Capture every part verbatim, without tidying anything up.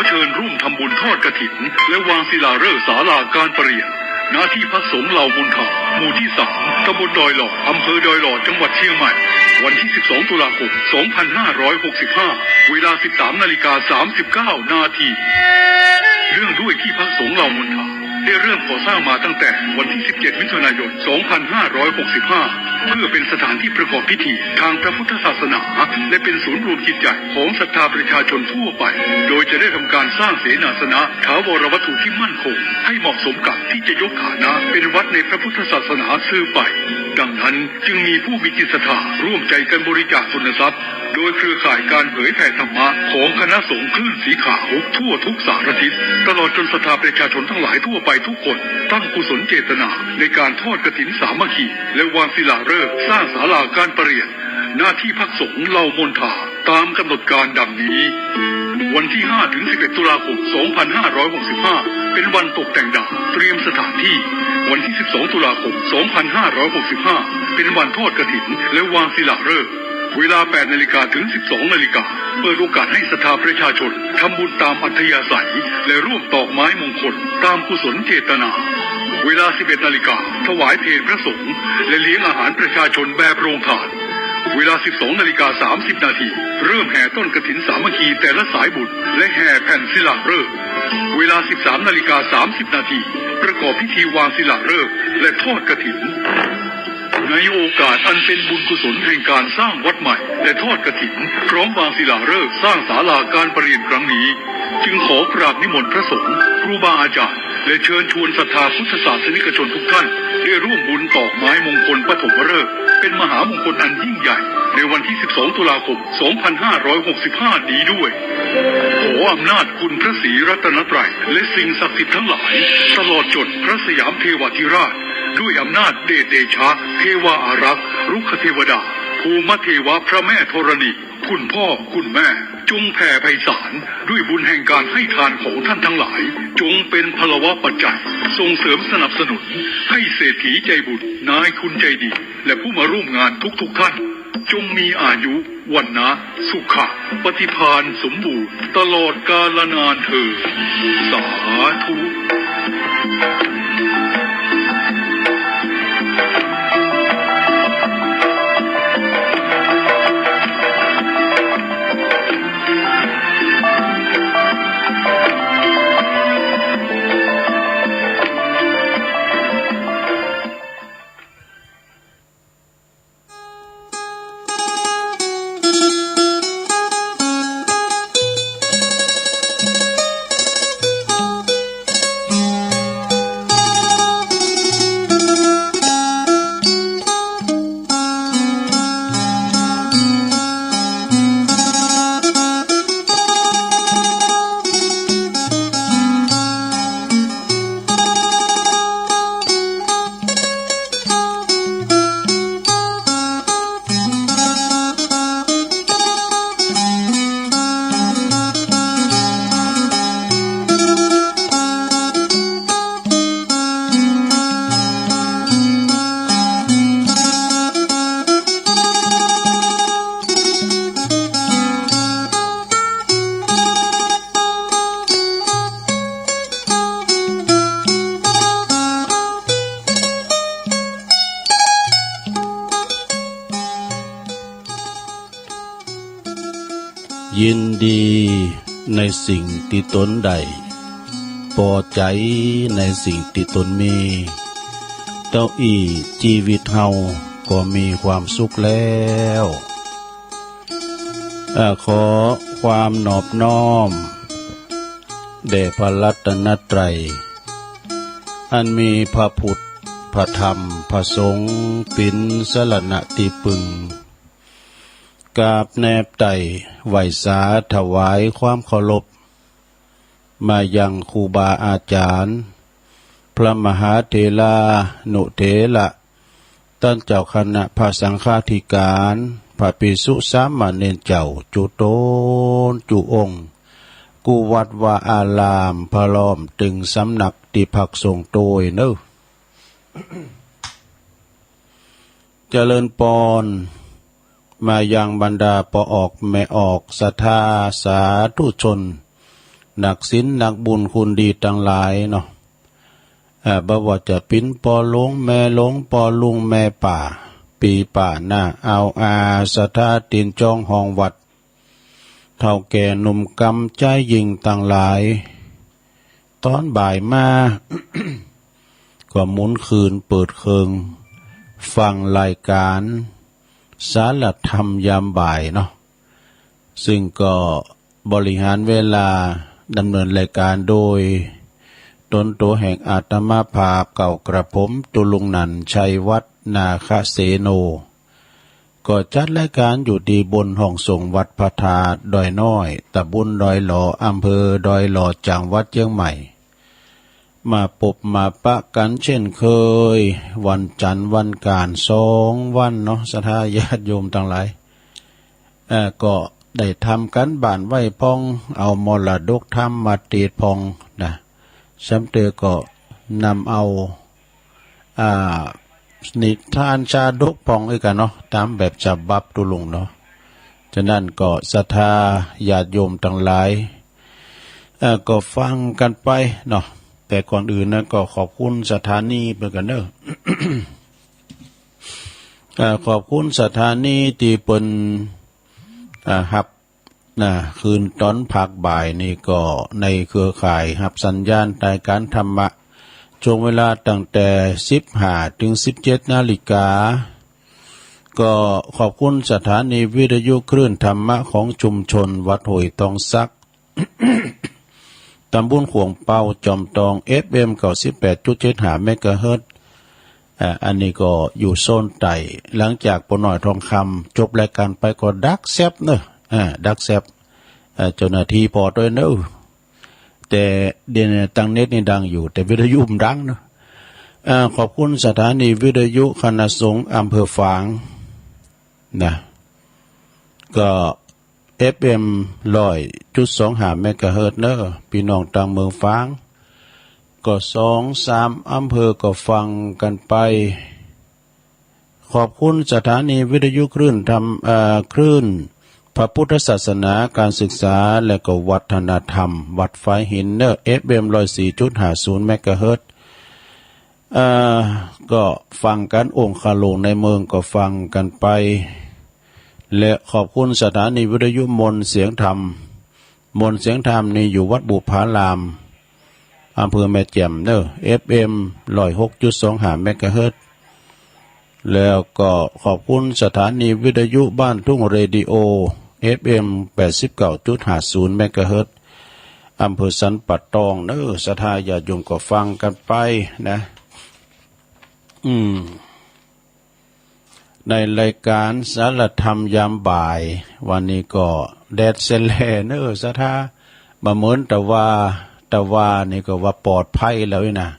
เชิญร่วมทำบุญทอดกฐิน และวางศิลาฤกษ์ศาลาการประเรียน ณ ที่พักสงฆ์เหล่ามณฑา หมู่ที่สาม ตำบลดอยหลอด อำเภอดอยหลอด จังหวัดเชียงใหม่ วันที่ สิบสอง ตุลาคม สองพันห้าร้อยหกสิบห้า เวลา สิบสาม นาฬิกา สามสิบเก้า นาที เนื่องด้วยที่พักสงฆ์เหล่ามณฑา ได้เริ่มก่อสร้างมาตั้งแต่วันที่ สิบเจ็ด มิถุนายน สองพันห้าร้อยหกสิบห้า เพื่อเป็นสถานที่ประกอบพิธีทางพระพุทธศาสนา และเป็นศูนย์รวมจิตใจของศรัทธาประชาชนทั่วไป โดยจะได้ทำการสร้างเสนาสนะถาวรวัตถุที่มั่นคง ให้เหมาะสมกับที่จะยกฐานะเป็นวัดในพระพุทธศาสนาสืบไป ดังนั้นจึงมีผู้มีจิตศรัทธาร่วมใจกันบริจาคทุนทรัพย์ โดยเครือข่ายการเผยแผ่ธรรมะของคณะสงฆ์คลื่นสีขาวทั่วทุกสารทิศ ตลอดจนศรัทธาประชาชนทั้งหลายทั่วไปทุกคน ตั้งกุศลเจตนาในการทอดกฐินสามัคคี และวางศิลาฤกษ์สร้างศาลาการประเรียน ณ ที่พักสงฆ์เหล่ามณฑา ตามกำหนดการดังนี้ วันที่ ห้า ถึง สิบเอ็ด ตุลาคม สองพันห้าร้อยหกสิบห้า เป็นวันตกแต่งดาว เตรียมสถานที่ วันที่ สิบสอง ตุลาคม สองพันห้าร้อยหกสิบห้า เป็นวันทอดกฐิน และวางศิลาฤกษ์ เวลา แปด นาฬิกา ถึง สิบสอง นาฬิกา เปิดโอกาสให้ศรัทธาประชาชนทำบุญตามอัธยาศัย และร่วมตอกไม้มงคลตามกุศลเจตนา เวลา สิบเอ็ด นาฬิกา ถวายเพลพระสงฆ์ และเลี้ยงอาหารประชาชนแบบโรงทาน เวลา สิบสอง นาฬิกา สามสิบ นาที เริ่มแห่ต้นกฐินสามัคคีแต่ละสายบุญ และแห่แผ่นศิลาฤกษ์ เวลา สิบสาม นาฬิกา สามสิบ นาที ประกอบพิธีวางศิลาฤกษ์ และทอดกฐิน ในโอกาสอันเป็นบุญกุศลแห่งการสร้างวัดใหม่ และทอดกฐิน พร้อมวางศิลาฤกษ์สร้างศาลาการประเรียนครั้งนี้ จึงขอกราบนิมนต์พระสงฆ์ ครูบาอาจารย์ และเชิญชวนศรัทธาพุทธศาสนิกชนทุกท่าน ได้ร่วมบุญตอกไม้มงคลปฐมฤกษ์ เป็นมหามงคลอันยิ่งใหญ่ ในวันที่ สิบสอง ตุลาคม สองพันห้าร้อยหกสิบห้า นี้ด้วย ขออำนาจคุณพระศรีรัตนตรัย และสิ่งศักดิ์สิทธิ์ทั้งหลาย ตลอดจนพระสยามเทวาธิราช ด้วยอำนาจเดชเดชะ เทวาอารักษ์ รุกขเทวดา ภูมเทวะ พระแม่ธรณี คุณพ่อ คุณแม่ จงแผ่ไพศาล ด้วยบุญแห่งการให้ทานของท่านทั้งหลาย จงเป็นพลวปัจจัย ส่งเสริมสนับสนุน ให้เศรษฐีใจบุญ นายทุนใจดี และผู้มาร่วมงานทุกๆ ท่าน จงมีอายุ วรรณะ สุขะ ปฏิภาณสมบูรณ์ ตลอดกาลนานเทอญ สาธุ ยินดีในสิ่งที่ตนได้ ปอใจ๋ในสิ่งที่ตนมี เต้าอี้จีวิตเฮาก็มีความสุขแล้ว อ่า ขอความนอบน้อม แด่พระรัตนตรัย อันมีพระพุทธ พระธรรม พระสงฆ์ เป๋นสรณะตี้ปึง กราบแนบไต่ไหว้สาถวายความเคารพ มายังครูบาอาจารย์ พระมหาเถรานุเถระ ต้านเจ้าคณะพระสังฆาธิการ พระภิกษุสามเณรเจ้า จุ๊ตนจุ๊องค์ กู้วัดวาอาราม พร้อมเถิงสำนักตี้พักสงฆ์โตยเนาะ เจริญปอน มายังบรรดาป้อออกแม่ออก ศรัทธาสาธุชน นักศีลนักบุญคุณดีตังหลายเนาะ เอ่อ บ่ว่าจะเป๋นป้อหลวงแม่หลวง ป้อลุงแม่ป้า ปี๋ป้าน้าอาวอา ศรัทธาตี๋นจองห้องวัด เฒ่าแก่หนุ่มกำจายญิงตังหลาย ต๋อนบ่ายมา ก็หมุนคืนเปิดเครื่อง ฟังรายการสารธรรมยามบ่ายเนาะ ซึ่งก็บริหารเวลาดำเนินรายการโดยตนตั๋วแห่งอาตมาภาพเก่ากระผม ตุลุงนันท์ ชัยวัฒน์ นาคเสโน ก็จัดรายการอยู่ตี้บนห้องสงฆ์วัดพระธาตุดอยน้อย ตำบลดอยหล่อ อำเภอดอยหล่อ จังหวัดเชียงใหม่ มาปบมาปะกั๋นเช่นเคย วันจันทร์วันอังคารสองวันเนาะ ศรัทธาญาติโยมตังหลาย เอ่อ ก็ได้ทำก๋านบ้านไว้พ่อง เอามรดกธรรมมาเตสน์พ่องนะ ซ้ำเติมก็นำเอา อ่า นิทานชาดกพ่องอีกอะเนาะ ต๋ามแบบฉบับตุลุงเนาะ ฉะนั้นก็ศรัทธาญาติโยมตังหลาย เอ่อ ก็ฟังกั๋นไปเนาะ แต่ก่อนอื่นนั้นก็ขอบคุณสถานีเปิ้นก่อนเนาะ เอ่อ ขอบคุณสถานีตี้เปิ้น อ่า ฮับ นะ คืนต๋อนภาคบ่ายนี่ก็ในเครือข่ายฮับสัญญาณรายการธรรมะ ช่วงเวลาตั้งแต่สิบห้าถึงสิบเจ็ดนาฬิกา ก็ขอบคุณสถานีวิทยุคลื่นธรรมะของชุมชนวัดห้วยตองสัก ตำบลข่วงเปา จอมตอง เอฟเอ็ม เก้าสิบแปดจุดเจ็ดห้าเมกะเฮิรตซ์ อ่า อันนี้ก็อยู่โซนใต้ หลังจากป้อน้อยทองคำจบรายการไปก็ดักแซบเนอะ อ่า ดักแซบ อ่า เจ้าหน้าที่ปอด้วยเนอะ แต่เดี๋ยวนี้ตังเน็ตนี่ดังอยู่ แต่วิทยุมันดังเนอะ อ่า ขอบคุณสถานีวิทยุคณะสงฆ์อำเภอฝางนะ ก็ เอฟเอ็ม ร้อยจุดสองห้าเมกะเฮิรตซ์เนอะ พี่น้องตังเมืองฝาง ก็สองสามอำเภอก็ฟังกั๋นไป ขอบคุณสถานีวิทยุคลื่นธรรม เอ่อ คลื่นพระพุทธศาสนา การศึกษา และก็วัฒนธรรม วัดฝายหินเนอะ เอฟเอ็ม ร้อยสี่จุดห้าศูนย์เมกะเฮิรตซ์ เอ่อ ก็ฟังกั๋น องคาหลวงในเมืองก็ฟังกั๋นไป และขอบคุณสถานีวิทยุมนต์เสียงธรรม มนต์เสียงธรรมนี่อยู่วัดบุพาราม อำเภอแม่แจ่มเนอะ เอฟเอ็ม ร้อยหกจุดสองห้าเมกะเฮิรตซ์ แล้วก็ขอบคุณสถานีวิทยุบ้านทุ่งเรดิโอ เอฟเอ็ม แปดสิบเก้าจุดห้าศูนย์เมกะเฮิรตซ์ อำเภอสันป่าตองเนอะ ศรัทธาญาติโยมก็ฟังกั๋นไปนะ อืม ในรายการสารธรรมยามบ่าย วันนี้ก็แดดแสแลเนอะ ศรัทธา บ่เหมือนตะวา ตะวานี่ก็ว่าปลอดภัยแล้วนี่นะ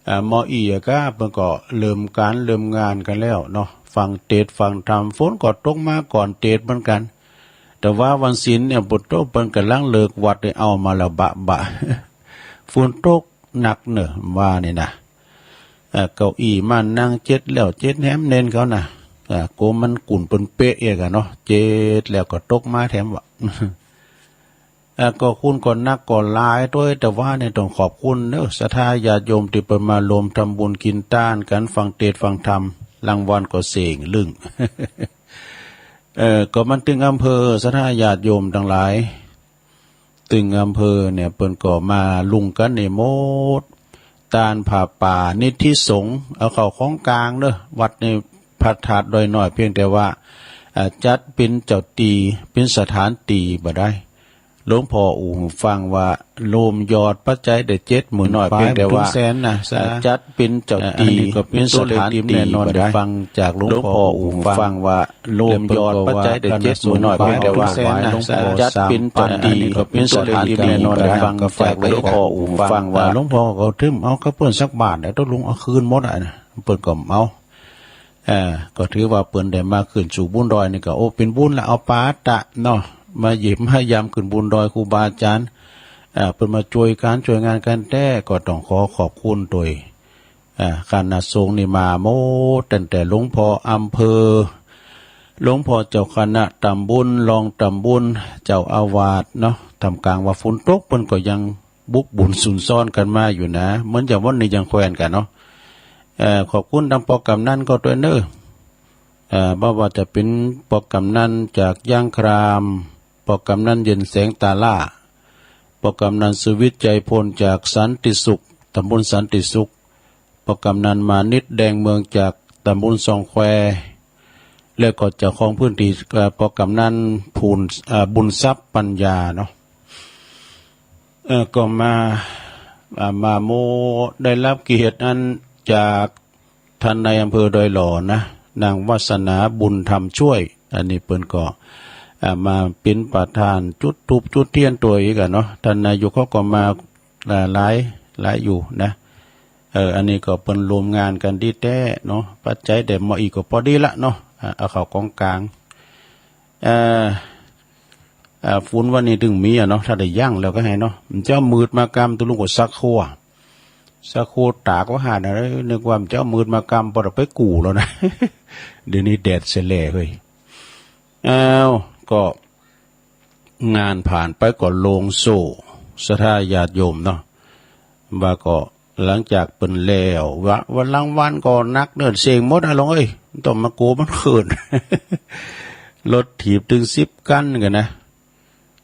อ่า หมออี้อะกะ เปิ้นก็เริ่มก๋านเริ่มงานกั๋นแล้วเนาะ ฟังเตสน์ฟังธรรม ฝนก็ตกมาก่อนเตสน์เหมือนกั๋น แต่ว่าวันศีลเนี่ย ปุโตเปิ้นก่ำลังเลิกวัดเนี่ย เอามาแล้วบะบะ ฝนตกหนักเนอะ ว่านี่นะ เอ่อ เก้าอี้มานั่งเจ็ดแล้วเจ็ดแหมเน้นเขานะ อ่า โกมันกุ่นเปิ้นเป๊ะเอกอะเนาะ เจ็ดแล้วก็ตกมาแถมวะ เอ่อ ก็คุณก็นักก็หลายตวย แต่ว่าเนี่ยต้องขอบคุณเนอะ ศรัทธาญาติโยมตี้เปิ้นมาร่วมทำบุญกินตานกั๋น ฟังเตสน์ฟังธรรม รางวัลก็เส่งลึ่ง เอ่อ ก็มันตึงอำเภอ ศรัทธาญาติโยมตังหลาย ตึงอำเภอเนี่ย เปิ้นก็มาลุงกั๋นนี่หมด ตานผ้าป่านิธิสงฆ์ เอาเข้าของกลางเนอะ วัดนี่พระธาตุดอยน้อย เพียงแต่ว่า อ่า จัดเป๋นเจ้าตี้ เป๋นสถานตี้บ่ได้ หลวงพ่ออู้หื้อฟังว่า รวมยอดปัจจัยได้เจ็ดหมื่นน้อย เพียงแต่ว่า เป๋นแสนนะ อ่า จัดเป๋นเจ้าตี้ อ่า อันนี้ก็เป๋น เป๋นสถานตี้ ตัวเลขเต็มแน่นอน บ่ได้ ได้ฟังจากหลวงพ่อ หลวงพ่ออู้ฟังว่า รวมยอดปัจจัยได้เจ็ดหมื่นน้อย เพียงแต่ว่า ถวายหลวงพ่อสาม จัดเป๋นเจ้าตี้ ก็เป๋นสถานตี้ ก็ได้ฟังจากหลวงพ่ออู้ฟังว่า หลวงพ่อก็ถืมเอากับเปิ้นสักบาท แล้วตกลงเอาคืนหมดอะนะ เปิ้นก็เอา เอ่อ ก็ถือว่าเปิ้นได้มาขึ้นสู่บุญดอยนี่ก็ โอ้ เป๋นบุญละ เอาปาตะเนาะ มาเยี่ยมมายามขึ้นบุญดอยครูบาอาจารย์ เอ่อ เปิ้นมาช่วยก๋านช่วยงานกั๋นแต๊ ก็ต้องขอขอบคุณโดย อ่า คณะสงฆ์นี่มาหมด ตั้งแต่หลวงพ่ออำเภอ หลวงพ่อเจ้าคณะตำบล รองตำบล เจ้าอาวาสเนาะ ท่ามกลางว่าฝนตก เปิ้นก็ยังบุกบุญซุ่นซ่อนกันมาอยู่นะ เหมือนอย่างวันนี้ยังแขวนกันเนาะ เอ่อ ขอบคุณทางปอกำนันก็ด้วยเนอะ เอ่อ บ่ว่าจะเป็นปอกำนันจากยางคราม ปอกำนันเย็นแสงตาล่า ปอกำนันสุวิทย์ใจพลจากสันติสุข ตำบลสันติสุข ปอกำนันมานิดแดงเมืองจากตำบลซองแคว แล้วก็เจ้าของพื้นที่ เอ่อ ปอกำนันพูน เอ่อ บุญทรัพย์ปัญญาเนาะ เอ่อ ก็มา อ่า มาโมได้รับเกียรติอันจากท่านนายอำเภอดอยหล่อนะ นางวาสนาบุญธรรมช่วย อันนี้เปิ้นก็ อ่า มาเป็นประธานจุดธูปจุดเทียนตัวอีกอะเนาะ ท่านนายกเขาก็มา อ่า หลาย หลายอยู่นะ เออ อันนี้ก็เปิ้นรวมงานกันดีแต๊เนาะ ปัจจัยแด่หมออีกก็พอดีละเนาะ อ่า เอาเข้ากองกลาง เอ่อ อ่า ฝนวันนี้ถึงมีอะเนาะ ถ้าได้ยั้งแล้วก็ให้เนาะ มันจะมืดมากำ ตุลุงก็สักครัว สักครัวตากว่าหาดนะ นึกว่ามันจะมืดมากำ พอเราไปกู้แล้วนะ เดี๋ยวนี้แดดเสยแหล่เฮ้ย อ้าว ก็ งานผ่านไปก็โล่งโซ่ ศรัทธาญาติโยมเนาะ ว่าก็หลังจากเปิ้นแล้ว ว่าวันหลังวันก็หนักเนินเสียงหมดอะหลวงเอ้ย ต้องมาโกมันเขิน รถถีบถึงสิบคันกันนะ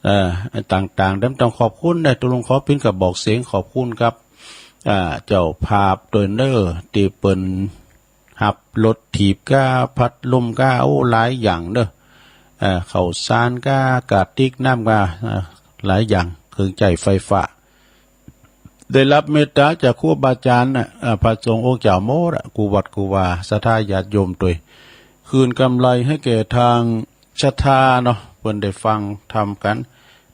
เอ่อ ต่างๆ เดี๋ยวต้องขอบคุณนะ ตุลุงขอปิ้นกระบอกเสียงขอบคุณครับ อ่า เจ้าภาพด้วยเนอะ ที่เปิ้น ฮับรถถีบก้า พัดลมก้า โอ้ หลายอย่างเด้อ เอ่อ ข้าวสารก้า กระติกน้ำก้า เอ่อ หลายอย่าง เครื่องใจ๊ไฟฟ้า ได้รับเมตตาจากครูบาอาจารย์น่ะ เอ่อ พระสงฆ์องค์เจ้าหมดอะ กู้วัดกู้วา ศรัทธาญาติโยมตวย คืนกำไรให้แก่ทางศรัทธาเนาะ เปิ้นได้ฟังธรรมกัน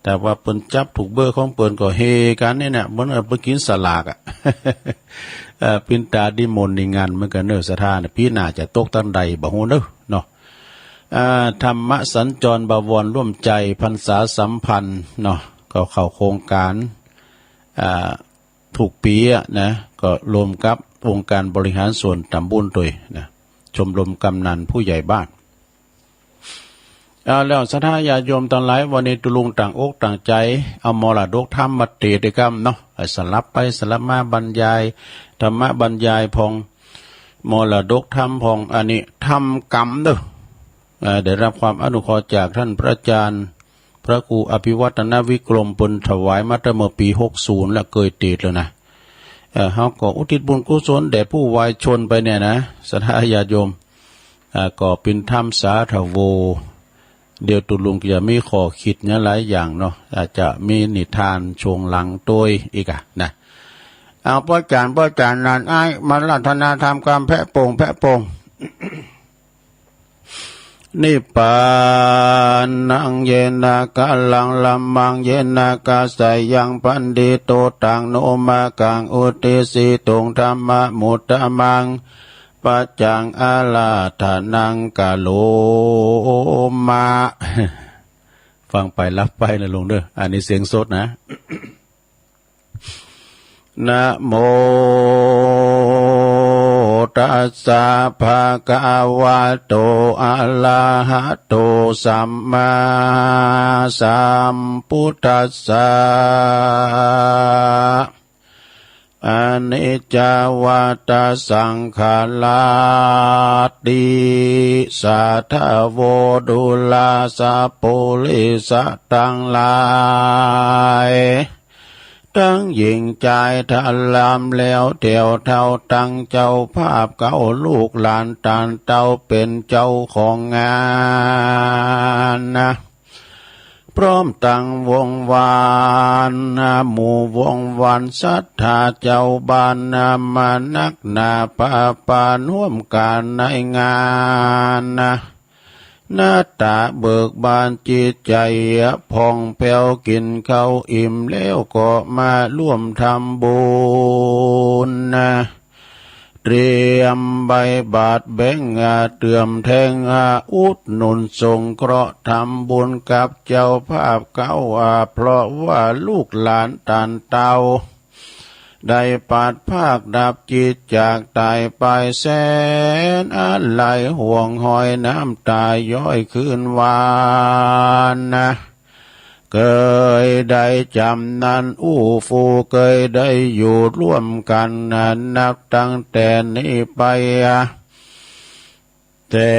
แต่ว่าเปิ้นจับถูกเบอร์ของเปิ้นก็เฮกันนี่นะ เหมือนกับเปิ้นกินสลากอะ เอ่อ ปิ้นตาดีมนต์ในงานเหมือนกันเนอะ ศรัทธาเนี่ย ปีหน้าจะตกตังใดบ่ฮู้เนอะ เนาะ อ่า ธรรมสัญจรบวรร่วมใจพรรษาสัมพันธ์เนาะ ก็เข้าโครงการ อ่า ทุกปีอะนะ ก็รวมกับองค์การบริหารส่วนตำบลตวยนะ ชมรมกำนันผู้ใหญ่บ้าน เอาแล้ว ศรัทธาญาติโยมตังหลาย วันนี้ตุลุงตั้งอกตั้งใจ๋ เอามรดกธรรมมาเตสน์ด้วยกำเนาะ ให้สลับไปสลับมาบรรยาย ธรรมะบรรยายพ่อง มรดกธรรมพ่อง อันนี้ธรรมกำเด้อ เอ่อ ได้รับความอนุเคราะห์จากท่านพระอาจารย์ พระครูอภิวัฒนวิกรม เปิ้นถวายมาตั้งเมื่อปีหกศูนย์ แล้วเกยเตสน์แล้วนะ เอ่อ เฮาก็อุทิศบุญกุศลแด่ผู้วายชนไปเนี่ยนะ ศรัทธาญาติโยม อ่า ก็เป๋นธรรมสาธโว เดี๋ยวตุลุงจะมีข้อคิดเนี่ยหลายอย่างเนาะ อาจจะมีนิทานช่วงหลังตวยอีกอะนะ เอา ป้อจ๋ารย์ ป้อจ๋ารย์ นั่นอ้าย มาอาราธนาธรรมกำ แพะโป่ง แพะโป่ง นิพพานัง เยนะ กะลัง ละมัง เยนะ กะสะยัง พันธิโต ตัง โน มะกัง อุตติสสิตุง ธัมมะมุตตะมัง ปัจจัง อาราธนัง กะโรมะ ฟังไปรับไปนะลุงเด้อ อันนี้เสียงสดนะ นะโม ตัสสะ ภะคะวะโต อะระหะโต สัมมาสัมพุทธัสสะ อะนิจจาวัฏฏะสังขาราติ สัทธโว ดูราสะปุริสะตังหลาย ตังหญิงจาย ทะลามแล้วแถวเท่า ตังเจ้าภาพเก๊า ลูกหลานตานเต้า เป๋นเจ้าของงานนะ พร้อมตังวงวานนะ หมู่วงวานศรัทธาเจ้าบ้านนะ มานักหนาปาปาร่วมกันในงานนะ หน้าต๋าเบิกบานจิตใจ๋ผ่องแผ้ว กิ๋นข้าวอิ่มแล้วก็มาร่วมทำบุญนะ เตรียมใบบาตรแบ่งอาเติมแถงอา อุดหนุนสงเคราะห์ทำบุญกับเจ้าภาพเก๊าอา เพราะว่าลูกหลานตานเต้า ได้ปราศจากดับจิตจากต๋ายไปแสนอาลัย ห่วงหอยน้ำต๋าย้อยคืนหวานนะ เกยได้จ๋ำนั้นอู้ฟู่ เกยได้อยู่ร่วมกั๋นนะ นับตั้งแต่นี้ไป แต่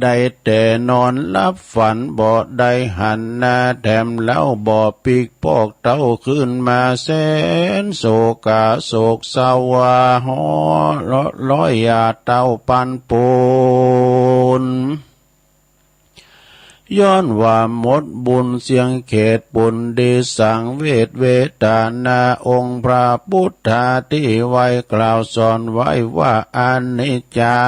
ได้แต่นอนหลับฝัน บ่ได้หันหน้าแถมเล้า บ่ปิ๊กปอกเต๊าคืนมา แสนโศกาโศกเศร้าว่าฮ้อร้อยยาเต้าปันปูน ย้อนว่าหมดบุญเสี้ยงเขตปุณดีสังเวชเวทนา องค์พระพุทธาตี้ไว้กล่าวสอนไว้ว่าอนิจจา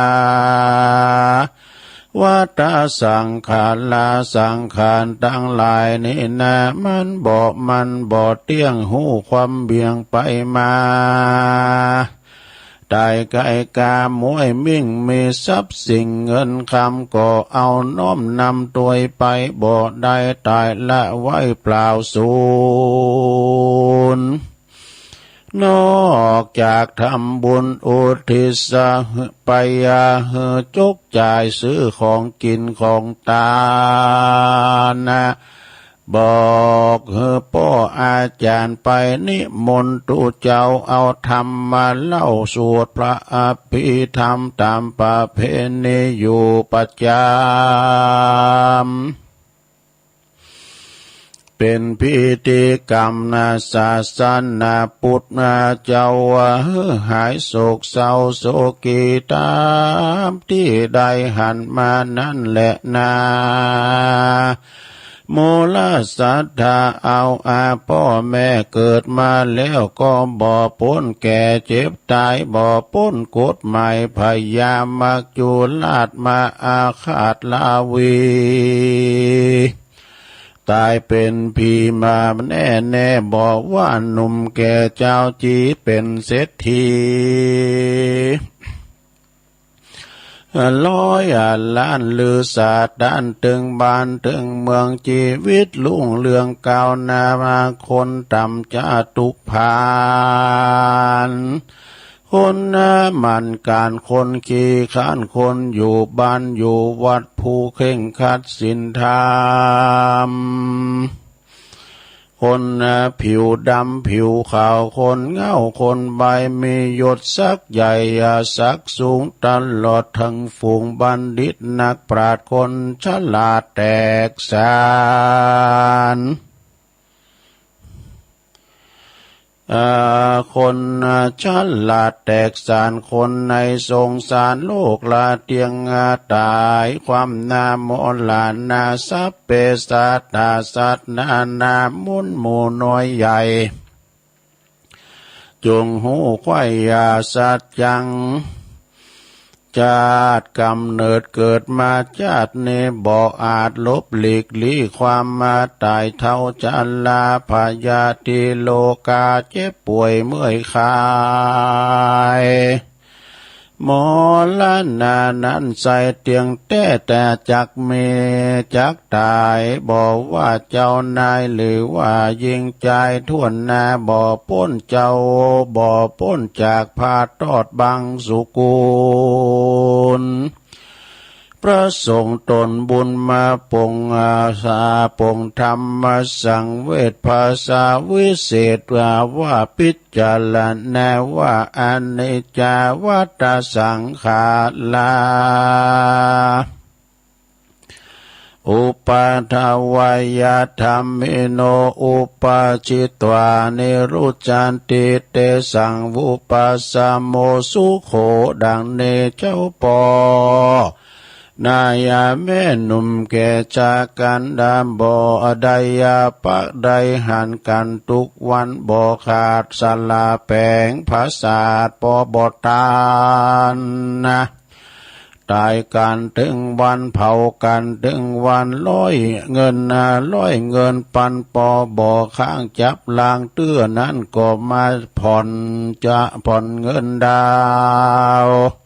วัฏฏะสังขารา สังขารตังหลายนี้นา มันบ่ มันบ่เตี้ยง ฮู้ความเวียงไปมา ต๋ายไก่กาม้วยมิ่ง มีทรัพย์สิ่งเงินคำ ก็เอาน้อมนำตวยไปบ่ได้ ต๋ายละไว้เปล่าสูญ นอกจากทำบุญอุทิศไปหื้อจกจ่ายซื้อของกิ๋นของตานนะ บอกหื้อป้ออาจ๋ารย์ไปนิมนต์ตุ๊เจ้า เอาธรรมมาเล่าสวดพระอภิธรรมต๋ามประเพณีอยู่ประจ๋ำ เป๋นพิธีกรรมนะ ศาสนาพุทธเจ้าว่าหื้อหายโศกเศร้าโศกีต๋ามตี้ได้หันมานั้นแหละนา มูลศรัทธาเอาอาป้อแม่เกิดมาแล้ว ก็บ่ป๊นแก่เจ็บต๋าย บ่ป๊นกฎหมายพญามัจจุราชมาอาฆาตราวี ต๋ายเป๋นผีมาแน่แน่ บ่ว่าหนุ่มแก่เจ้าจี๋เป๋นเศรษฐี ร้อยล้านลือสะต้าน ตึงบ้านตึงเมือง จีวิตรุ่งเรืองก้าวหน้ามา คนต่ำจาตุพาน คนหมั่นก๋าน คนขี้คร้าน คนอยู่บ้านอยู่วัด ผู้เคร่งครัดศีลธรรม คนผิวดำผิวขาว คนเหง้าคนใบ้ มียศศักดิ์ใหญ่ศักดิ์สูง ตลอดทั้งฝูงบัณฑิตนักปราชญ์ คนฉลาดแตกฉาน เอ่อ คนฉลาดแตกฉาน คนในสงสารโลกละเตียงต๋าย ความหน้ามรณะ สัพเพสัตตา สัตว์นานามูลหมู่น้อยใหญ่ จงฮู้ไขว่อย่าสัจจัง ชาติกำเนิดเกิดมาชาตินี้ บ่อาจหลบหลีกลี้ความมาต๋าย เฒ่าชราพยาธิโรคา เจ็บป่วยเมื่อยคลาย มรณะนั้นใช่เตี้ยงแต๊ แต่จักมีจักต๋าย บ่ว่าเจ้านายหรือว่าหญิงจายถ้วนหน้า บ่ป๊นเจ้า บ่ป๊นจากพระทอดบังสุกุล พระสงฆ์ตนบุญมาปรงอาสา ปรงธรรมสังเวช ภาษาวิเศษว่า ว่าพิจารณาว่า อนิจจาวัฏฏะสังขารา อุปาทวายธัมมิโน อุปาจิตวา นิรุจจันติ เตสัง วุปปะสะโม สุโข ดังนี้เจ้าป้อ นายแม่หนุ่มแก่ชากันดำ บ่ได้ปะได้หันกั๋น ทุกวันบ่ขาดสละแป๋ง ผสาทปอบ่ตานนะ ต๋ายกั๋นตึงวัน เผากั๋นตึงวัน ร้อยเงินนะ ร้อยเงินปันปอบ่ค้าง จับลางเตื้อนั้นก็มาผ่อน จะผ่อนเงินดาวน์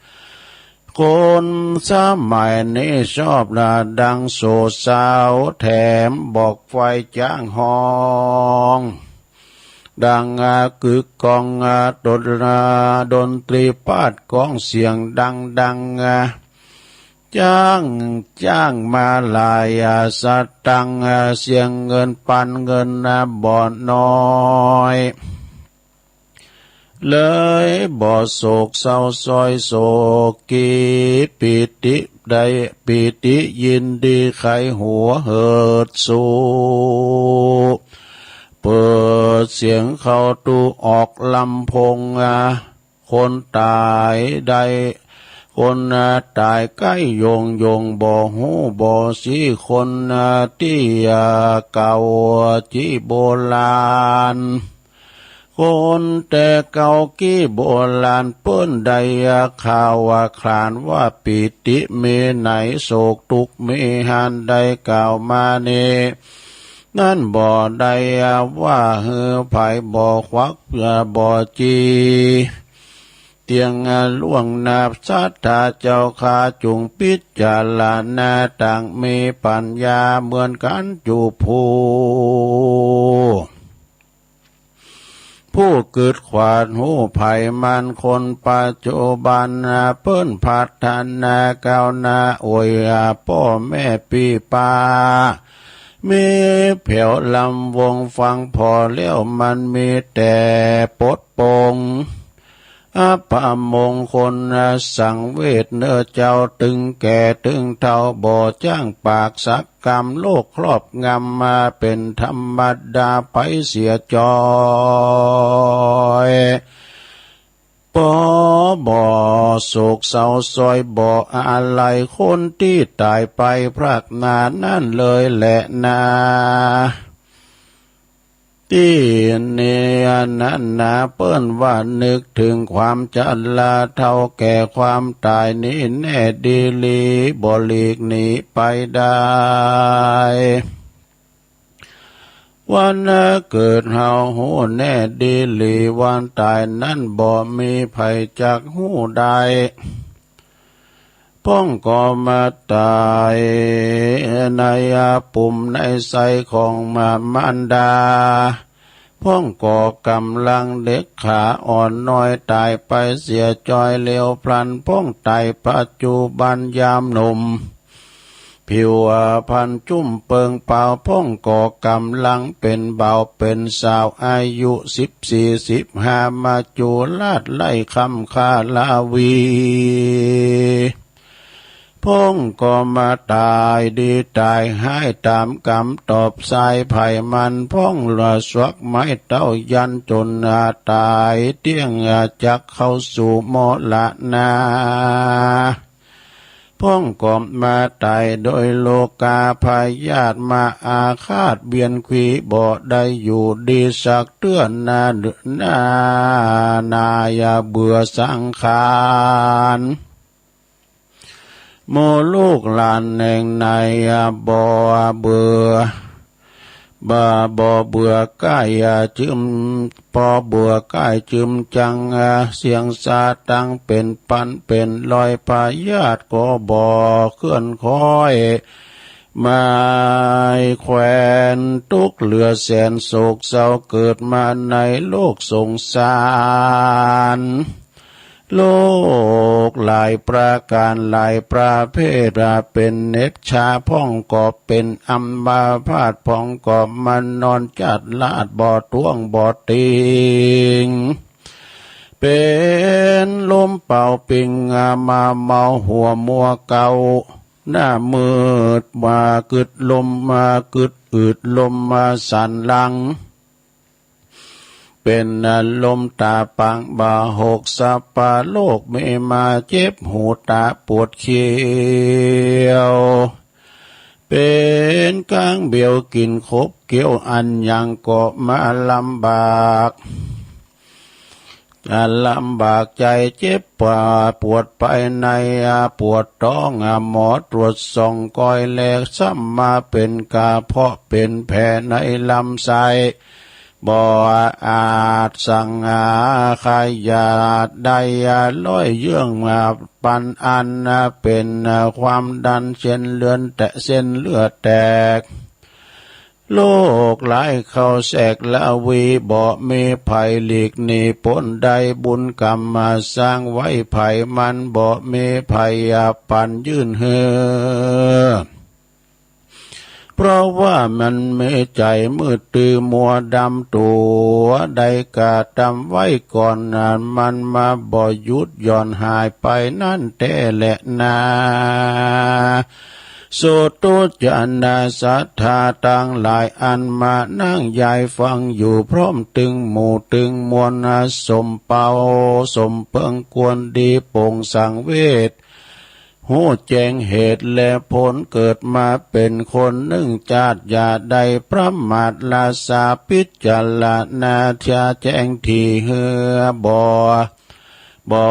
คนสมัยนี้ชอบละดังโสดสาว แถมบอกไฟจ้างห้อง ดังกึกก้อง ดน ดนตรีปาดก้องเสียงดังๆ จ้าง จ้างมาลายสตังค์ เสียงเงินปันเงินบ่น้อย เลยบ่โศกเศร้าซ้อยโศก กี่ปีติได้ปีติยินดีใครหัวเหิดสู้ เปิดเสียงเข้าตู้ออกลำโพง คนตายได้ คนตายใกล้โยงโยง บ่ฮู้บ่ซี้ คนตี้เก่าจี้โบราณ คนแต่เก่ากี้โบราณ เปิ้นได้ข่าวว่าขานว่าปีติมีไหน โศกทุกข์มีหาน ได้กล่าวมานี้ นั่นบ่ได้ว่าหื้อไผ บ่ควักบ่จี เตียงล่วงหน้า ศรัทธาเจ้าข้า จุ่งพิจารณา ต่างมีปัญญาเหมือนกันจุผู้ ผู้กึดขวาดฮู้ไผมัน คนปัจจุบันเปิ้นพัฒนาก้าวหน้า โอ้ยป้อแม่ปี้ป้า มีแผวลำวงฟังพอแล้ว มันมีแต่ปดปง อัปมงคลสังเวช เนื้อเจ้าตึงแก่ตึงเฒ่า บ่จ้างปากสักกำ โลกครอบงำมาเป็นธรรมดาไปเสียจอย ปอบ่โศกเศร้าซ้อย บ่อาลัยคนที่ตายไปพรากหน้านั้นเลยแหละนา ตี้นี้นั้นนา เปิ้นว่านึกถึงความชราเฒ่าแก่ความตายนี้แน่ดีหลี บ่หลีกหนีไปได้ วันเกิดเฮาฮู้แน่ดีหลี วันตายนั้นบ่มีไผจักฮู้ได้ พ่องก็มาตายในอาปุ่มในไส้ของมารดา พ่องก็กำลังเด็กขาอ่อนน้อยตายไปเสียจอยเร็วพลัน พ่องตายปัจจุบันยามหนุ่ม ผิวพรรณจุ่มเปิงเปล่า พ่องก็กำลังเป็นบ่าวเป็นสาว อายุสิบสี่สิบห้า มาจุราชไล่คำคาลาวี พ่องก็มาตายดีตายฮ้ายตามกรรมตอบสายไผมัน พ่องละสวักไม้เต้ายันจนตายเตี้ยงจักเข้าสู่มรณา พ่องก็มาตายโดยโรคาพยาธิมาอาฆาตเวียนขีบ่ได้อยู่ดีสักเตื้อนา นา นาอย่าเบื่อสังขาร หมู่ลูกหลานแห่งในบ่เบื่อ บ่ บ่เบื่อใกล้จึม บ่เบื่อใกล้จึมจัง เสียงสาตังเป็นปันเป็นร้อย พยาธิก็บ่เคลื่อนค่อย ไม้แขวนทุกข์เหลือแสนโศกเศร้า เกิดมาในโลกสงสาร โรคหลายประการหลายประเภท เป็นเน็บชาพ่องก็เป็นอัมพาตพ่องก็มานอนจัดลาดบ่ท่วงบ่ติง เป็นลมเป่าปิงมาเมาหัวมัวเกา หน้ามืดมากึดลมมากึดอืดลมมาสันหลัง เป็นลมตาปางบ่าหกสัปปะโลกมีมาเจ็บหูตาปวดเขียว เป็นก้างเบียวกินขบเคี้ยวอันยังก็มาลำบาก ลำบากใจเจ็บปวดภายในปวดท้องหมอตรวจส่องก้อยแลซ้ำมาเป็นกระเพาะเป็นแผลในลำไส้ บ่อาจสังหาขยาดได้ร้อยเยื่องมาปันอันเป็นความดันเส้นเลือดแตะ เส้นเลือดแตก โลกหลายเขาแสกละวี บ่มีไผหลีกหนีป๊นได้ บุญกรรมมาสร้างไว้ไผมัน บ่มีไผอาปันยื่นเฮือ เพราะว่ามันมีใจมืดตื้อมัวดำ ตัวใดกระทำไว้ก่อนนั้น มันมาบ่หยุดหย่อนหายไปนั้นแท้แหละนา สุตุจนะศรัทธาตังหลาย อันมานั่งยายฟังอยู่พร้อมตึงหมู่ตึงมวล สมเปาสมเปิงควรดีโปร่งสังเวช ฮู้แจ้งเหตุและผล เกิดมาเป็นคนนึ่งชาติ อย่าได้ประมาท ละสาพิจารณาเสียแจ้งทีเฮือ บ่ บ่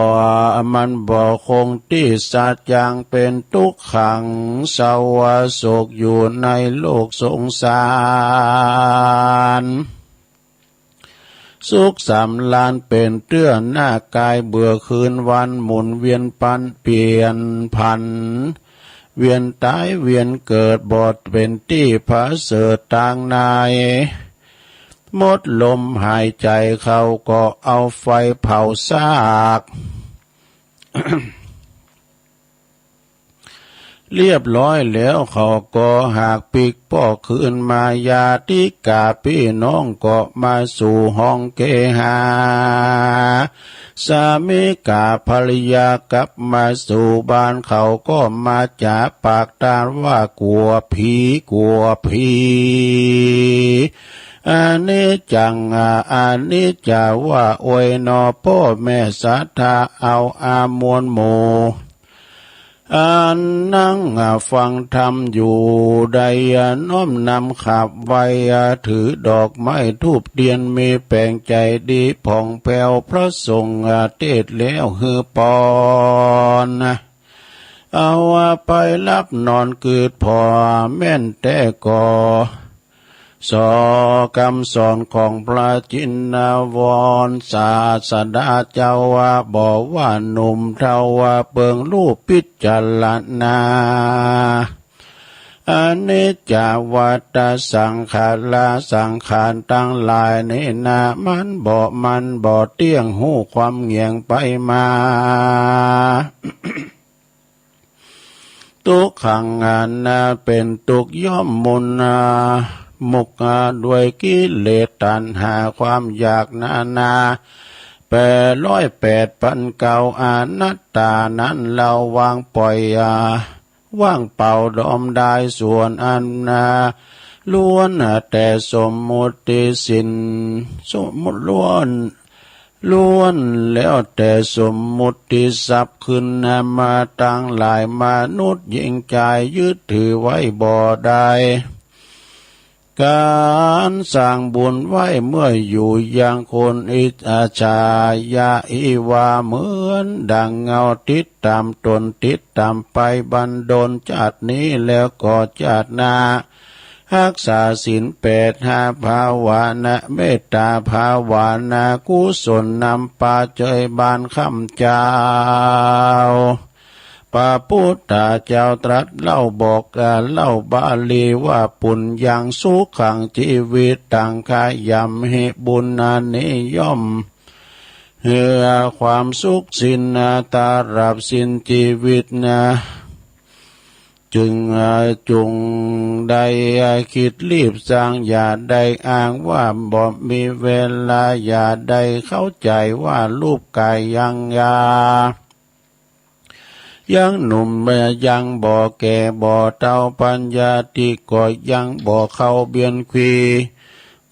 มันบ่คงตี้สัจจัง เป็นทุกขังเศร้าโศกอยู่ในโลกสงสาร สุขสำราญเป็นเตื้อหน้ากาย เบื่อคืนวันหมุนเวียนปันเปลี่ยนผัน เวียนตายเวียนเกิด บ่เป็นตี้ผาเสริฐทางใน หมดลมหายใจเขาก็เอาไฟเผาซาก เรียบร้อยแล้วเขาก็หากปีกป้อคืนมา ญาติกาพี่น้องก็มาสู่ห้องเคหา สามีกาภรรยากลับมาสู่บ้าน เขาก็มาจ๋าปากตานว่ากั๋วผีกั๋วผี อนิจจัง อนิจจาว่าอวยหนอ ป้อแม่ศรัทธาเอาอามวลหมู่ อันนั่งฟังธรรมอยู่ ได้น้อมนำขับไหว้ ถือดอกไม้ธูปเตียน มีแปลงใจดีผ่องแผ้ว พระสงฆ์เทศน์แล้วหื้อปอน เอาไปหลับนอนกึดผ่อ แม่นแต๊ก่อ สอกำสอนของพระจินวรศาสดาเจ้าว่า บ่ว่าหนุ่มเฒ่าว่าเปิง ฮู้พิจารณา อนิจจาวัตตะสังขารา สังขารตังหลายนี้นา มันบ่ มันบ่เตี้ยง ฮู้ความแหงงไปมา ทุกขัง อันนาเป็นทุกข์ย่อมมุนนา มุกนาด้วยกิเลสตัณหาความอยากนานา แปดร้อยแปดพันเก้า อนัตตานั้นเฮาวางปล่อยอา ว่างเปล่าดอมดาย ส่วนอันนา ล้วนแต่สมมุติสิ้น สมมุติล้วน ล้วนแล้วแต่สมมุติทรัพย์ ขึ้นมาตังหลาย มนุษย์หญิงชายยึดถือไว้บ่ได้ การสร้างบุญไว้เมื่ออยู่ยังคนอิจฉา อย่าอีว่าเหมือนดังเงาติดตามตน ติดตามไปบันดลชาตินี้แล้วก็ชาติหน้า รักษาศีลแปดห้า ภาวนาเมตตา ภาวนากุศลนำปาเจยบานคำเจ้า พระพุทธเจ้าตรัสเล่าบอกเล่าบาลีว่า ปุญญังสุขังจีวิตัง ขยำให้บุญอันนี้ย่อม เฮือความสุขสิ้นตราบสิ้นชีวิตนะ จึงจงได้คิดรีบสร้าง อย่าได้อ้างว่าบ่มีเวลา อย่าได้เข้าใจว่ารูปกายยังยา ยังหนุ่มยังบ่แก่บ่เฒ่า ปัญญาที่ก็ยังบ่เข้าเบียนขี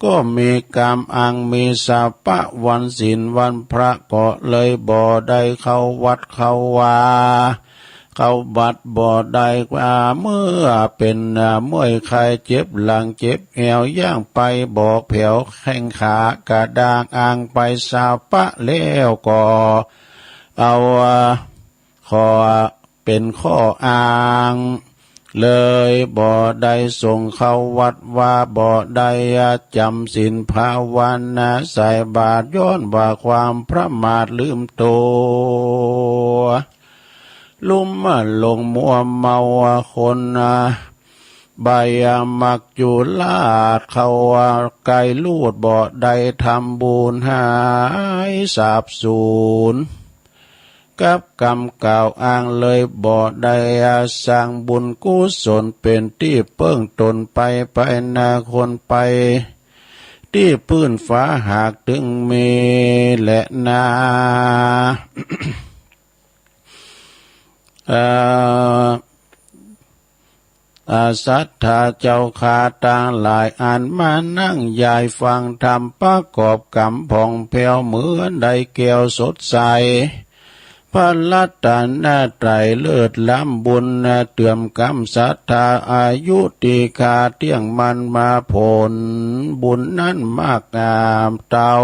ก็มีกำอังมีสัปปะวันศีลวันพระก็เลยบ่ได้เข้าวัดเข้าวา เข้าวัดบ่ได้ว่าเมื่อเป็นเมื่อยไข้เจ็บหลังเจ็บแอว ย่างไปบ่แผว แข้งขากระด้าง อ้างไปสัปปะแล้วก็ เอา ข้อ เป็นข้ออ้าง เลยบ่ได้ส่งเข้าวัดวา บ่ได้จำศีลภาวนาใส่บาตร ย้อนว่าความประมาทลืมตัว ลุ่มหลงมัวเมาคน ใบหมากจุราชเขาว่าไกลลูดบ่ได้ทำบุญหายสาบสูญ กับกำกล่าวอ้างเลยบ่ได้สร้างบุญกุศลเป็นตี้เปิ้งตนไป ไปนาคนไป ตี้ปื้นฟ้าหากตึงมีแลนา เอ่อ อ่า ศรัทธาเจ้าข้าตังหลาย อันมานั่งยายฟังธรรม ประกอบกำผ่องแผ้ว เหมือนได้แก้วสดใส พระรัตนตรัยเลิศล้ำบุญ เติมกำศรัทธา อายุติคาเตี้ยงมั่นมาผล บุญนั้นมากงามเต้า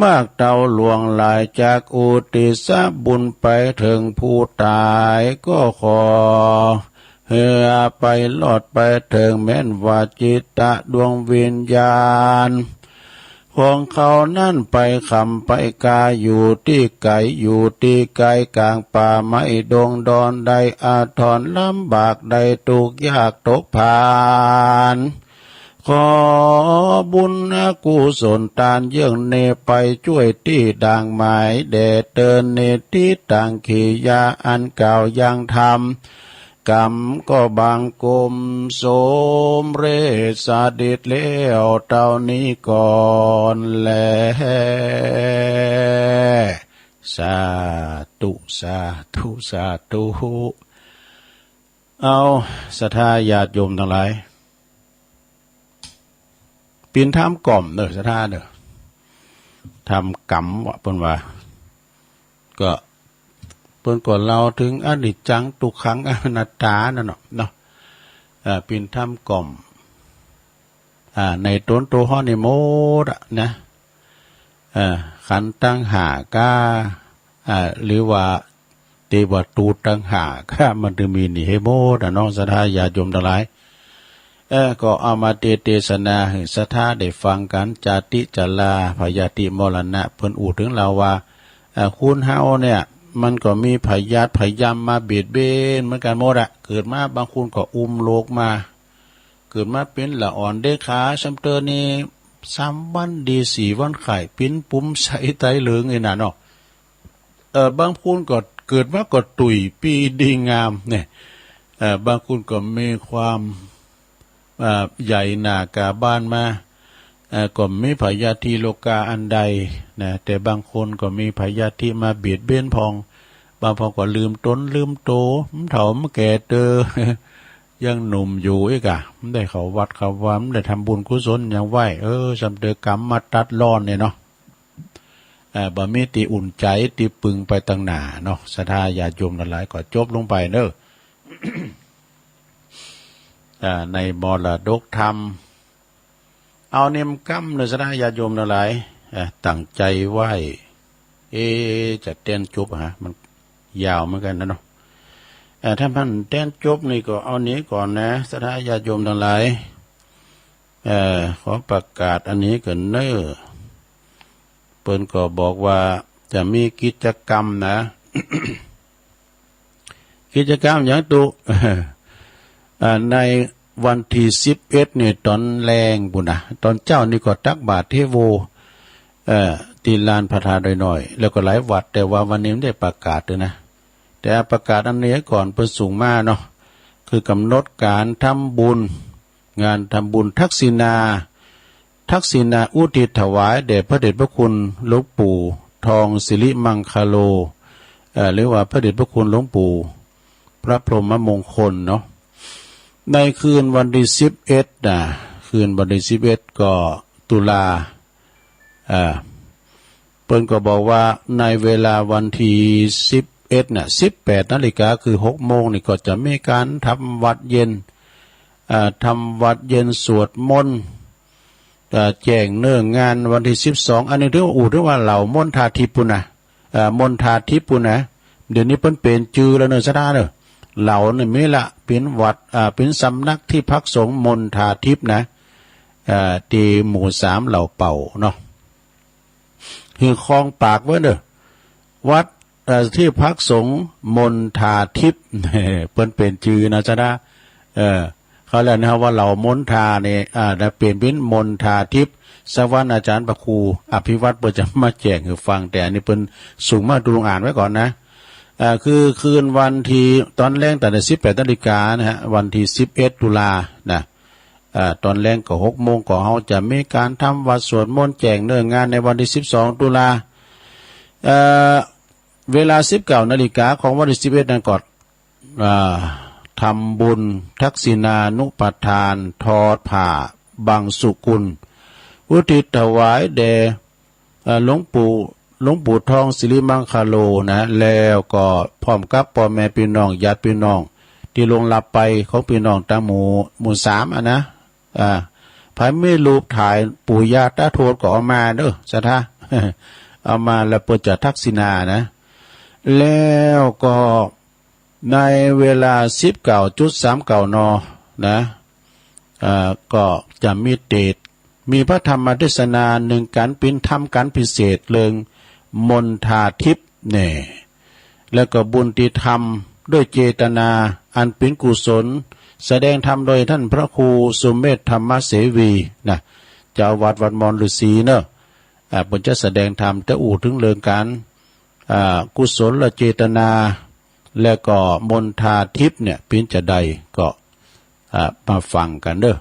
มากเต้าหลวงหลาย จากอุทิศบุญไปเถิงผู้ตาย ก็ขอ เฮือไปรอดไปเถิง แม้นว่าจิตตะดวงวิญญาณ ของเขานั้นไปคำไปกา อยู่ตี้ไกล อยู่ตี้ไกล กลางป่าไม้ดงดอน ได้อาทรลำบาก ได้ทุกข์ยากตกผาน ขอบุญกุศลตานเยื่องนี้ ไปจ้วยตี้ดังหมายแด่เติน ในทิศตังขียา อันกล่าวยังธรรม กำก็บังคมสมเร็จสำเร็จแล้วเต้านี้ก่อนแล สาธุ สาธุ สาธุ เอา ศรัทธาญาติโยมตังหลาย เปียนธรรมกล่อมเน่อ ศรัทธาเน่อ ธรรมกำว่า เปิ้นว่า ก็ เปิ้นก็เล่าเถิงอนิจจัง ทุกขัง อนัตตานั่นเนาะ เนาะ เอ่อ เปียนธรรมกล่อม อ่า ในตนโตเฮานี่หมดอะนะ เอ่อ ขันธ์ตังห้าก้า อ่า หรือว่าเตวะตูตตังห้าก้า มันจะมีนี่หื้อหมดอะเนาะ ศรัทธาญาติโยมตังหลาย เออ ก็เอามาเต เตสนาหื้อศรัทธาได้ฟังกั๋น จาติ จรา พยาธิ มรณะ เปิ้นอู้เถิงเฮาว่า เอ่อ คนเฮาเนี่ย มันก็มีพยาธิพยายามมาเบียดเบียนเหมือนกั๋นหมดอะ เกิดมาบางคนก็อุ้มโรคมา เกิดมาเป๋นละอ่อนเด็กขา ซ้ำเติมนี่ สามวันดี สี่วันไข้ เป๋นปุ่มใสไตเหลืองนี่นะเนาะ เอ่อ บางคนก็เกิดมาก็ตุ้ยปี้ดีงามเนี่ย เอ่อ บางคนก็มีความ เอ่อ ใหญ่หน้ากาบ้านมา เอ่อ ก็มีพยาธิโรคาอันใดนะ แต่บางคนก็มีพยาธิมาเบียดเบียนพ่อง บางพ่องก็ลืมตนลืมโต มันเฒ่ามันแก่เตอ ยังหนุ่มอยู่อีกอะ มันได้เข้าวัดเข้าวา มันได้ทำบุญกุศลหยังไว้ เออ ซ้ำเติมกรรมมาตัดรอนเนี่ยเนาะ เอ่อ บ่มีตี้อุ่นใจ๋ตี้ปึงไปตังหน้าเนาะ ศรัทธาญาติโยมตังหลาย ก็จบลงไปเนาะ เอ่อ ในมรดกธรรม เอาเนมกำเน่อ ศรัทธาญาติโยมตังหลาย เอ่อ ตั้งใจ๋ไว้ เอ๊ะ จะแต๊นจบหา มันยาวเหมือนกั๋นนะเนาะ เอ่อ ถ้ามันแต๊นจบนี่ก็เอานี้ก่อนนะ ศรัทธาญาติโยมตังหลาย เอ่อ ขอประกาศอันนี้ก่อนเน่อ เปิ้นก็บอกว่าจะมีกิจกรรมนะ กิจกรรมหยังตุ๊ เอ่อ ในวันตี้สิบเอ็ดนี่ต๋อนแลงปู้นนะ ต๋อนเจ๊านี่ก็ตักบาตรเทโว เอ่อ ตี้ลานพระธาตุดอยน้อย แล้วก็หลายวัด แต่ว่าวันนี้มันได้ประกาศด้วยนะ แต่ประกาศอันนี้ก่อนเปิ้นส่งมาเนาะ คือกำหนดการทำบุญ งานทำบุญทักษิณา ทักษิณาอุทิศถวายแด่พระเดชพระคุณหลวงปู่ทองสิริมังคโล เอ่อ หรือว่าพระเดชพระคุณหลวงปู่พระพรหมมงคลเนาะ ในคืนวันตี้สิบเอ็ดนะ คืนวันตี้สิบเอ็ดก็ตุลา อ่า เปิ้นก็บอกว่าในเวลาวันตี้สิบเอ็ดน่ะ สิบแปดนาฬิกา คือหกโมงนี่ ก็จะมีการทำวัตรเย็น อ่า ทำวัตรเย็นสวดมนต์ อ่า แจ้งเนิ่งงานวันตี้สิบสอง อันนี้ถือว่า อู้ ถือว่าเหล่ามณฑาทิพย์ปู้นนะ อ่า มณฑาทิพย์ปู้นนะ เดี๋ยวนี้เปิ้นเปลี่ยนจื่อแล้วเน่อ ศรัทธาเน่อ เหล่านี่มีละ เป๋นวัด อ่า เป๋นสำนักที่พักสงฆ์มณฑาทิพย์นะ อ่า ตี้หมู่สามเหล่าเป่าเนาะ หื้อคองปากไว้เน่อ วัด เอ่อ ที่พักสงฆ์มณฑาทิพย์ เปิ้นเปลี่ยนจื่อนะ ศรัทธา เอ่อ เขาเรียกนะว่าเหล่ามณฑาเนี่ย อ่า นะ เปลี่ยนเป็นมณฑาทิพย์ สักวันอาจารย์พระครูอภิวัตรเปิ้นจะมาแจ้งหื้อฟัง แต่อันนี้เปิ้นส่งมา ตุลุงอ่านไว้ก่อนนะ อ่า คือคืนวันที่ ตอนแลงตั้งแต่สิบแปดนาฬิกานะฮะ วันที่สิบเอ็ดตุลานะ อ่า ตอนแลงก็หกโมง ก็เฮาจะมีการทำวัตรสวดมนต์แจ้งเนิ่นงานในวันที่สิบสองตุลา เอ่อ เวลาสิบเก้านาฬิกาของวันที่สิบเอ็ดนั้นก็ อ่า ทำบุญทักษิณานุปทาน ทอดผ้าบังสุกุล อุทิศถวายแด่ เอ่อ หลวงปู่ หลวงปู่ทองสิริมังคโลนะ แล้วก็พร้อมกับป้อแม่ปี้น้อง ญาติปี้น้อง ตี้ล่วงลับไปของปี้น้องตังหมู่ หมู่สามอะนะ อ่า ไผมีรูปถ่ายปู่ย่าตาทวดก็เอามาเด้อ ศรัทธา เอามาแล้วเปิ้นจะทักษิณานะ แล้วก็ในเวลาสิบเก้าจุดสามเก้า น นะ อ่า ก็จะมีเตสน์ มีพระธรรมเทศนาเนิ่งกั๋น เป๋นธรรมกั๋นพิเศษเรื่องมณฑาทิพย์แน่ แล้วก็บุญตี้ทำด้วยเจตนาอันเป๋นกุศล แสดงธรรมโดยท่านพระครูสุเมธธรรมเสวีนะ เจ้าวัดวัดมอนฤๅษีเนอะ อ่า เปิ้นจะแสดงธรรม จะอู้ถึงเรื่องก๋าน อ่า กุศลเจตนา แล้วก็มณฑาทิพย์เนี่ยเป๋นจะใดก็ อ่า มาฟังกั๋นเด้อ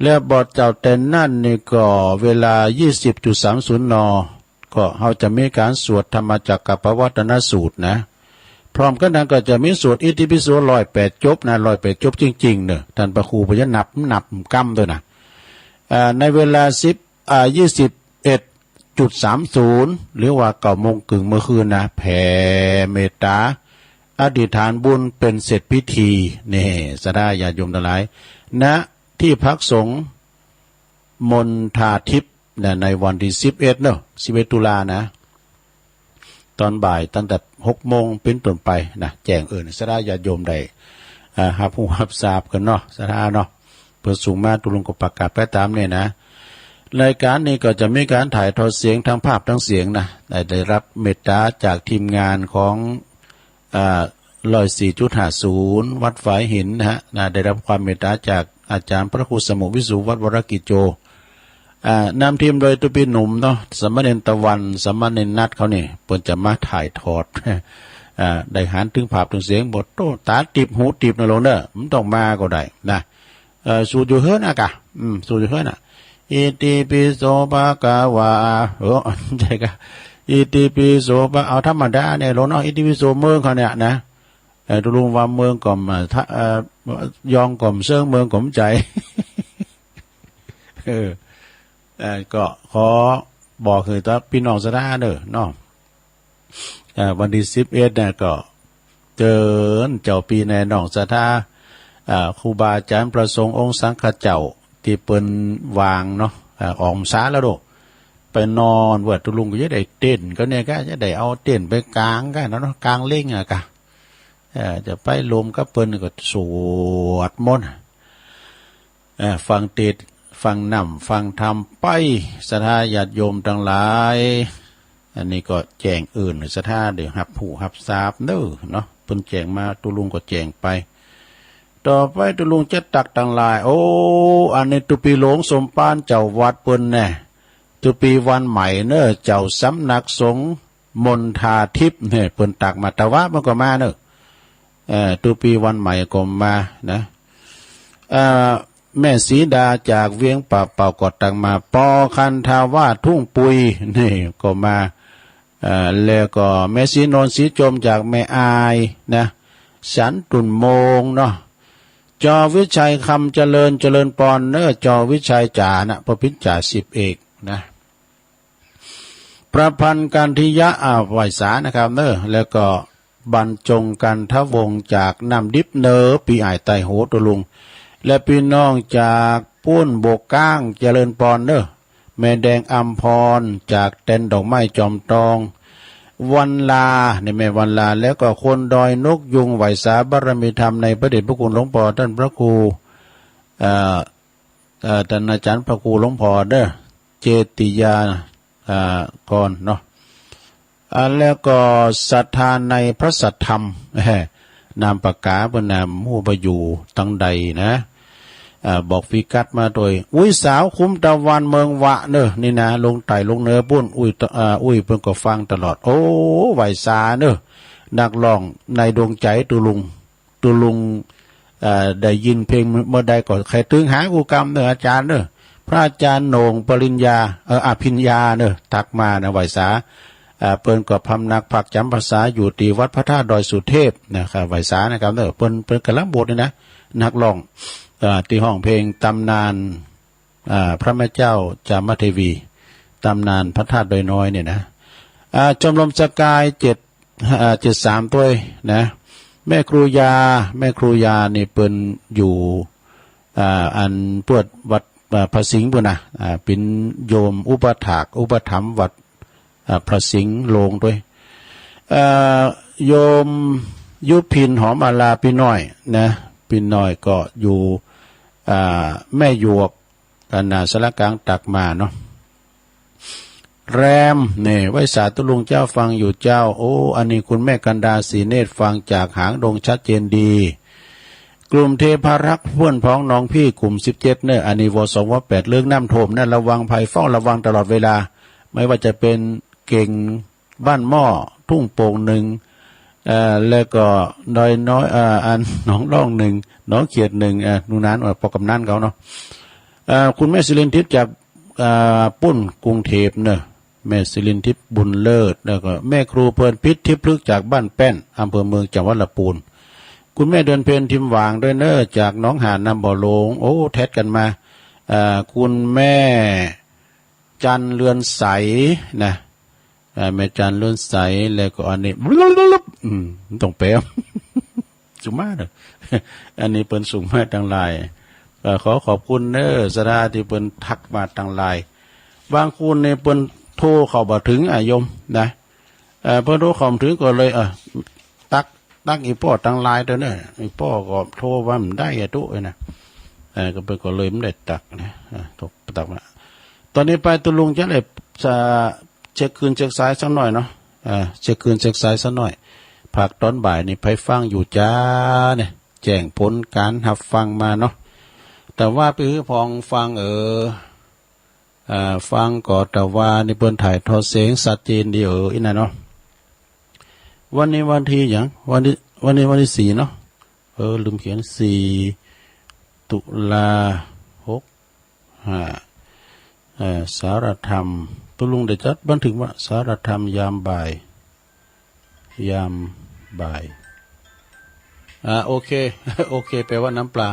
แล้วบ่เจ้าแต่นั้นนี่ก็เวลายี่สิบจุดสามศูนย์ น ก็เฮาจะมีก๋านสวดธรรมจักกัปปวัตตนสูตรนะ พร้อมกั๋นนั้นก็จะมีสวดอิติปิโสร้อยแปดจบนะ ร้อยแปดจบจริงๆ เนอะ ท่านพระครูเปิ้นจะนับ นับกำด้วยนะ อ่า ในเวลาสิบ อ่า ยี่สิบเอ็ดจุดสามศูนย์ หรือว่าเก้าโมงครึ่งเมื่อคืนนะ แผ่เมตตา อธิษฐานบุญเป๋นเสร็จพิธี นี่ ศรัทธาญาติโยมตังหลาย ณ ที่พักสงฆ์มณฑาทิพย์นะ ในวันที่สิบเอ็ดเนอะ สิบเอ็ดตุลานะ ตอนบ่ายตั้งแต่หกโมงเป๋นต้นไปนะ แจ้งเอิ้นศรัทธาญาติโยมได้ อ่า ฮับฮู้ฮับทราบกั๋นเนาะ ศรัทธาเนาะ เปิ้นส่งมา ตุลุงก็ประกาศไปต๋ามนี่นะ รายการนี้ก็จะมีก๋านถ่ายทอดเสียง ทั้งภาพทั้งเสียงนะ ได้ ได้รับเมตตาจากทีมงานของ อ่า ร้อยสี่จุดห้าศูนย์ วัดฝายหินนะฮะ นะ ได้รับความเมตตาจากอาจารย์พระครูสมุห์วิสุวัฒน์ วรกิจโจ อ่า นำทีมโดยตุ๊ปี้หนุ่มเนาะ สามเณรตะวัน สามเณรนัทเขานี่ เปิ้นจะมาถ่ายทอด อ่า ได้หันถึงภาพถึงเสียง บ่โต้ ต๋าติบหูติบนะลุงเนอะ บ่ต้องมาก็ได้นะ เอ่อ สูตรอยู่เฮือนอะกะ อืม สูตรอยู่เฮือนอะ อิติปิโสภะคะวา เออ ใช่กะ อิติปิโสภะ เอาธรรมดาเนี่ยลุงเนาะ อิติปิโสเมืองเขาเนี่ยนะ เอ่อ ตุลุงว่าเมืองก็มา ถ้า เอ่อ ยองก็มาเซิง เมืองก็มาใจ๋ เออ เอ่อ ก็ขอบอกหื้อตาพี่น้องศรัทธาเด้อเนาะ เอ่อ วันที่สิบเอ็ดเนี่ยก็เจิญเจ้าปี้แน่น้องศรัทธา เอ่อ ครูบาอาจารย์พระสงฆ์องค์สังฆเจ้าตี้เปิ้นว่างเนาะ เอ่อ ออกพรรษาแล้วโด ไปนอน ว่าตุลุงก็จะได้เต็นท์ก็เนี่ย ก็จะได้เอาเต็นท์ไปกางกั๋นเนาะ กางเล้งอะกะ เอ่อ จะไปรวมกับเปิ้นก็สวดมนต์ เอ่อ ฟังเทศน์ ฟังธรรม ฟังธรรมไป ศรัทธาญาติโยมตังหลาย อันนี้ก็แจ้งเอิ้นศรัทธาได้ฮับฮู้ฮับทราบเด้อเนาะ เปิ้นแจ้งมา ตุลุงก็แจ้งไป ต่อไปตุลุงจะตักตังหลาย โอ้ อันนี้ตุ๊ปี้หลวงสมภารเจ้าวัดเปิ้นแน่ ตุ๊ปี้วันใหม่เนอะ เจ้าสำนักสงฆ์มณฑาทิพย์เนี่ย เปิ้นตักมา ตะวะมันก็มาเนอะ เอ่อ ตุ๊ปี้วันใหม่ก็มานะ เอ่อ แม่สีดาจากเวียงป่าเป่าก็ตักมา ปอคันธาวาสทุ่งปุยนี่ก็มา เอ่อ แล้วก็แม่สีนวลสีจมจากแม่อายนะ สันตุ่นโมงเนาะ จอวิชัยคำเจริญ เจริญปอนเนอะ จอวิชัยจ๋านะ ปอปิ๊นจ๋าสิบเอกนะ ประพันธ์กันทิยะ อ่า ไหว้สานะครับเนอะ แล้วก็บรรจงกันทวงศ์จากน้ำดิบเนอ ปี้อ้ายใต้โหตุลุง และปี้น้องจากปูนบกก้าง เจริญปอนเนอะ แม่แดงอำพรจากแตนดอกไม้จอมตอง วันลา นี่แม่วันลา แล้วก็คนดอยนกยูง ไหว้สาบารมีธรรมในพระเดชพระคุณหลวงพ่อท่านพระครู เอ่อ เอ่อ ท่านอาจารย์พระครูหลวงพ่อเด้อ เจติยา อ่า กรเนาะ อ่า แล้วก็ศรัทธาในพระสัทธรรม นามปากกาเปิ้นนะ ฮู้บ่อยู่ตังใดนะ อ่า บอกพิกัดมาโดย อุ้ยสาวคุ้มตะวันเมืองวะเนอะ นี่นะ ลงใต้ลงเหนือปุ้น อุ้ยตะ อ่า อุ้ยเปิ้นก็ฟังตลอด โอ้ ไหว้สาเนอะ นักร้องในดวงใจตุลุง ตุลุง เอ่อ ได้ยินเพลงเมื่อใดก็ใค่ตึงหากูกำเนอะอาจารย์เนอะ พระอาจารย์โหน่งปริญญา เอ่อ อภิญญาเนอะ ทักมานะ ไหว้สา เอ่อ เปิ้นก็พำนักพักจำพรรษาอยู่ที่วัดพระธาตุดอยสุเทพนะครับ ไหว้สานะครับเนอะ เปิ้น เปิ้นกำลังบวชนี่นะ นักร้อง เอ่อ ที่ฮ้องเพลงตำนาน อ่า พระแม่เจ้าจามเทวี ตำนานพระธาตุดอยน้อยเนี่ยนะ อ่า ชมรมสกายเจ็ด อ่า เจ็ดสามตัวยนะ แม่ครูยา แม่ครูยานี่เปิ้นอยู่ อ่า อันปวดวัด อ่า พระสิงห์ปุ้นนะ อ่า เป๋นโยมอุปถาก อุปถัมภ์วัด อ่า พระสิงห์โลงตัวย เอ่อ โยมยุพินหอมอาลา ปี้น้อยนะ ปี้น้อยก็อยู่ อ่า แม่หยวก กันนาสารกลางตักมาเนาะ แรม นี่ ไหว้สาตุลุงเจ้า ฟังอยู่เจ้า โอ้ อันนี้คุณแม่กันดา ศรีเนตร ฟังจากหางดงชัดเจนดี กลุ่มเทพารักษ์ เพื่อนพ้องน้องพี่ กลุ่มสิบเจ็ดเนอะ อันนี้ ว สอง ว แปด เรื่องน้ำท่วมนะ ระวังภัย เฝ้าระวังตลอดเวลา ไม่ว่าจะเป็นเก๋ง บ้านหม้อ ทุ่งโป่งหนึ่ง เอ่อ แล้วก็ดอยน้อย เอ่อ อัน หนองล่องหนึ่ง หนองเขียดหนึ่ง เอ่อ หมู่นั้น เอ่อ ปอกำนันเขาเนาะ เอ่อ คุณแม่สิรินทิพย์จาก เอ่อ ปุ้นกรุงเทพเนอะ แม่สิรินทิพย์บุญเลิศ แล้วก็แม่ครูเพลินพิษทิพย์พฤกษ์จากบ้านแป้น อำเภอเมือง จังหวัดลำพูน คุณแม่เดือนเพ็ญทิมหวางด้วยเนอะ จากหนองหานน้ำบ่อโลง โอ้ แท็กกันมา เอ่อ คุณแม่ จันทร์เรือนใสนะ อ่า แม่จันทร์เรือนใส แล้วก็อันนี้ อืม ต้องแปล ส่งมาเด้อ อันนี้เปิ้นส่งมาตังหลาย เอ่อ ขอขอบคุณเด้อ ศรัทธาที่เปิ้นทักมาตังหลาย บางคนนี่เปิ้นโทรเข้าบ่ถึงอะโยมนะ เอ่อ เปิ้นโทรเข้าบ่ถึงก็เลย เอ่อ ตัก ตักอีป้อตังหลายเด้อเนอะ อีป้อก็โทรว่ามันได้อะตุ๊เอ้ยนะ เออ ก็เปิ้นก็เลยไม่ได้ตักนะ อ่ะ ตกตักมา ตอนนี้ไปตุลุงจะได้ จะเช็คคลื่นเช็คสายสักหน่อยเนาะ อ่า เช็คคลื่นเช็คสายสักหน่อย ภาคตอนบ่ายนี่ไผฟังอยู่จ้าเนี่ย แจ้งผลการรับฟังมาเนาะ แต่ว่าไปหื้อพองฟัง เออ อ่า ฟังก็แต่ว่านี่เปิ้นถ่ายทอดเสียงชัดเจนดี เออ อีนั่นเนาะ วันนี้วันที่หยัง วันนี้ วันนี้วันที่สี่เนาะ เออ ลืมเขียน สี่ ตุลา หกห้า เอ่อ สารธรรม ตุลุงได้จัดบันทึกว่า สารธรรมยามบ่าย ยามบ่าย อ่า โอเค โอเค แปลว่าน้ำปลา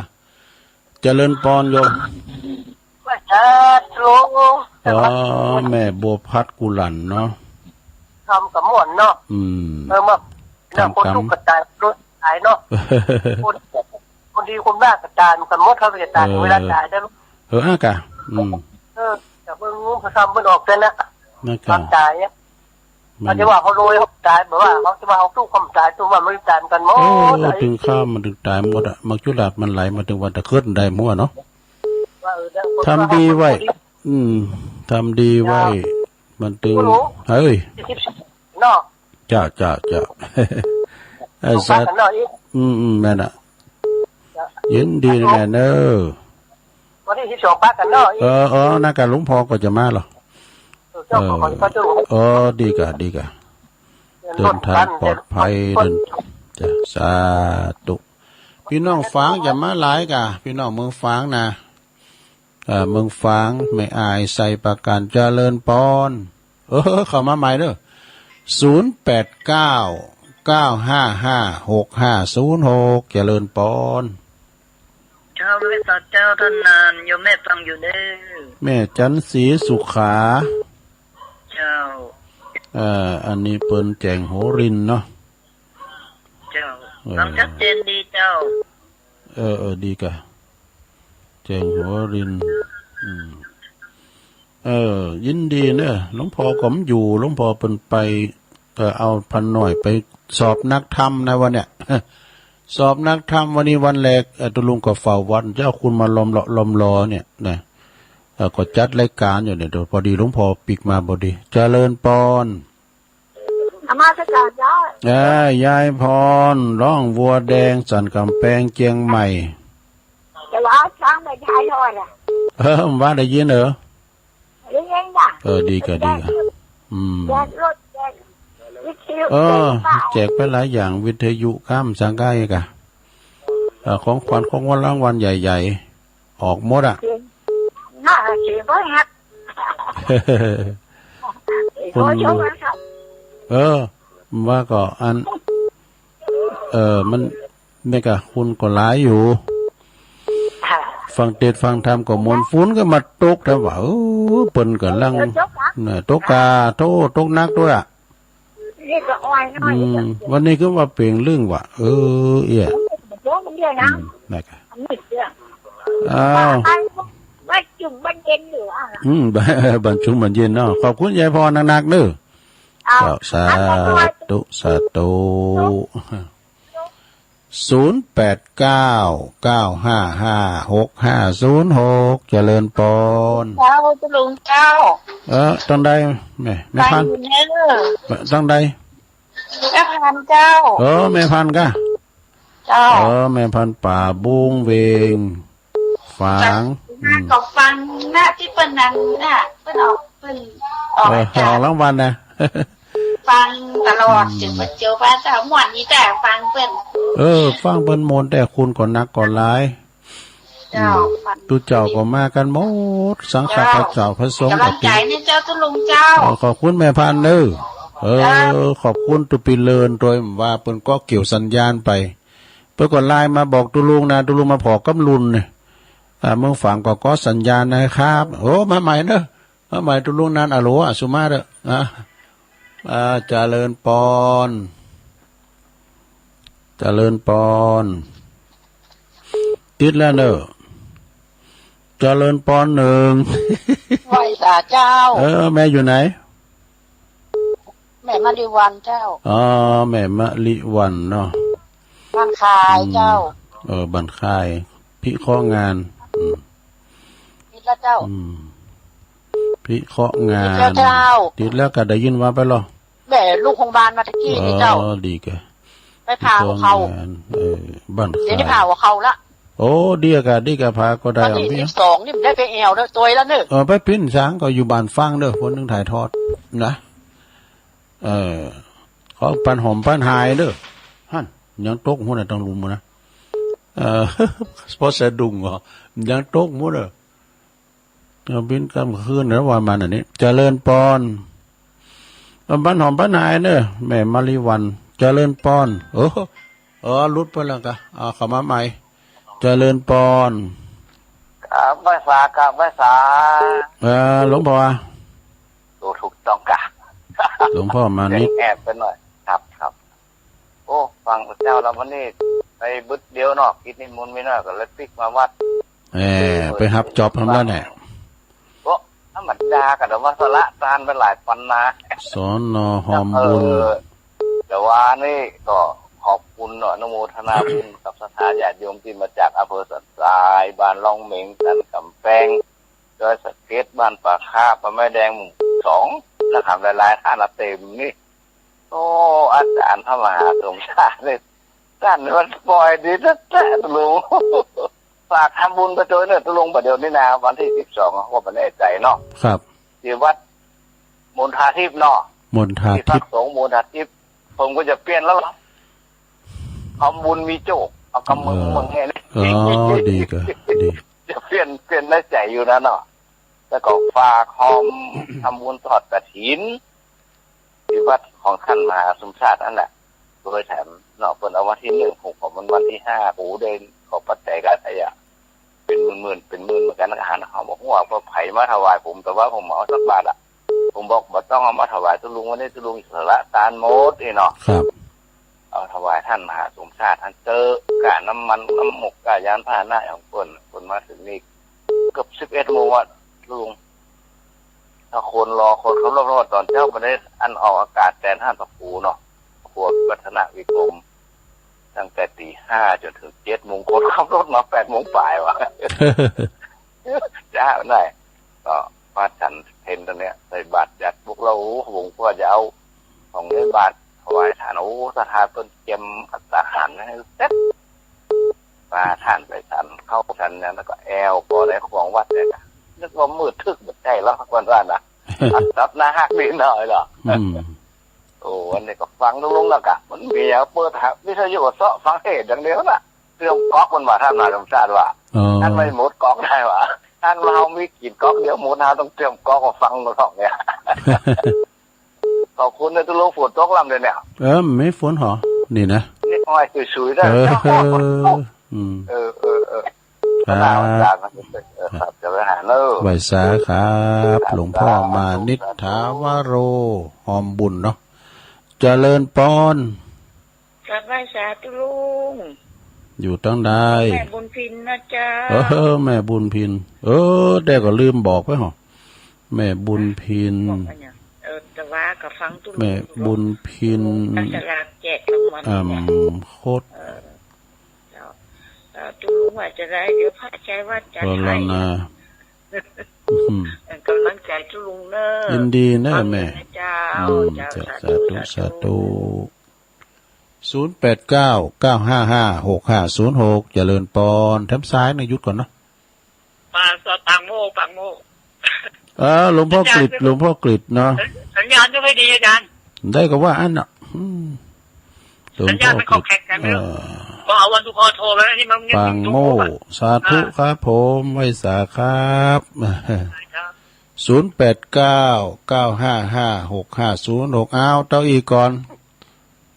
เจริญปอนโยม ว่าสาธุ อ๋อ แม่บัวพัดกุหลั่นเนาะ ทำกับม่วนเนาะ อืม เออ มา ทำ เนาะ คนทุกข์ก็ตาย รถตายเนาะ คน คนดีคนบ้าก็ตาย มันกันหมด เขาจะตาย เออ เวลาตายได้ เออ อ่ะกะ อืม เออ แต่เพิ่งงูเขาทำเพิ่นออกกันนะ นั่นกะ ความตายเนี่ย แม่น เขาจะว่าเขารวยเขาตาย แบบว่าเขาจะว่าเขาทุกข์เขาตาย ทุกข์ว่ามันตายกันหมด เออ ถึงข้ามมันถึงตายหมดอะ มักจุราชมันไหลมาถึงวันตะเคิดได้หมดเนาะ ว่าเออ แล้ว ทำดีไว้ คนเรามัน อืม ทำดีไว้ เจ้า มันถึง ฮัลโหล เฮ้ย เนาะ เจ้า เจ้า เจ้า ไอ้สัตว์ สงสารกันเนาะอีก อืม อืม แม่นอะ เจ้า ยินดีแม่เนอะ วันที่สิบสองปะกันเนาะ เออ เออ นั่นกะหลวงพ่อก็จะมาเหรอ เออ เจ้าของ เออ เขาเจ้าของ เออ ดีกะ ดีกะ เดินทางปลอดภัย เดิน จ้ะ สาธุ พี่น้องฝางจะมาหลายกะ พี่น้องเมืองฝางนะ เอ่อ เมืองฝาง แม่อาย ไชยประการ เจริญปอน เออ เข้ามาใหม่เด้อ ศูนย์แปดเก้า เก้าห้าห้า หกห้าศูนย์หก เจริญปอน เจ้า แม่สาเจ้า ท่านนาน โยมแม่ฟังอยู่เด้อ แม่จันทร์ศรีสุขา เจ้า เอ่อ อันนี้เปิ้นแจ้งโหรินทร์เนาะ เจ้า เออ ฟังชัดเจนดีเจ้า เออ เออ ดีกะ แจ้งโหรินทร์ อืม เออ ยินดีเนอะ หลวงพ่อก็บ่อยู่ หลวงพ่อเปิ้นไป เอ่อ เอาพระน้อยไปสอบนักธรรมนะวันเนี้ย สอบนักธรรมวันนี้วันแรก เอ่อ ตุลุงก็เฝ้าวัด เจ้าคุณมาล้อมเลาะล้อมรอเนี่ยนะ เอ่อ ก็จัดรายการอยู่เนี่ย เดี๋ยวพอดีหลวงพ่อปิ๊กมาพอดี เจริญปอน นมัสการเจ้า เอ้ย ยายพร ร้องวัวแดงสั่นกำแพงเจียงใหม่ แต่ว่าช้างไม่ใช่ทอดอ่ะ เออ ว่าได้ยินเหรอ ได้ยินจ้ะ เออ ดีกะ ดีกะ อืม แจกรถแจกวิทยุ เออ แจกไปหลายอย่าง วิทยุ ข้ามสังกัดกะ เออ ของขวัญ ของวันรางวัลใหญ่ๆ ออกหมดอ่ะ เสียง น่าเสียงก็แฮป คุณ โอ้ย โชคดีครับ เออ ว่าก็อัน เออ มัน นี่กะ คุณก็หลายอยู่ ค่ะ ฟังเทศน์ฟังธรรมก็ม่วน ฝนก็มาตก แต่ว่า เออ เปิ้นกำลัง เออ ตกหนัก เนี่ย ตกกา โธ่ ตกหนักด้วยอ่ะ นี่ก็อ่อนหน่อย อืม วันนี้ก็ว่าเปล่งเรื่องว่ะ เออ เอี้ย เดี๋ยวมันเยอะนะ อืม นะครับ อันนี้เยอะ อ้าว บ้าน บ้านจุ่มบ้านเย็นอยู่อ่ะ อืม บ้านจุ่มบ้านเย็นเนาะ ขอบคุณยายพรนักๆ เด้อ อ้าว เจ้า สาธุ สาธุ ศูนย์แปดเก้า เก้าห้าห้า หกห้าศูนย์หก เจริญปอน เจ้า เจ้าลุงเจ้า เออ ตังใด แม่ แม่พันธุ์ ไปอยู่เนอะ ตังใด แม่พันธุ์เจ้า เออ แม่พันธุ์กะ เจ้า เออ แม่พันธุ์ป่าบุงเวง ฝาง อืม ก็ฟังนะ ที่เปิ้นนั่นน่ะ เปิ้นออก เปิ้นออก เออ รายการ ออกรางวัลนะ ฟังตลอด อืม จนมาเจอว่าเจ้าม่วนนี้แต่ฟังเปิ้น เออ ฟังเปิ้นม่วนแต่คุณก็หนักก็หลาย เจ้า อืม ฟัง ตุ๊เจ้าก็มากันหมด สังฆะ เจ้า พระเจ้าพระสงฆ์ กำลังใจ ก็ติด นี่เจ้าตุ๊ลุงเจ้า เออ ขอบคุณแม่พันธุ์เด้อ เออ เจ้า ขอบคุณตุ๊ปีเลินโดยว่าเปิ้นก็เกี่ยวสัญญาณไป เปิ้นก็ไลน์มาบอกตุ๊ลุงนะ ตุ๊ลุงมาผ่อกับลุนเนี่ย อ่า เมืองฝางก็ก็สัญญาณนะครับ โอ้ มาใหม่เนอะ มาใหม่ตุ๊ลุงนัน อะโหล อะ สุมาเด้อ อ่ะ อ่า เจริญปอน เจริญปอน ติดแล้วเนอะ เจริญปอนหนึ่ง ไหว้สาเจ้า เออ แม่อยู่ไหน แม่มะลิวันเจ้า อ๋อ แม่มะลิวันเนาะ บ้านคายเจ้า อืม เออ บ้านคาย พิเคราะห์งาน อืม ติดแล้วเจ้า อืม พิเคราะห์งาน ติดแล้วเจ้า ติดแล้วก็ได้ยินว่าไปเหรอ แม่ลูกโรงพยาบาลมาตะกี้นี่เจ้า อ๋อ ดีแก ไปผ่าหัวเข่า พิเคราะห์งาน เออ บ้านคาย เดี๋ยวนี้ผ่าหัวเข่าละ โอ้ ดีแก ดีแก ผ่าก็ได้ วันที่ อ่ะ สิบสองนี่มันได้ไปแอวแล้ว ตัวแล้วเนอะ เออ ไปปิ้นสางก็อยู่บ้านฟังเด้อ คนหนึ่งถ่ายทอดนะ เออ ขอปันหอมปันหายเด้อ หั่น ยังตกหัวน่ะ ต้องลุมนะ เออ พอสะดุ้งเหรอ ยังตกหัวเด้อ เอาบินกลางคืนแล้วว่ามันอันนี้ เจริญปอน ปันหอมปันหายเด้อ แม่มาริวัน เจริญปอน โอ้ เออ หลุดไปแล้วกะ เอาเข้ามาใหม่ เจริญปอน ครับ ไหว้สา ครับ ไหว้สา เออ หลวงพ่อ โอ้ ถูกต้องกะ หลวงพ่อมานิด แอบไปหน่อย ครับ ครับ โอ้ ฟังพระเจ้าแล้ววันนี้ไปบึดเดียวเนาะ กิจนิมนต์ไม่น้อยก็เลยพลิกมาวัด เออ ไปฮับจ็อบทำแล้วเนี่ย โอ้ ธรรมดากะ แต่ว่าสละทานไปหลายปันนะ สน.หอมบุญ เออ แต่ว่านี่ก็ขอบคุณเนาะ อนุโมทนาบุญกับศรัทธาญาติโยมที่มาจากอำเภอสันทราย บ้านร่องเหม็ง สันกำแพง ดอยสะเก็ด บ้านป่าคา ป่าไม้แดง หมู่สอง นะครับ หลายๆ ท่านละเต็มนี่ โอ้ อาจารย์พระมหาสมชาตินี่ ท่านมันปล่อยดีแต๊ๆ ลุง ฝากทำบุญไปด้วยเนอะ ลุง ประเดี๋ยวนี้นะ วันที่สิบสอง ก็ไม่แน่ใจเนาะ ครับ ที่วัดมณฑาทิพย์เนาะ มณฑาทิพย์ ที่พักสงฆ์มณฑาทิพย์ ผมก็จะเปลี่ยนแล้วล่ะ ทำบุญมีโชค เอากำมือ เออ มึงให้นะ อ๋อ ดีก็ดี จะเปลี่ยน เปลี่ยนในใจอยู่นะเนาะ แล้วก็ฝากหอมทำบุญทอดกฐิน ที่วัดของท่านมหาสมชาตินั่นแหละ โดยแถมเนาะ เปิ้นเอาวันที่หนึ่ง ผมขอมันวันที่ห้า โอ้ ได้ขอปัจจัยกันไอ้อะ เป็นหมื่นๆ เป็นหมื่นเหมือนกันนะ อาหารเขาบอกว่า พอไผมาถวายผม แต่ว่าผมเอาสักบาทอะ ผมบอก "บ่ต้องเอามาถวายตุ๊ลุง วันนี้ตุ๊ลุงสละทานหมดนี่เนาะ" ครับ เอาถวายท่านมหาสมชาติ ท่านเจอ ค่าน้ำมัน น้ำหมก ค่ายานพาหนะของเปิ้น เปิ้นมาถึงนี่เกือบสิบเอ็ดโมงอะลุง ถ้าคนรอ คนขับรถ เพราะว่าตอนเช้าบ่ได้อันออกอากาศแตนท่านพระครูเนาะ พระครูวัฒนวิกรม ตั้งแต่ตีห้าจนถึงเจ็ดโมง คนขับรถมาแปดโมงปลายว่ะ เจ้าได้ ก็มาฉันเพลตรงเนี้ย ใส่บาตรจัดพวกเรา โอ้โห ผมก็จะเอาของในบาตรถวายทาน โอ้ ศรัทธาเปิ้นเตรียมภัตตาหารให้เสร็จ ไป ปาท่านไปฉันข้าวฉันหยัง แล้วก็แอ่วปอในของวัดเนี่ยนะ นึกว่ามืดตึ๊บ บ่ใช่หรอก เพิ่นว่านะ ตัดหน้าฮักนิดหน่อยหรอก อืม โอ้ อันนี้ก็ฟังลุงๆ แล้วก็ มันมีหยังเปิดหาวิทยุก็เซาะฟังเทศน์อย่างเดียวน่ะ เตรียมก๊อกมันว่า ท่านว่า สมชาติว่า อ๋อ ท่านไม่หมดก๊อกได้ว่า ท่านว่าเฮามีกินก๊อกเดียวหมด เฮาต้องเตรียมก๊อกมาฟังมันสองเนี่ย ขอบคุณนะ ตุลุง ฝนตกลำเดียวเนี่ย เออ ไม่ฝนหรอ นี่นะ นิดหน่อย สุยๆ ได้ เออ อืม เออ เออ เออ ครับ เออ ครับ จะไปหาเนอะ ไหว้สาครับ ครับ หลวงพ่อมานิษฐาวโร หอมบุญเนาะ เจริญปอน ครับ ไหว้สาตุลุง อยู่ตังใด แม่บุญพินนะเจ้า เออ แม่บุญพิน เออ แต่ก็ลืมบอกไปหรอ แม่บุญพิน บอกว่าหยัง เออ แต่ว่าก็ฟังตุลุง แม่บุญพิน อยู่เนาะ จับสลากแจกรางวัล อ่ำ เนี่ย โคตร เออ เจ้า เออ ตุลุงว่าจะได้ เดี๋ยวพระชัยว่าจัดให้ กรุณา อืม เป็นกำลังใจตุลุงเนอะ ยินดีเนอะแม่ ขอบคุณนะเจ้า อืม เจ้า เจ้า สาธุ สาธุ สาธุ ศูนย์แปดเก้า เก้าห้าห้า หกห้าศูนย์หก เจริญปอน แถมสายหน่อย หยุดก่อนเนาะ ปาง ปางโม ปางโม เออ หลวงพ่อกฤษ อาจารย์ หลวงพ่อกฤษเนาะ สัญญาณไม่ค่อยดีอาจารย์ ได้ก็ว่าอันน่ะ อืม หลวงพ่อกฤษ สัญญาณไม่ค่อยแข็งแรงเลย เออ ก็เอาวันทุกข้อโทรไปแล้วที่มัน ปางโม สาธุ อ่า ครับผม ไหว้สาครับ ครับ ศูนย์แปดเก้า เก้าห้าห้า หกห้าศูนย์หก เอา เต้าอี้ก่อน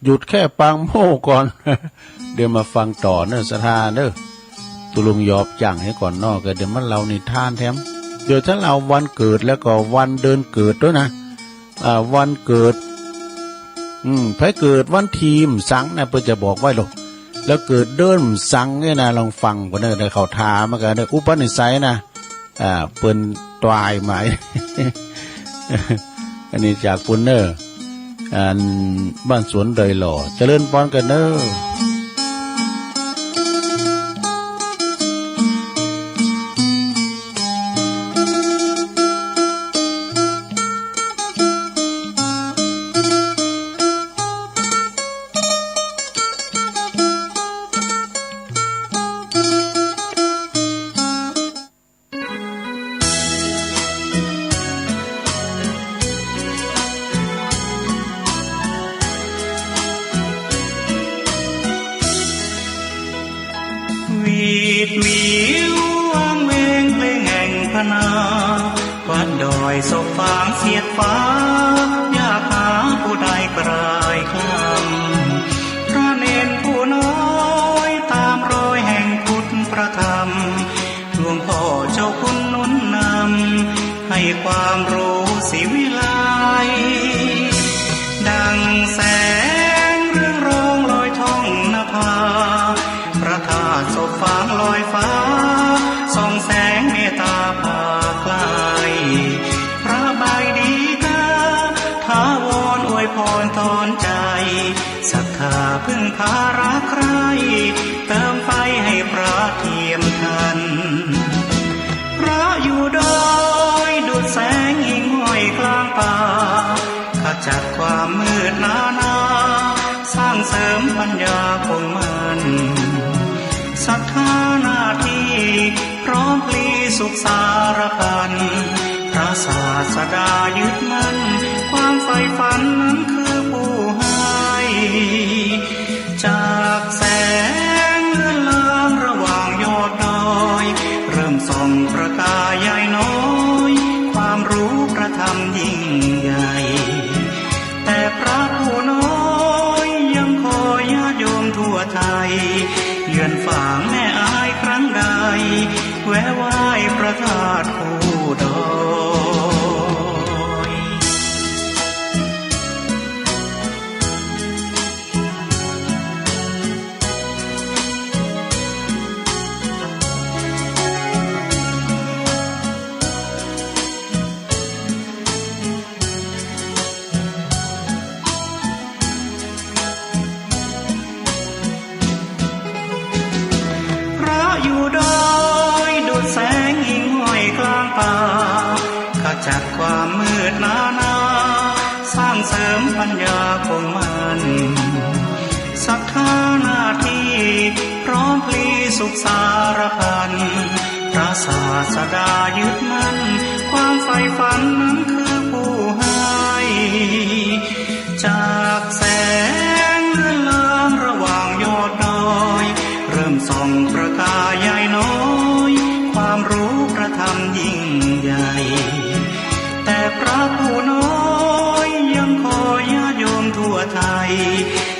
หยุดแค่ปางโมก่อน เดี๋ยวมาฟังต่อเนอะ ศรัทธาเนอะ ตุลุงยอบจั่งให้ก่อนเนาะ ก็เดี๋ยวมาเล่านิทานแถม เดี๋ยวถ้าเล่าวันเกิดแล้วก็วันเดือนเกิดด้วยนะ อ่า วันเกิด อืม ไผเกิดวันที่สังนะ เปิ้นจะบอกไว้หรอก แล้วเกิดเดือนสังเนี่ยนะ ลองฟังก่อนเนอะ ได้เข้าท่ามากันเนอะ อุปนิสัยนะ อ่า เปิ้นตายมา อันนี้จากปุ้นเนอร์ อันบ้านสวนดอยหล่อ เจริญปอนกันเนอร์ วีดวิววางเวงเพลงแห่งพนา วัดดอยศพฟางเสียดฟ้า อยากหาผู้ใดกลายคลำ พระเณรผู้น้อยตามรอยแห่งพุทธพระธรรม หลวงพ่อเจ้าคุณหนุนนำ ให้ความรู้ศรีวิไล ดังแสงเรืองรองลอยท่องนภา พระธาตุศพฟางลอยฟ้า ส่องแสงเมตตาพาไกล พระบายดีกา ถาวรอวยพรตอนใจ ศรัทธาพึ่งพารักใคร่ เติมไฟให้พระเทียมทัน พระอยู่ดอยดุจแสงหิ่งห้อยกลางป่า ขจัดความมืดหนานา สร้างเสริมปัญญาคงมั่น ศรัทธาหน้าที่พร้อมพลีสุขสารพัน พระศาสดายึดมั่น ความใฝ่ฝันนั้นคือผู้ให้ จากแสงเลือนลางระหว่างยอดดอย เริ่มส่องประกายใหญ่น้อย ความรู้พระธรรมยิ่งใหญ่ แต่พระผู้น้อยยังคอยญาติโยมทั่วไทย เยือนฝางแม่อายครั้งใด แวะไหว้พระธาตุคู่ดอย พระอยู่ดอยดุจแสงหิ่งห้อยกลางป่า ขจัดความมืดหนานา สร้างเสริมปัญญาคงมั่น ศ ศรัทธาหน้าที่พร้อมพลีสุขสารพัน พระศาสดายึดมั่น ความใฝ่ฝันนั้นคือผู้ให้ จากแสงเลือนลางระหว่างยอดดอย เริ่มส่องประกายใยน้อย ความรู้พระธรรมยิ่งใหญ่ แต่พระผู้น้อยยังคอยญาติโยมทั่วไทย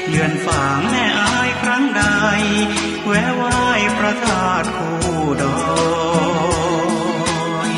เยือนฝางแม่อายครั้งใด แวะไหว้พระธาตุคู่ดอย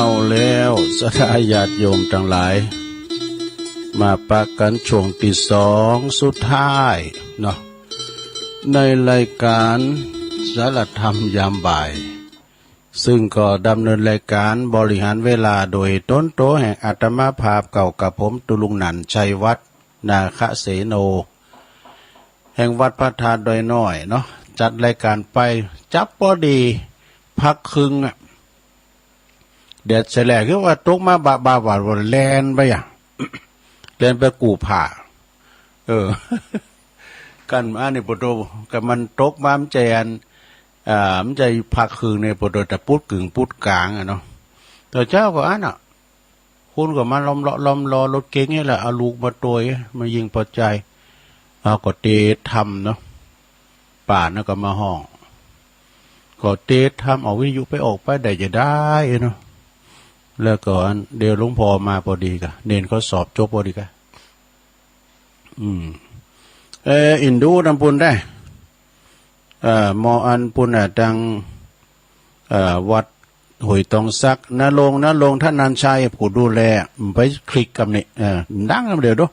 เอาแล้ว ศรัทธาญาติโยมตังหลาย มาปะกั๋นช่วงตี้สองสุดท้ายเนาะ ในรายการสารธรรมยามบ่าย ซึ่งก็ดำเนินรายการบริหารเวลาโดยต๋นโตแห่งอาตมาภาพเก่ากับผม ตุลุงหนั่น ชัยวัฒน์ นาคเสโน แห่งวัดพระธาตุดอยน้อยเนาะ จัดรายการไป จับพอดี พักครึ่งอะ แดดแสแหลก คือว่าตกมาบะบะหวาดว่าแล่นไปอะ แล่นไปกู้ผ้า เออ กันอันนี้ปะโต กันมันตกมา มันใจ้อัน อ่า มันใจ้พักครึ่งนี่ปะโต แต่ปุ๊ดกึ่งปุ๊ดกลางอะเนาะ แต่เจ้าก็อันน่ะ คนก็มาล้อมเลาะล้อมรอรถเก๋งนี่แหละ เอาลูกมาตวย มันยิ่งปอดใจ๋ เอาก็เตธรรมเนาะ ป่านั้นก็มาฮ้อง ก็เตธรรม เอาวิทยุไปออกไปได้จะได้เนาะ แล้วก็อันเดียวหลวงพ่อมาพอดีกะ เณรเขาสอบจบพอดีกะ อืม เอ่อ อินดูนำปุนได้ เอ่อ หมออันปุนน่ะ ตัง เอ่อ วัดห้วยตองสัก ณรงค์ ณรงค์ ธนัญชัย ผู้ดูแล ไปคลิกกำนี่ เอ่อ ดังกำเดียวดู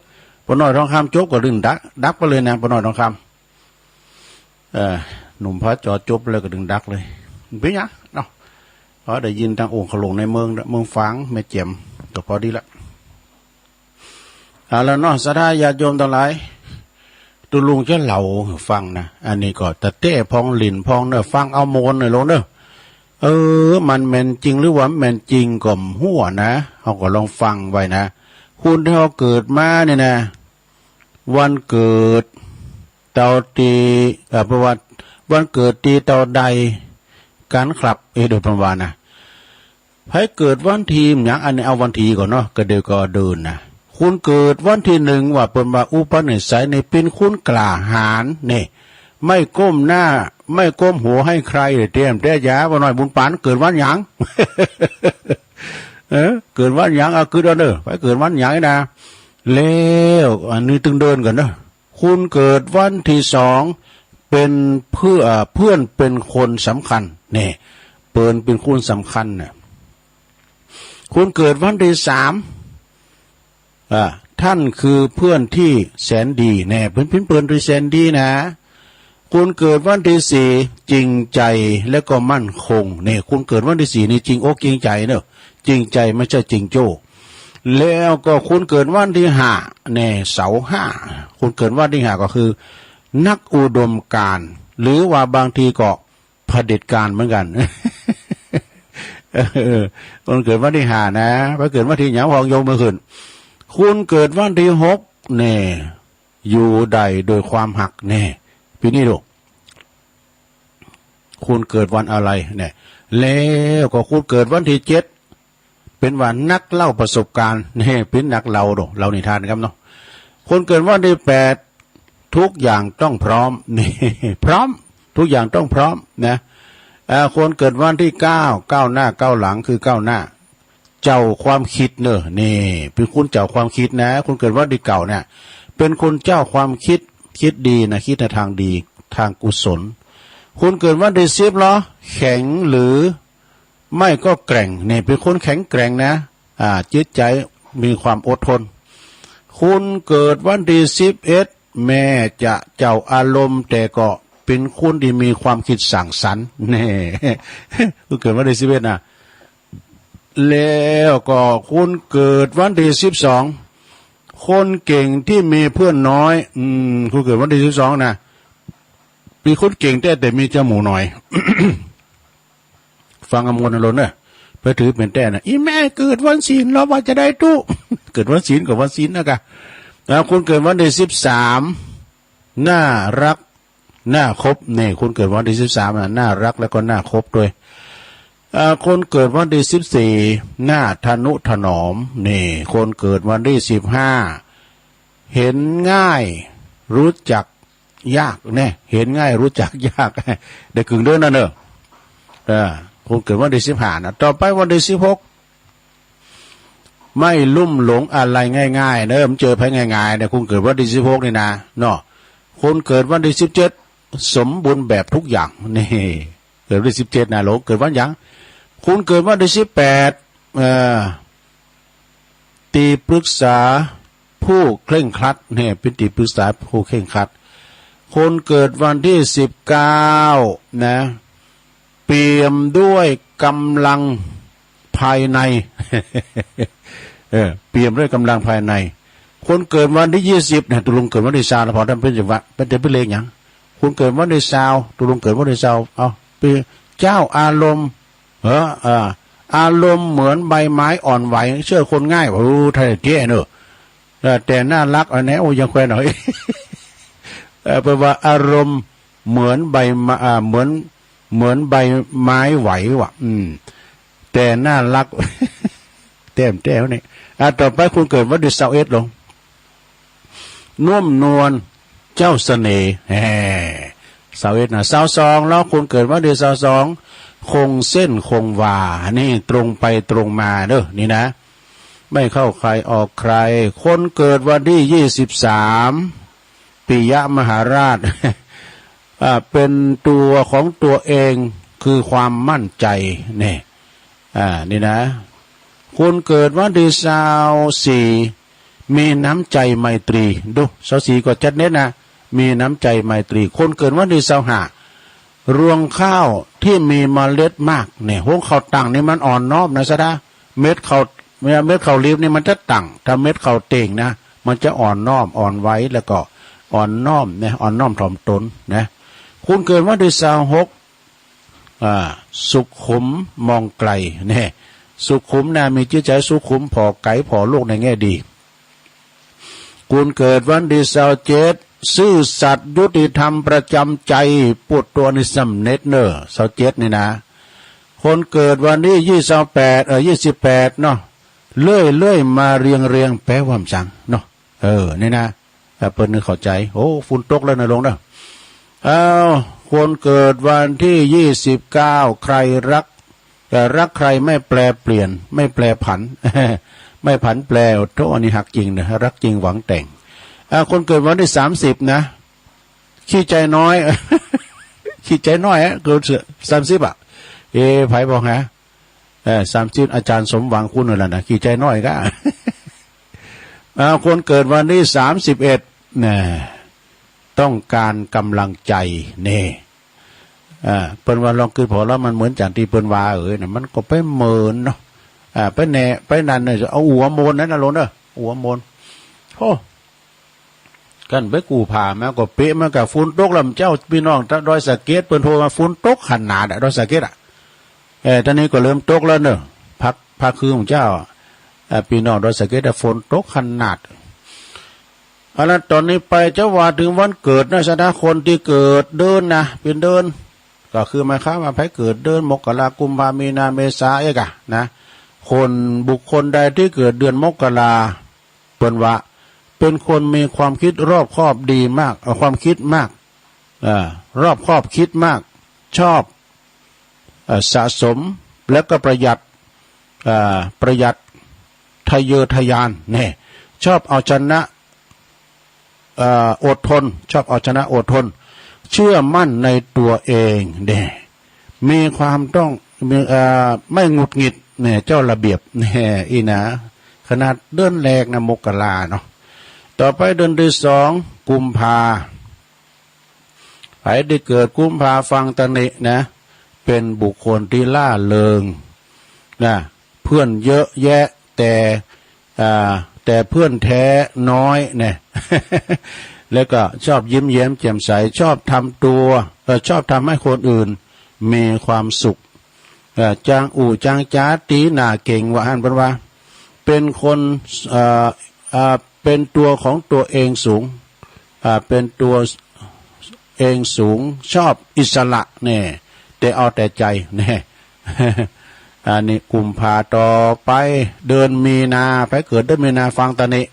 ป้าน้อยทองคำจบก็ดึงดัก ดักไปเลยนะ ป้าน้อยทองคำ เอ่อ หนุ่มพระจอจบแล้วก็ดึงดักเลย เป็นหยังเนาะ เพราะได้ยินทางองค์ขลงในเมือง เมืองฝาง แม่แจ่ม ก็พอดีละ เอาละเนาะ ศรัทธาญาติโยมตังหลาย ตุลุงจะเล่าหื้อฟังนะ อันนี้ก็ตะเต๊ะพองหลิ้นพองเนอะ ฟังเอาโมนหน่อยลงเนอะ เออ มันแม่นจริงหรือว่าบ่แม่นจริงก็บ่ฮู้อะนะ เฮาก็ลองฟังไว้นะ คนที่เฮาเกิดมาเนี่ยนะ วันเกิดเตาตี้ เอ่อ ประวัติ วันเกิดตี้เตาใด กันครับ เอ้ย โดยประมาณนะ ไผเกิดวันตี้หยัง อันนี้เอาวันตี้ก่อนเนาะ กะเดียวก็เดินนะ คนเกิดวันตี้หนึ่งว่าเปิ้นว่าอุปนิสัยนี่เป๋นคนกล้าหาญนี่ ไม่ก้มหน้า ไม่ก้มหัวให้ใคร เตรียมแต่ยา ป้าน้อยบุญปานเกิดวันหยัง เออ เกิดวันหยัง เอากึ๊ดเอาเด้อ ไผเกิดวันหยังนะ แล้วอันนี้ตึงเดินก่อนเนาะ คนเกิดวันตี้สอง เป๋นเพื่อ เอ่อ เพื่อนเป๋นคนสำคัญ นี่ เปิ้นเป๋นคนสำคัญน่ะ คนเกิดวันตี้สาม อ่า ท่านคือเพื่อนที่แสนดี แน่ เปิ้นเป๋นเพื่อนตี้แสนดีนะ คนเกิดวันตี้สี่ จริงใจและก็มั่นคง นี่ คนเกิดวันตี้สี่นี่จริงอกจริงใจเนอะ จริงใจไม่ใช่จริงโจ้ แล้วก็คนเกิดวันตี้ห้า แน่ เสาห้า คนเกิดวันตี้ห้าก็คือ นักอุดมการณ์ หรือว่าบางทีก็เผด็จการเหมือนกัน เออ คนเกิดวันตี้ห้านะ ไผเกิดวันตี้หยัง พองยกมือขึ้น คนเกิดวันตี้หก แน่ อยู่ได้โดยความฮัก แน่ ปี๋นี้ลูก คนเกิดวันอะไร แน่ แล้วก็คนเกิดวันที่เจ็ด เป็นว่านักเล่าประสบการณ์ นี่เป็นนักเล่าโด เล่านิทานครับเนาะ คนเกิดวันที่แปด ทุกอย่างต้องพร้อม นี่ พร้อม ทุกอย่างต้องพร้อมนะ อ่า คนเกิดวันที่เก้า ก้าวหน้าก้าวหลัง คือก้าวหน้า เจ้าความคิดเนอะ นี่ เป็นคนเจ้าความคิดนะ คนเกิดวันที่เก้าเนี่ย เป็นคนเจ้าความคิด คิดดีนะ คิดในทางดี ทางกุศล คนเกิดวันที่สิบเหรอ แข็งหรือ ไม่ก็แกร่ง นี่เป็นคนแข็งแกร่งนะ อ่า จิตใจมีความอดทน คนเกิดวันที่สิบเอ็ด แม้จะเจ้าอารมณ์ แต่ก็เป็นคนที่มีความคิดสร้างสรรค์ นี่ คนเกิดวันที่สิบเอ็ดนะ แล้วก็คนเกิดวันที่สิบสอง คนเก่งที่มีเพื่อนน้อย อืม คนเกิดวันที่สิบสองนะ เป็นคนเก่งแท้แต่มีเจ้าหมู่น้อย ฟังอำมวลอารมณ์เนอะ ไปถือเป็นแท้นะ อีแม่เกิดวันศีล เราว่าจะได้ตู้ เกิดวันศีลกับวันศีลนะกะ แล้วคนเกิดวันที่สิบสาม น่ารัก น่าคบ นี่ คนเกิดวันที่สิบสามนะ น่ารักแล้วก็น่าคบด้วย อ่า คนเกิดวันที่สิบสี่ น่าทะนุถนอม นี่ คนเกิดวันที่สิบห้า เห็นง่าย รู้จักยาก เนี่ย เห็นง่าย รู้จักยาก ได้กึ่งเดือนนั่นเนอะ อ่า คนเกิดวันที่สิบห้านะ ต่อไปวันที่สิบหก ไม่ลุ่มหลงอะไรง่ายๆ เนอะ มันเจอไผง่ายๆ เนี่ย คนเกิดวันที่สิบหกนี่นะ เนาะ คนเกิดวันที่สิบเจ็ด สมบูรณ์แบบทุกอย่าง นี่ เกิดวันที่สิบเจ็ดนะ หลง เกิดวันหยัง คนเกิดวันที่สิบแปด เอ่อ ที่ปรึกษาผู้เคร่งครัด เนี่ย เป็นที่ปรึกษาผู้เคร่งครัด คนเกิดวันที่สิบเก้า นะ เปี่ยมด้วยกำลังภายใน เออ เปี่ยมด้วยกำลังภายใน คนเกิดวันที่ยี่สิบ เนี่ย ตกลงเกิดวันที่ซาว แล้วพอท่านเป็นจังหวะ เป็นแต่เป็นเลขหยัง คนเกิดวันที่ซาว ตกลงเกิดวันที่ซาว เอา เป็นเจ้าอารมณ์ เออ เออ อารมณ์เหมือนใบไม้อ่อนไหว เชื่อคนง่าย โอ้ ไทยเจ๊เนอะ เออ แต่น่ารัก อันนี้ โอ้ ยังแควนหน่อย เออ แปลว่าอารมณ์เหมือนใบไม้ อ่า เหมือน เหมือนใบไม้ไหวว่ะ อืม แต่น่ารัก แต้ม แต้มนี่ อ่ะ ต่อไปคนเกิดวันที่ซาวเอ็ดลง นุ่มนวล เจ้าเสน่ห์ แหม ซาวเอ็ดนะ ซาวสอง แล้วคนเกิดวันที่ซาวสอง คงเส้นคงวา นี่ตรงไปตรงมาเด้อ นี่นะ ไม่เข้าใครออกใคร คนเกิดวันที่ยี่สิบสาม ปิยมหาราช อ่า เป็นตัวของตัวเอง คือความมั่นใจ เนี่ย อ่า นี่นะ คนเกิดวันที่ซาวสี่ มีน้ำใจไมตรี ดู ซาวสี่ก็จัดเน้นนะ มีน้ำใจไมตรี คนเกิดวันที่ซาวห้า รวงข้าวที่มีเมล็ดมาก เนี่ย ฮวงข้าวตังนี่มันอ่อนน้อมนะซะนะ เม็ดข้าว เม็ดข้าวหลีบนี่มันจะตัง ถ้าเม็ดข้าวเต่งนะ มันจะอ่อนน้อม อ่อนไหว แล้วก็อ่อนน้อมนะ อ่อนน้อมถ่อมตนนะ คนเกิดวันที่ซาวหก อ่า สุขุมมองไกล เนี่ย สุขุมนะ มีจิตใจสุขุม ผ่อไกล ผ่อโลกในแง่ดี คนเกิดวันที่ซาวเจ็ด ซื่อสัตย์ยุติธรรมประจำใจ ปวดตัวนี่สำเร็จเนอะ ซาวเจ็ดนี่นะ คนเกิดวันที่ยี่สิบแปด เออ ยี่สิบแปดเนาะ เลื่อยเลื่อยมาเรียงเรียง แปลว่าหยังเนาะ เออ นี่นะ เออ เปิ้นนึกเข้าใจ โอ้ ฝนตกแล้วนะลงเด้อ อ้าว คนเกิดวันที่ยี่สิบเก้า ใครรัก แต่รักใครไม่แปรเปลี่ยน ไม่แปรผัน ไม่ผันแปร โธ่ อันนี้ฮักจริงเนอะ รักจริงหวังแต่ง อ่า คนเกิดวันที่สามสิบนะ ขี้ใจน้อย ขี้ใจน้อยอะ เกิดสามสิบอะ เอ ไผบอกฮะ เออ สามสิบ อาจารย์สมหวังคุณนั่นแหละนะ ขี้ใจน้อยก็ อ่า คนเกิดวันที่สามสิบเอ็ด นะ ต้องการกำลังใจ นี่ อ่า เปิ้นว่าลองกึ๊ดผ่อแล้วมันเหมือนอย่างตี้เปิ้นว่า เอ้ย นะ มันก็ไปเหมือนเนาะ อ่า ไปแหน่ ไปนั่นเนี่ย เอาหัวโมนนั่นนะลงเด้อ หัวโมน โอ้ กันไปกู้ผ้ามาก็เป๊ะ มันก็ฝนตกแล้ว เจ้า พี่น้องดอยสะเก็ดเปิ้นโทรมา ฝนตกขนาดอะ ดอยสะเก็ดอะ เออ ตอนนี้ก็เริ่มตกแล้วเนอะ พัก พักคืนของเจ้า เอ่อ พี่น้องดอยสะเก็ดอะ ฝนตกขนาด อันนั้นตอนนี้ไปจะว่าถึงวันเกิดนะ สถานะคนที่เกิดเดือนนะ เป็นเดือน ก็คือหมายความว่าใผเกิดเดือนมกรา กุมภา มีนา เมษา เอกอะนะ คน บุคคลใดที่เกิดเดือนมกรา เปิ้นว่าเป็นคนมีความคิดรอบคอบดีมาก เอ่อ ความคิดมาก เอ่อ รอบคอบคิดมาก ชอบ เอ่อ สะสม แล้วก็ประหยัด เอ่อ ประหยัดทะเยอทะยาน เนี่ย ชอบเอาชนะ เอ่อ อดทน ชอบเอาชนะอดทน เชื่อมั่นในตัวเองเนี่ย มีความต้อง มี เอ่อ ไม่หงุดหงิดเนี่ย เจ้าระเบียบเนี่ย อี้นะ ขนาดเดือนแรกนะ มกราเนาะ ต่อไปเดือนที่สอง กุมภา ใผที่เกิดกุมภาฟังตะนี้นะ เป็นบุคคลที่ร่าเริงนะ เพื่อนเยอะแยะ แต่ อ่า แต่เพื่อนแท้น้อยเนี่ย แล้วก็ชอบยิ้มแย้มแจ่มใส ชอบทำตัว เอ่อ ชอบทำให้คนอื่นมีความสุข เอ่อ จางอู้จางจ๋า ตี๋หน้าเก่ง ว่าหั้นเปิ้นว่า เป็นคน เอ่อ เอ่อ เป็นตัวของตัวเองสูง อ่า เป็นตัวเองสูง ชอบอิสระเนี่ย แต่เอาแต่ใจเนี่ย อันนี้กุมภา ต่อไปเดือนมีนา ใผเกิดเดือนมีนาฟังตะนี้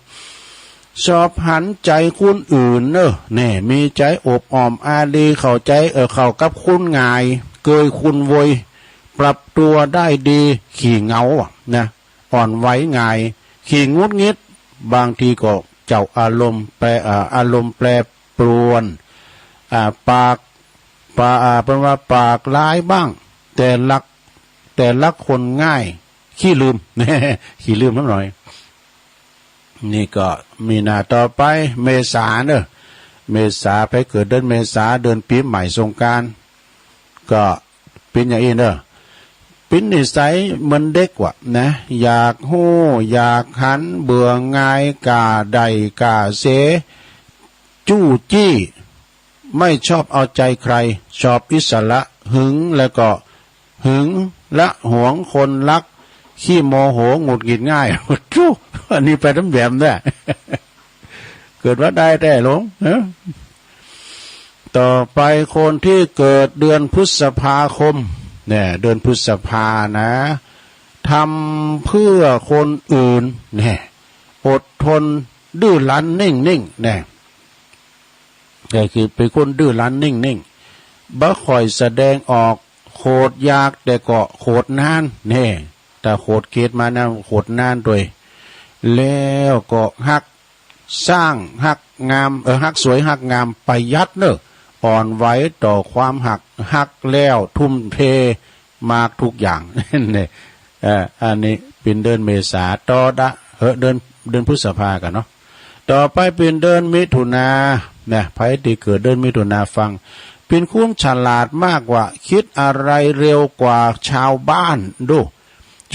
ชอบหันใจคนอื่นเนอะ เนี่ย มีใจอบอ้อมอารี เข้าใจ เออ เข้ากับคนง่าย เกยคนโวย ปรับตัวได้ดี ขี้เหงาอะนะ อ่อนไหวง่าย ขี้หงุดหงิด บางทีก็เจ้าอารมณ์แปร เอ่อ อารมณ์แปรปรวน อ่า ปาก ปา อ่า เปิ้นว่าปากร้ายบ้าง แต่รัก แต่รักคนง่าย ขี้ลืม ขี้ลืมน้ำหน่อย นี่ก็มีนา ต่อไปเมษาเนอะ เมษา ใผเกิดเดือนเมษา เดือนปีใหม่สงกรานต์ ก็เป๋นอย่างอี้เนอะ เป๋นนิสัยเหมือนเด็กว่ะนะ อยากฮู้ อยากหัน เบื่อหน่าย ก้าได้ก้าเสีย จู้จี้ ไม่ชอบเอาใจใคร ชอบอิสระ หึง แล้วก็หึง ละหวงคนรัก ขี้โมโห หงุดหงิดง่าย ทู้ อันนี้ไปต๋ามแบบนั้น เกิดว่าได้แท้หลง ฮะ ต่อไปคนที่เกิดเดือนพฤษภาคม เนี่ย เดือนพฤษภานะ ทำเพื่อคนอื่น เนี่ย อดทน ดื้อรั้น นิ่งๆ เนี่ย ก็คือเป๋นคนดื้อรั้น นิ่งๆ บ่ค่อยแสดงออก โขดยาก แต่ก็โขดนาน เนี่ย ถ้าโขดเขตมานะ โขดนานตวย แล้วก็ฮัก สร้าง ฮักงาม เออ ฮักสวยฮักงาม ประหยัดเนอะ อ่อนไหวต่อความฮัก ฮักแล้วทุ่มเทมากทุกอย่าง เนี่ย เอ่อ อันนี้เป๋นเดือนเมษา ต่อดะ เออ เดือน เดือนพฤษภากั๋นเนาะ ต่อไปเป๋นเดือนมิถุนา นะ ใผตี้เกิดเดือนมิถุนาฟัง เป๋นคนฉลาดมากกว่า คิดอะไรเร็วกว่าชาวบ้าน ดู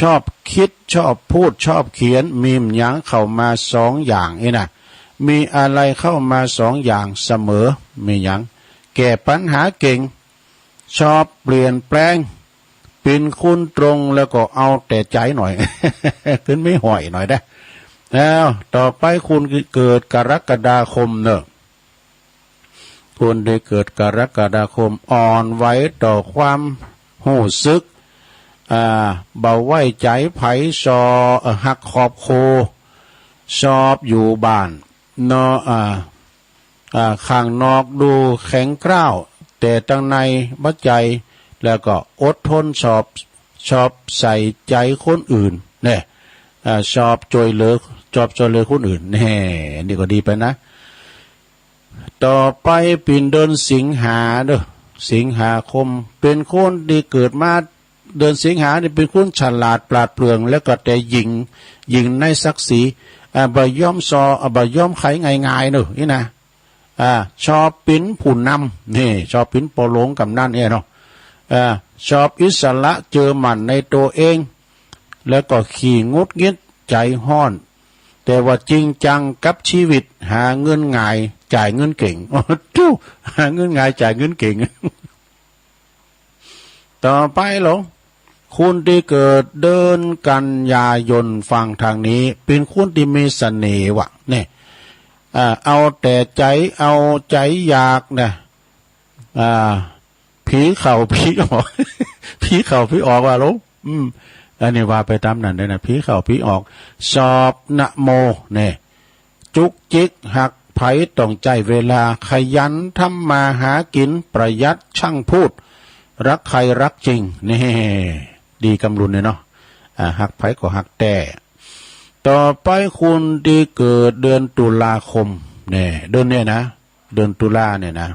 ชอบคิด ชอบพูด ชอบเขียน มีหยังเข้ามาสองอย่างอี้นะ มีอะไรเข้ามาสองอย่างเสมอ มีหยัง แก้ปัญหาเก่ง ชอบเปลี่ยนแปลง เป๋นคนตรงแล้วก็เอาแต่ใจหน่อย ขึ้นไม่ห่อยหน่อยนะ แล้วต่อไปคนเกิดกรกฎาคมเนอะ คนที่เกิดกรกฎาคมอ่อนไหวต่อความรู้สึก อ่า บ่ไว้ใจใผ ชอบ เอ่อ ฮักครอบครัว ชอบอยู่บ้านเนาะ อ่า อ่า ข้างนอกดูแข็งกร้าว แต่ตังในบ่ใจ แล้วก็อดทน ชอบ ชอบใส่ใจคนอื่น เนี่ย อ่า ชอบช่วยเหลือ ชอบช่วยเหลือคนอื่น แหม นี่ก็ดีไปนะ ต่อไปเป๋นเดือนสิงหาเด้อ สิงหาคม เป๋นคนที่เกิดมาเดือนสิงหานี่เป๋นคนฉลาดปราดเปรื่อง แล้วก็แต่หยิ่ง หยิ่งในศักดิ์ศรี อ่า บ่ยอมซอ อ่า บ่ยอมใครง่ายๆ เนอะ นี่นะ อ่า ชอบเป๋นผู้นำ นี่ ชอบเป๋นป้อหลวงกำนันเนี่ยเนาะ อ่า ชอบอิสระ เชื่อมั่นในตัวเอง แล้วก็ขี้หงุดหงิด ใจฮ้อน แต่ว่าจริงจังกับชีวิต หาเงินง่าย จ่ายเงินเก่ง โอ้โห หาเงินง่าย จ่ายเงินเก่ง ต่อไปเหรอ คนที่เกิดเดือนกันยายนฟังทางนี้ เป๋นคนที่มีเสน่ห์ว่ะ เนี่ย อ่า เอาแต่ใจ เอาใจอยากนะ อ่า ผีเข้าผีออก ผีเข้าผีออกว่าลง อืม อันนี้ว่าไปตามนั้นเลยนะ ผีเข้าผีออก สอบนะโมเนี่ย จุกจิก ฮักไผต้องใช้เวลา ขยันทำมาหากิน ประหยัดช่างพูด รักใครรักจริง นี่ ดีกำลุนเนี่ยเนาะ อ่า ฮักไผก็ฮักแต๊ ต่อไปคนที่เกิดเดือนตุลาคม เนี่ย เดือนเนี่ยนะ เดือนตุลาเนี่ยนะ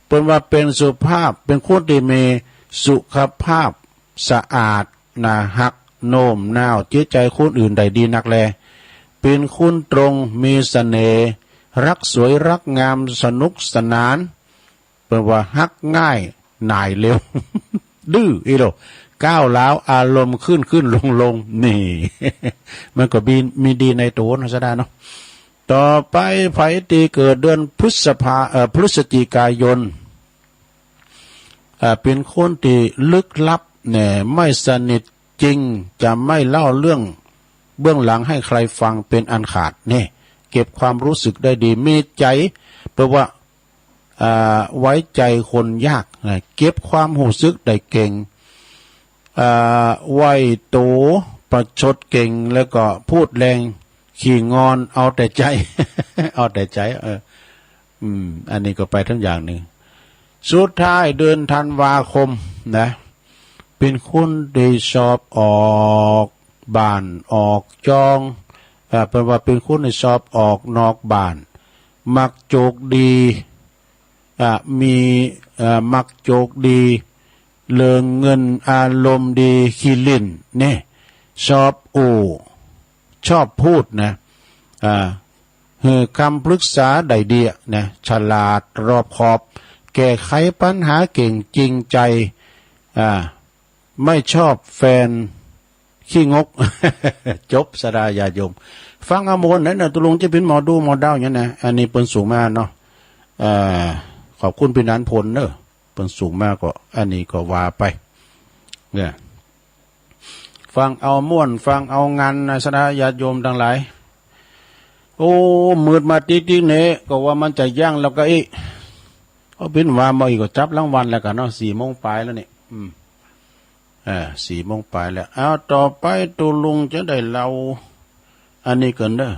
เปิ้นว่าเป็นสุภาพ เป็นคนที่มีสุขภาพสะอาด น่าฮัก โน้มน้าวจิตใจคนอื่นได้ดีนักแล เป็นคนตรง มีเสน่ห์ รักสวยรักงาม สนุกสนาน เปิ้นว่าฮักง่าย หน่ายเร็ว ดื้ออีโล ก้าวร้าว อารมณ์ขึ้นขึ้นลงลง นี่ มันก็มี มีดีในตัวนะ ซะได้เนาะ ต่อไปไผที่เกิดเดือนพฤษภา เอ่อ พฤศจิกายน อ่า เป็นคนที่ลึกลับเนี่ย ไม่สนิทจริง จะไม่เล่าเรื่องเบื้องหลังให้ใครฟังเป็นอันขาด เนี่ย เก็บความรู้สึกได้ดี มีใจ แปลว่า อ่า ไว้ใจคนยากนะ เก็บความรู้สึกได้เก่ง อ่า ไว้โต ประชดเก่ง แล้วก็พูดแรง ขี้งอน เอาแต่ใจ เอาแต่ใจ เออ อืม อันนี้ก็ไปทั้งอย่างหนึ่ง สุดท้ายเดือนธันวาคมนะ เป็นคนที่ชอบออกบ้านออกจอง อ่า เปิ้นว่าเป็นคนที่ชอบออกนอกบ้าน มักโจกดี อ่า มี อ่า มักโจกดี เรื่องเงิน อารมณ์ดี ขี้เล่น เนี่ย ชอบอู้ ชอบพูดนะ อ่า หื้อคำปรึกษาได้เดียนะ ฉลาด รอบคอบ แก้ไขปัญหาเก่ง จริงใจ อ่า ไม่ชอบแฟนขี้งก จบ สะดาญาติโยม ฟังเอาม่วนนะเนี่ย ตุลุงจะเป็นหมอดูหมอดาวอย่างเนี้ยนะ อันนี้เปิ้นส่งมาเนาะ เอ่อ ขอบคุณพี่นันพลเนอะ เปิ้นส่งมาก็ อันนี้ก็ว่าไป เนี่ย ฟังเอาม่วน ฟังเอางันนะ สะดาญาติโยมทั้งหลาย โอ้ มืดมาติ๊กๆ เนี่ย ก็ว่ามันจะย่างแล้วก็อีก เอาเป็นว่ามาอีกก็จับรางวัลแล้วกันเนาะ สี่โมงปลายแล้วเนี่ย อืม เออ สี่โมงปลายแล้ว เอา ต่อไปตุลุงจะได้เล่า อันนี้ก่อนเด้อ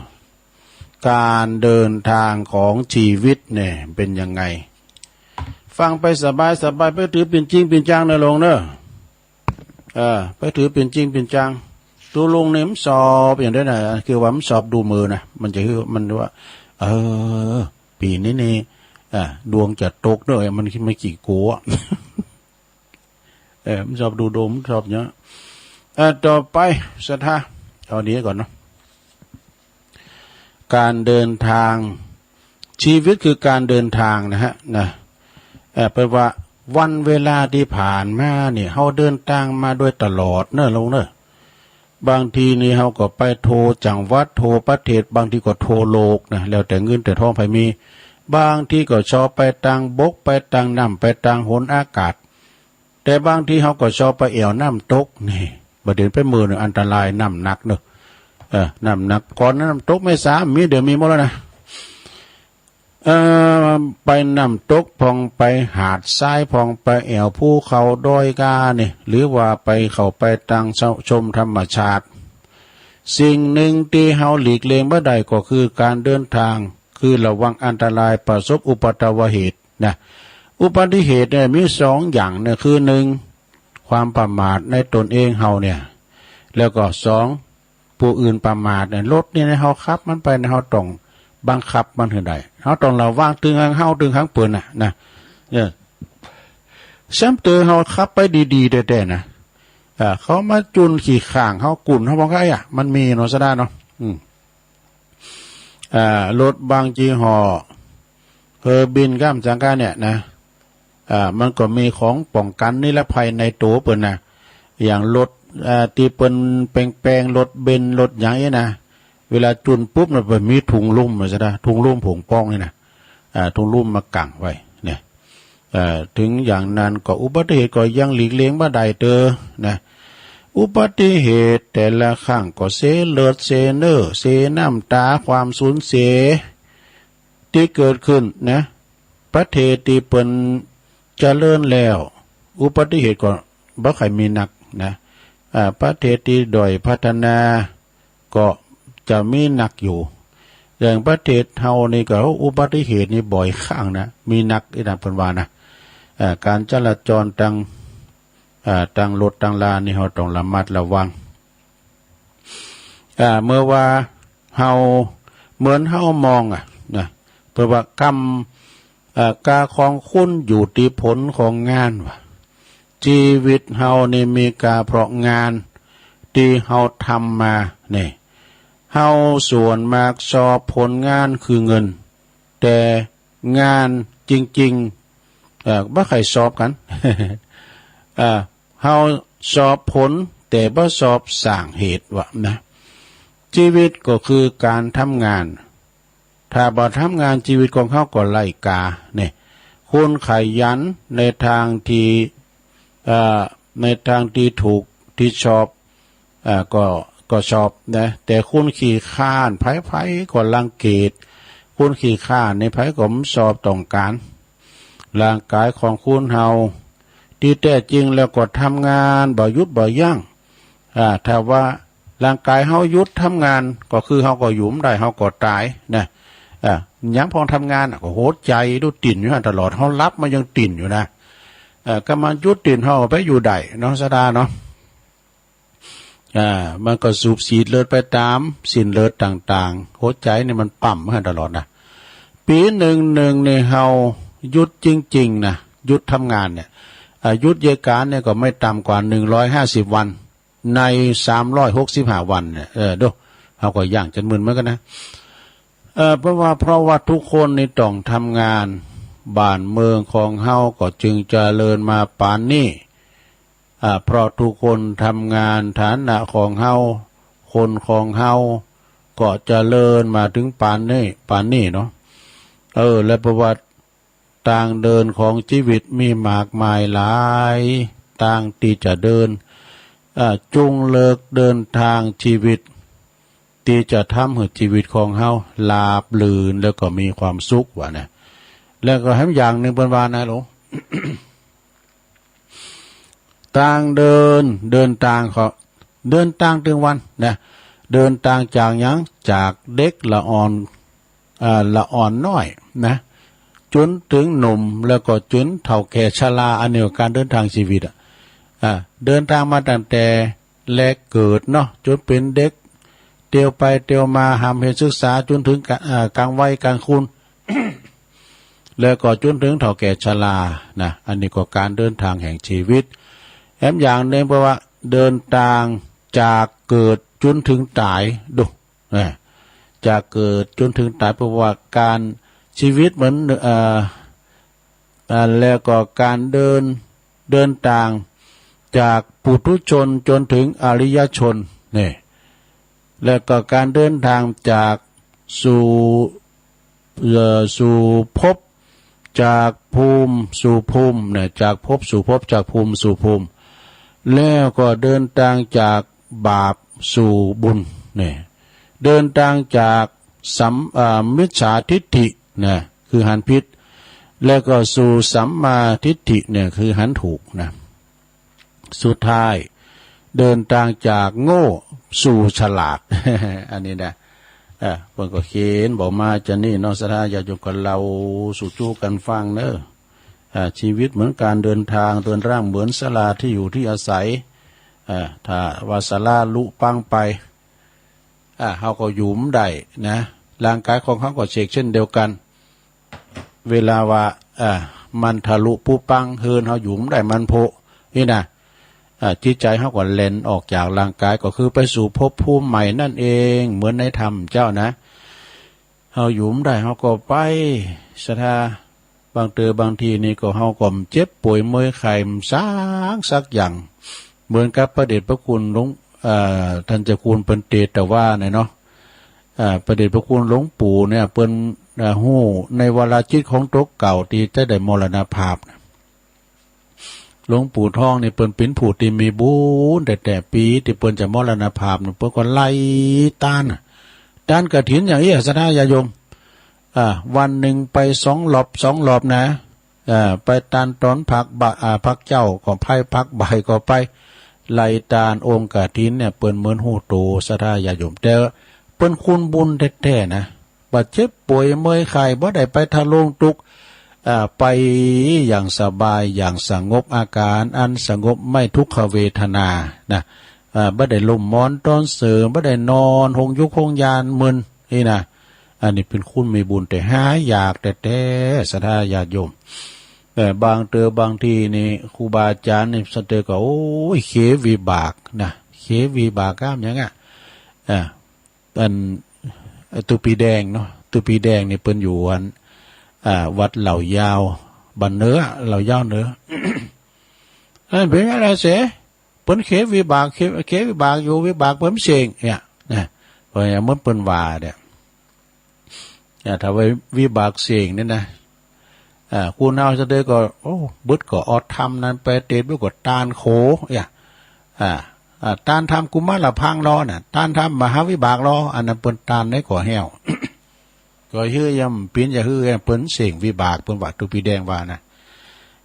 การเดินทางของชีวิตเนี่ยเป็นยังไง ฟังไปสบายๆ ไปถือเป็นจริงเป็นจังนะลุงเนอะ เออ ไปถือเป็นจริงเป็นจัง ตุลุงเนี่ยมันสอบอย่างเดียวนะ คือว่ามันสอบดูมือนะ มันจะคือ มันว่า เออ ปีนี้นี่ อ่า ดวงจะตกเนอะ มัน มันขี้กลัว เออ มันชอบดูดวง มันชอบเนี้ย เออ ต่อไป ศรัทธา เอานี้ก่อนเนาะ การเดินทาง ชีวิตคือการเดินทางนะฮะ นะ เออ แปลว่าวันเวลาที่ผ่านมาเนี่ย เฮาเดินทางมาโดยตลอดเนอะลุงเนอะ บางทีนี่เฮาก็ไปทั่วจังหวัด ทั่วประเทศ บางทีก็ทั่วโลกนะ แล้วแต่เงินแต่ทองไผมี บางทีก็ชอบไปตางบก ไปตางน้ำ ไปตางหนอากาศ แต่บางทีเฮาก็ชอบไปแอ่วน้ำตกนี่ บ่าเดี๋ยวไปมื้อหนึ่งอันตราย น้ำหนักเนอะ เออ น้ำหนัก ก่อนน้ำตกแม่สามี เดี๋ยวมีหมดแล้วนะ เอ่อ ไปน้ำตกพ่อง ไปหาดทรายพ่อง ไปแอ่วภูเขาดอยกานี่ หรือว่าไปเข้าไปตางชมธรรมชาติ สิ่งหนึ่งที่เฮาหลีกเลี่ยงบ่ได้ก็คือการเดินทาง คือระวังอันตราย ประสบอุบัติเหตุนะ อุบัติเหตุเนี่ยมีสองอย่างเนี่ย คือหนึ่ง ความประมาทในตนเองเฮาเนี่ย แล้วก็สอง ผู้อื่นประมาทเนี่ย รถนี่นะ เฮาขับมันไปเนี่ย เฮาต้องบังคับมันหื้อได้ เฮาต้องระวัง ตึงหางเฮา ตึงหางเปิ้นน่ะนะ เออ แซมเตอเฮาขับไปดีๆ แต๊ๆ นะ อ่า เขามาจุ่นขี้ข้างเฮา กุ่นเฮา บ่ไงอะ มันมีเนาะ ซะด้าเนาะ อืม อ่า รถบางยี่ห้อ เฮอบินก้ามจังก้าเนี่ยนะ อ่า มันก็มีของป้องกันนิรภัยในตัวเปิ้นนะ อย่างรถ อ่า ที่เปิ้นแปลงๆ รถเบนซ์ รถหยังเอ้ยนะ เวลาจุ่นปุ๊บน่ะ เปิ้นมีถุงลมมาซะนะ ถุงลมผงปองนี่นะ อ่า ถุงลมมากังไว้เนี่ย เอ่อ ถึงอย่างนั้นก็อุบัติเหตุก็ยังหลีกเลี่ยงบ่ได้เตอนะ อุบัติเหตุแต่ละครั้งก็เสียเลือดเสียเนื้อ เสียน้ำตา ความสูญเสีย ที่เกิดขึ้นนะ ประเทศที่เปิ้นเจริญแล้ว อุบัติเหตุก็บ่ค่อยมีนักนะ อ่า ประเทศที่ด้อยพัฒนาก็จะมีนักอยู่ อย่างประเทศเฮานี่ก็อุบัติเหตุนี่บ่อยครั้งนะ มีนักอีหยังเปิ้นว่านะ อ่า การจราจรตาง อ่า ตางรถตางลานี่เฮาต้องระมัดระวัง อ่า เมื่อว่าเฮา เหมือนเฮามองอะนะ เปิ้นว่ากรรม เอ่อ กาของคุณอยู่ที่ผลของงานว่า ชีวิตเฮานี่มีกาเพราะงานที่เฮาทำมานี่ เฮาส่วนมากสอบผลงานคือเงิน แต่งานจริงๆ เอ่อ บ่ใค่อยสอบกัน เอ่อ เฮาสอบผลแต่บ่สอบสร้างเหตุว่านะ ชีวิตก็คือการทำงาน ถ้าบ่ทำงานชีวิตของเฮาก็ไร้กา นี่ คุณขยันในทางที่ เอ่อ ในทางที่ถูกที่ชอบ เอ่อ ก็ ก็ชอบนะ แต่คุณขี้คร้าน ใผๆ ก็รังเกียจ คุณขี้คร้านนี่ใผก็บ่ชอบต้องการ ร่างกายของคุณเฮา ที่แท้จริงแล้วก็ทำงานบ่หยุดบ่ยั้ง อ่า ถ้าว่าร่างกายเฮาหยุดทำงาน ก็คือเฮาก็อยู่บ่ได้ เฮาก็ตายนะ อ่า หยังพองทำงานน่ะ ก็หัวใจดูเต้นอยู่หั่นตลอด เฮาหลับมันยังเต้นอยู่นะ เอ่อ คันมันหยุดเต้น เฮาก็ไปอยู่ได้เนาะ ศรัทธาเนาะ อ่า มันก็สูบฉีดเลือดไปตามเส้นเลือดต่างๆ หัวใจนี่มันปั๊มไว้ตลอดนะ ปีหนึ่งหนึ่งนี่เฮาหยุดจริงๆ นะ หยุดทำงานเนี่ย อ่า หยุดเยียะก๋านเนี่ยก็ไม่ต่ำกว่าหนึ่งร้อยห้าสิบวัน ในสามร้อยหกสิบห้าวันเนี่ย เออ ดู เฮาก็ย่างจนมึนเหมือนกันนะ เอ่อ เพราะว่า เพราะว่าทุกคนนี่ต้องทำงาน บ้านเมืองของเฮาก็จึงเจริญมาปานนี้ อ่า เพราะทุกคนทำงาน ฐานะของเฮา คนของเฮาก็เจริญมาถึงปานนี้ ปานนี้เนาะ เออ และประวัติตางเดินของชีวิตมีมากมายหลายตางที่จะเดิน อ่า จุงเลือกเดินทางชีวิต ที่จะทำให้ชีวิตของเฮาราบรื่นแล้วก็มีความสุขว่านะ แล้วก็แถมอย่างหนึ่งเปิ้นว่านะลูก ตางเดิน เดินตางเขา เดินตางตึงวันนะ เดินตางจากหยัง จากเด็กละอ่อน เอ่อ ละอ่อนน้อยนะ จนถึงหนุ่ม แล้วก็จนเฒ่าแก่ชรา อันนี้ก็การเดินทางชีวิตอะ อ่า เดินทางมาตั้งแต่แรกเกิดเนาะ จนเป็นเด็ก เตียวไปเตียวมา หามเหียนศึกษา จนถึงกะ เอ่อ กลางวัยกลางคน แล้วก็จนถึงเฒ่าแก่ชรานะ อันนี้ก็การเดินทางแห่งชีวิต แถมอย่างหนึ่งเปิ้นว่าเดินทางจากเกิดจนถึงตาย ดู นะ จากเกิดจนถึงตาย เพราะว่าการชีวิตเหมือน เอ่อ อ่า แล้วก็การเดิน เดินทางจากปุถุชนจนถึงอริยชน นี่ แล้วก็การเดินทางจากสู่ เอ่อ สู่ภพ จากภูมิสู่ภูมิเนี่ย จากภพสู่ภพ จากภูมิสู่ภูมิ แล้วก็เดินทางจากบาปสู่บุญเนี่ย เดินทางจากสัม เอ่อ มิจฉาทิฏฐิเนี่ย คือหันผิด แล้วก็สู่สัมมาทิฏฐิเนี่ย คือหันถูกนะ สุดท้ายเดินทางจากโง่สู่ฉลาด อันนี้นะ เออ เปิ้นก็เขียนบอกมาจะนี่เนาะ ศรัทธาญาติโยมก็เล่าสู่จู้กันฟังเนอะ อ่า ชีวิตเหมือนการเดินทาง เรือนร่างเหมือนศาลาที่อยู่ที่อาศัย อ่า ถ้าว่าศาลาลุพังไป อ่า เฮาก็อยู่บ่ได้นะ ร่างกายของเฮาก็เฉกเช่นเดียวกัน เวลาว่า อ่า มันทะลุผุพัง เฮือนเฮาอยู่บ่ได้มันผุนี่นะ อ่า จิตใจเฮาก็แล่นออกจากร่างกาย ก็คือไปสู่ภพภูมิใหม่นั่นเอง เหมือนในธรรมเจ้านะ เฮาอยู่บ่ได้ เฮาก็ไป ศรัทธา บางเทื่อบางทีนี่ก็เฮาก็เจ็บป่วยเมื่อยไข้สักสักอย่าง เหมือนกับพระเดชพระคุณหลวง เอ่อ ท่านเจ้าคุณเปิ้นเตสน์ว่าเนี่ยเนาะ เอ่อ พระเดชพระคุณหลวงปู่เนี่ย เปิ้น เอ่อ ฮู้ในวาระจิตของตัวเก่าที่จะได้มรณภาพนะ หลวงปู่ทองนี่เปิ้นเป็นผู้ที่มีบุญ แต่แต่ปีที่เปิ้นจะมรณภาพนี่ เปิ้นก็ไล่ตานน่ะ ตานกฐินอย่างอี้ ศรัทธาญาติโยม อ่า วันหนึ่งไปสองรอบ สองรอบนะ เอ่อ ไปตานตอนภาคบ่า อ่า ภาคเจ๊าก็ไป ภาคบ่ายก็ไป ไล่ตานองค์กฐินเนี่ย เปิ้นเหมือนฮู้โต ศรัทธาญาติโยม แต่เปิ้นคุ้นบุญแท้ๆ นะ บ่เจ็บป่วยเมื่อยไข้ บ่ได้ไปทะลงทุกข์ อ่า ไปอย่างสบาย อย่างสงบ อาการอันสงบ ไม่ทุกขเวทนานะ อ่า บ่ได้ลุ่มหมอนตอนเสิร์ฟ บ่ได้นอนห้องยุกห้องยานมึน นี่นะ อันนี้เป็นคุณมีบุญแต่หายากแท้ๆ ศรัทธาญาติโยม เอ่อ บางเทื่อบางทีนี่ ครูบาอาจารย์นี่ สะเตอก็ โอ้ย เขวิบากนะ เขวิบากกามหยังอะ อ่า อัน ไอ้ตุ๊ปีแดงเนาะ ตุ๊ปีแดงนี่เปิ้นอยู่อัน อ่า วัดเหล่ายาว บ้านเหนือ เหล่ายาวเหนือ อันเป็นอะไรเส เปิ้นเขวิบาก เข เขวิบากอยู่ วิบากเปิ้นเซ็งเนี่ย นะ เพราะอย่างเหมือนเปิ้นว่าเนี่ย อ่า ถ้าว่าวิบากเซ็งเนี่ยนะ อ่า คุณเอาซะเด้อก็ โอ้ บึดก็ออดทำนั้นไปเตะบึดก็ตานโข เนี่ย อ่า อ่า ตานทำกุมารพังรอน่ะ ตานทำมหาวิบากรอ อันนั้นเปิ้นตานในก่อแห้ว ก็ฮื้อยำปิ้นอย่าฮื้อเปิ้นเซ็งวิบาก เปิ้นว่าตุ๊ปีแดงว่านะ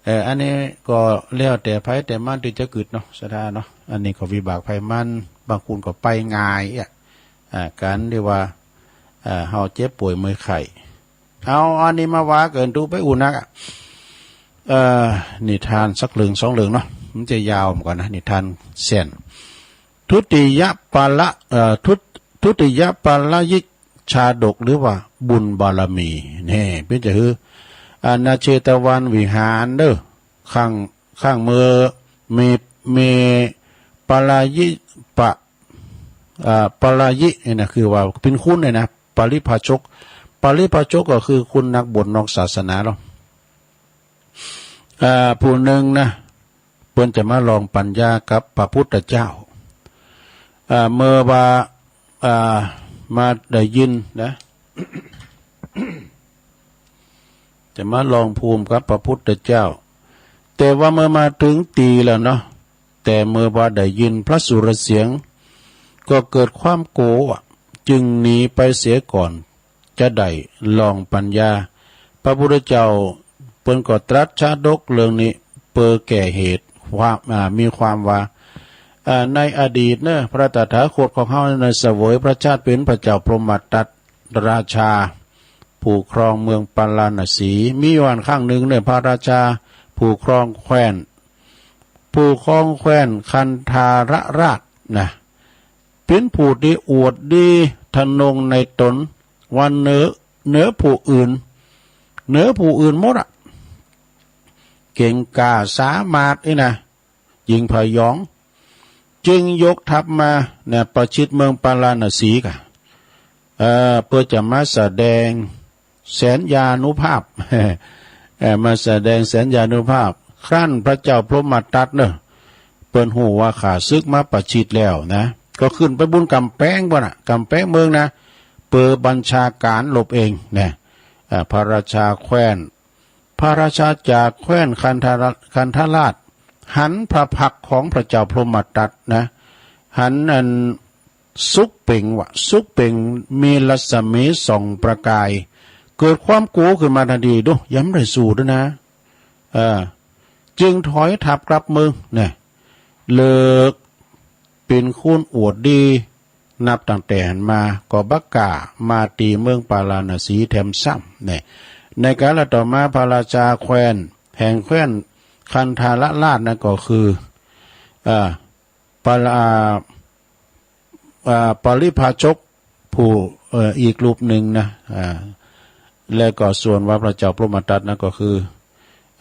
เอ่อ อันนี้ก็แล้วแต่ไผแต่มันที่จะกึ๊ดเนาะ ศรัทธาเนาะ อันนี้ก็วิบากไผมัน บางคนก็ไปง่ายอ่ะ อ่า การที่ว่า อ่า เฮาเจ็บป่วยเมื่อยไข้ เอาอันนี้มาว่าเกินตู้ไปอุ่นนักอะ เอ่อ นิทานสักเรื่องสองเรื่องเนาะ มันจะยาวเหมือนกันนะ นิทานแสน ทุติยปาละ เอ่อ ทุต ทุติยปาละยิกชาดก หรือว่าบุญบารมี นี่ เปิ้นจะคือ อ่า ณ เชตวันวิหารเด้อ ข้าง ข้างเมือ มี มีปาละยิปะ อ่า ปาละยิ นี่นะ คือว่าเป็นคุณเนี่ยนะ ปาริพาชก ปาริพาชกก็คือคุณนักบวชนอกศาสนาเนาะ อ่า ผู้หนึ่งนะ เปิ้นจะมาลองปัญญากับพระพุทธเจ้า อ่า เมื่อว่า อ่า มาได้ยินนะ จะมาลองภูมิกับพระพุทธเจ้า แต่ว่าเมื่อมาถึงตีแล้วเนาะ แต่เมื่อว่าได้ยินพระสุรเสียง ก็เกิดความโกรธ จึงหนีไปเสียก่อน จะได้ลองปัญญา พระพุทธเจ้าเปิ้นก็ตรัสชาดกเรื่องนี้ เปิดแก่เหตุความ อ่า มีความว่า อ่า ในอดีตเนอะ พระตถาคตของเฮาในเสวยพระชาติเป็นพระเจ้าพรหมทัตราชา ผู้ครองเมืองปาราณสี มีวันครั้งหนึ่งเนี่ย พระราชาผู้ครองแคว้น ผู้ครองแคว้นคันธารราชนะ เป็นผู้ที่อวดดีทะนงในตน ว่าเหนือ เหนือผู้อื่น เหนือผู้อื่นหมดอะ เก่งกล้าสามารถนี่นะ ยิ่งพยอง จึงยกทัพมาเนี่ย ประชิดเมืองปาราณสีกะ เอ่อ เพื่อจะมาแสดงแสนยานุภาพ เอ่อ มาแสดงแสนยานุภาพ ครั้นพระเจ้าพรหมทัตเนอะ เปิ้นฮู้ว่าข้าศึกมาประชิดแล้วนะ ก็ขึ้นไปบนกำแพงบ่น่ะ กำแพงเมืองนะ เปิดบัญชาการรบเองนะ อ่า พระราชาแคว้น พระราชาจากแคว้นคันธารา- คันธราช หันพระพักตร์ของพระเจ้าพรหมทัตนะ หันอันสุกเปล่งวะ สุกเปล่งมีรัศมีส่องประกาย เกิดความกลัวขึ้นมาทันที ดู ยังไม่ได้สู้ด้วยนะ เออ จึงถอยทัพกลับเมืองนะ เลิกเป็นคนอวดดี นับตั้งแต่หั้นมาก็บ่กล้ามาตีเมืองปาราณสีแถมซ้ำเนี่ย ในกาลต่อมาพระราชาแคว้น แห่งแคว้นคันธารราชนั่นก็คือ อ่า ปารา- อ่า ปาริพาชกผู้ เอ่อ อีกรูปหนึ่งนะ อ่า และก็ส่วนว่าพระเจ้าพรหมทัตนั่นก็คือ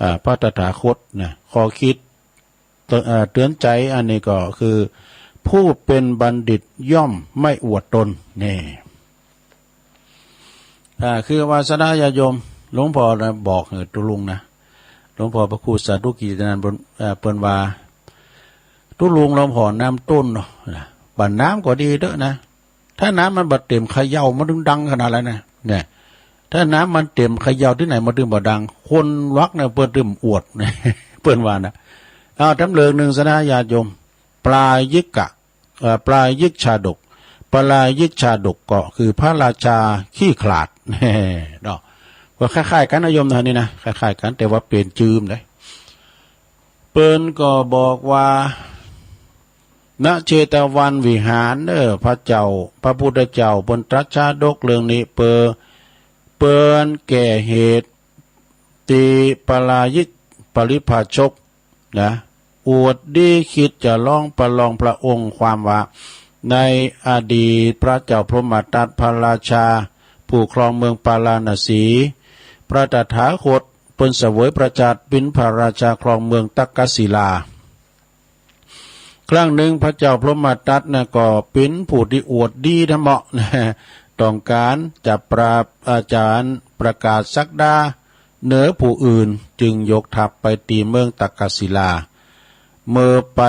อ่า พระตถาคตนะ ข้อคิด เอ่อ เตือนใจอันนี้ก็คือ ผู้เป็นบัณฑิตย่อมไม่อวดตน นี่ อ่า คือว่าศรัทธาญาติโยม หลวงพ่อนะบอกให้ตุ๊ลุงนะ หลวงพ่อพระครูสาธุกิจจานันท์เปิ้น เอ่อ เปิ้นว่า ตุ๊ลุงหลวงพ่อน้ำต้นเนาะ นะ บัดน้ำก็ดีเด้อนะ ถ้าน้ำมันบ่เต็มเขย่ามันถึงดังขนาดนั้นนะ เนี่ย ถ้าน้ำมันเต็มเขย่าที่ไหนมันถึงบ่ดัง คนวักเนี่ยเปิ้นถึงอวด เปิ้นว่านะ เอาตำเริงหนึ่งศรัทธาญาติโยม ปลายิกะ เอ่อ ปลายิกชาดก ปลายิกชาดกก็คือพระราชาขี้ขลาด เนาะ ก็คล้ายๆกันนะโยมนะนี่นะ คล้ายๆกัน แต่ว่าเปลี่ยนจืมเลย เปิ้นก็บอกว่า ณ เชตวันวิหารเนอ พระเจ้า พระพุทธเจ้าเปิ้นตรัสชาดกเรื่องนี้ เปอ เปิ้นแก้เหตุ ตีปรายิกปริพาชกนะ อวดดีคิดจะร้องประลองพระองค์ ความว่า ในอดีตพระเจ้าพรหมทัตพระราชา ผู้ครองเมืองปาราณสี พระตถาคตเปิ้นเสวยพระชาติเป็นพระราชาครองเมืองตักกศิลา ครั้งหนึ่งพระเจ้าพรหมทัตนะก็เป็นผู้ที่อวดดีนะเหมาะนะ ต้องการจะปราบอาจารย์ประกาศศักดาเหนือผู้อื่น จึงยกทัพไปตีเมืองตักกศิลา เมื่อไป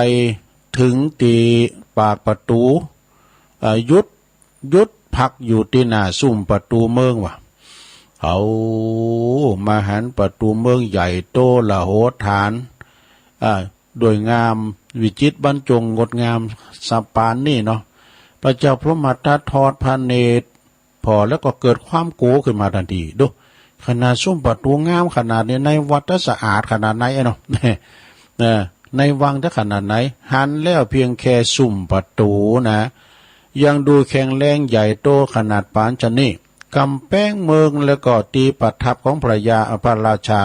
ถึงตีปากประตู เอ่อ หยุด หยุดพักอยู่ที่หน้าซุ่มประตูเมืองว่า เอามาหันประตูเมืองใหญ่โตละโหฐาน อ่า ด้วยงามวิจิตรบรรจงงดงามสะปานนี่เนาะ พระเจ้าพรหมทัตทอดพระเนตรผ่อแล้วก็เกิดความโกรธขึ้นมาทันที ดู ขนาดซุ่มประตูงามขนาดนี้ ในวัดจะสะอาดขนาดไหนเนาะ เออ ในวังจะขนาดไหน หันแล้วเพียงแค่ซุ่มประตูนะ ยังดูแข็งแรงใหญ่โตขนาดปานชะนี้ กำแพงเมืองแล้วก็ตีประทับของพระยา พระราชา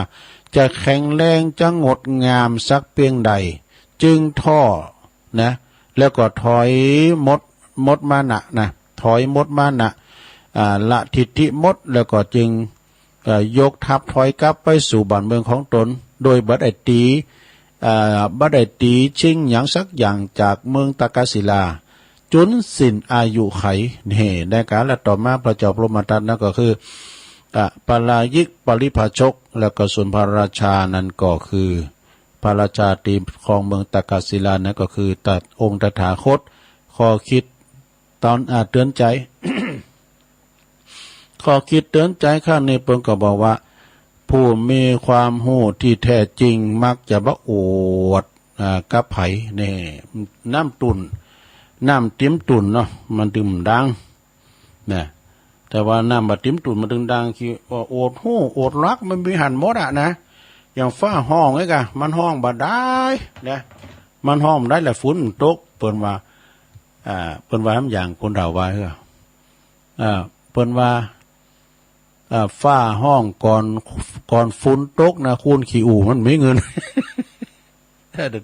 จะแข็งแรงจะงดงามสักเพียงใด จึงท้อนะ แล้วก็ถอยหมด หมดมานะนะ ถอยหมดมานะ อ่า ละทิฐิหมด แล้วก็จึง เอ่อ ยกทัพถอยกลับไปสู่บ้านเมืองของตน โดยบ่ได้ตี เอ่อ บ่ได้ตีชิงหยังสักอย่างจากเมืองตักกศิลา จนสิ้นอายุไข นี่ ในกาลต่อมาพระเจ้าพรหมทัตนั้นก็คือ อ่า ปรายิกปริพาชก แล้วก็ส่วนพระราชานั้นก็คือ พระราชาตีครองเมืองตักกศิลานั้นก็คือตะ องค์ตถาคต ข้อคิดตอน อ่า เตือนใจ ข้อคิดเตือนใจครั้งนี้เปิ้นก็บอกว่า ผู้มีความรู้ที่แท้จริงมักจะบ่อวด อ่า กับไผ นี่ น้ำตุ่น น้ำเต็มตุ่นเนาะ มันถึงดัง นะ แต่ว่าน้ำบ่เต็มตุ่นมันถึงดัง คือว่าอวดฮู้อวดฮักมันมีหั้นหมดอะนะ อย่างฟ้าฮ้องนี่กะ มันฮ้องบ่ได้นะ มันฮ้องบ่ได้แหละ ฝนมันตก เปิ้นว่า อ่า เปิ้นว่าอย่างคนเฒ่าว่าเฮ้อ อ่า เปิ้นว่า อ่า ฟ้าฮ้องก่อน ก่อนฝนตกนะ คนขี้อู้มันมีเงิน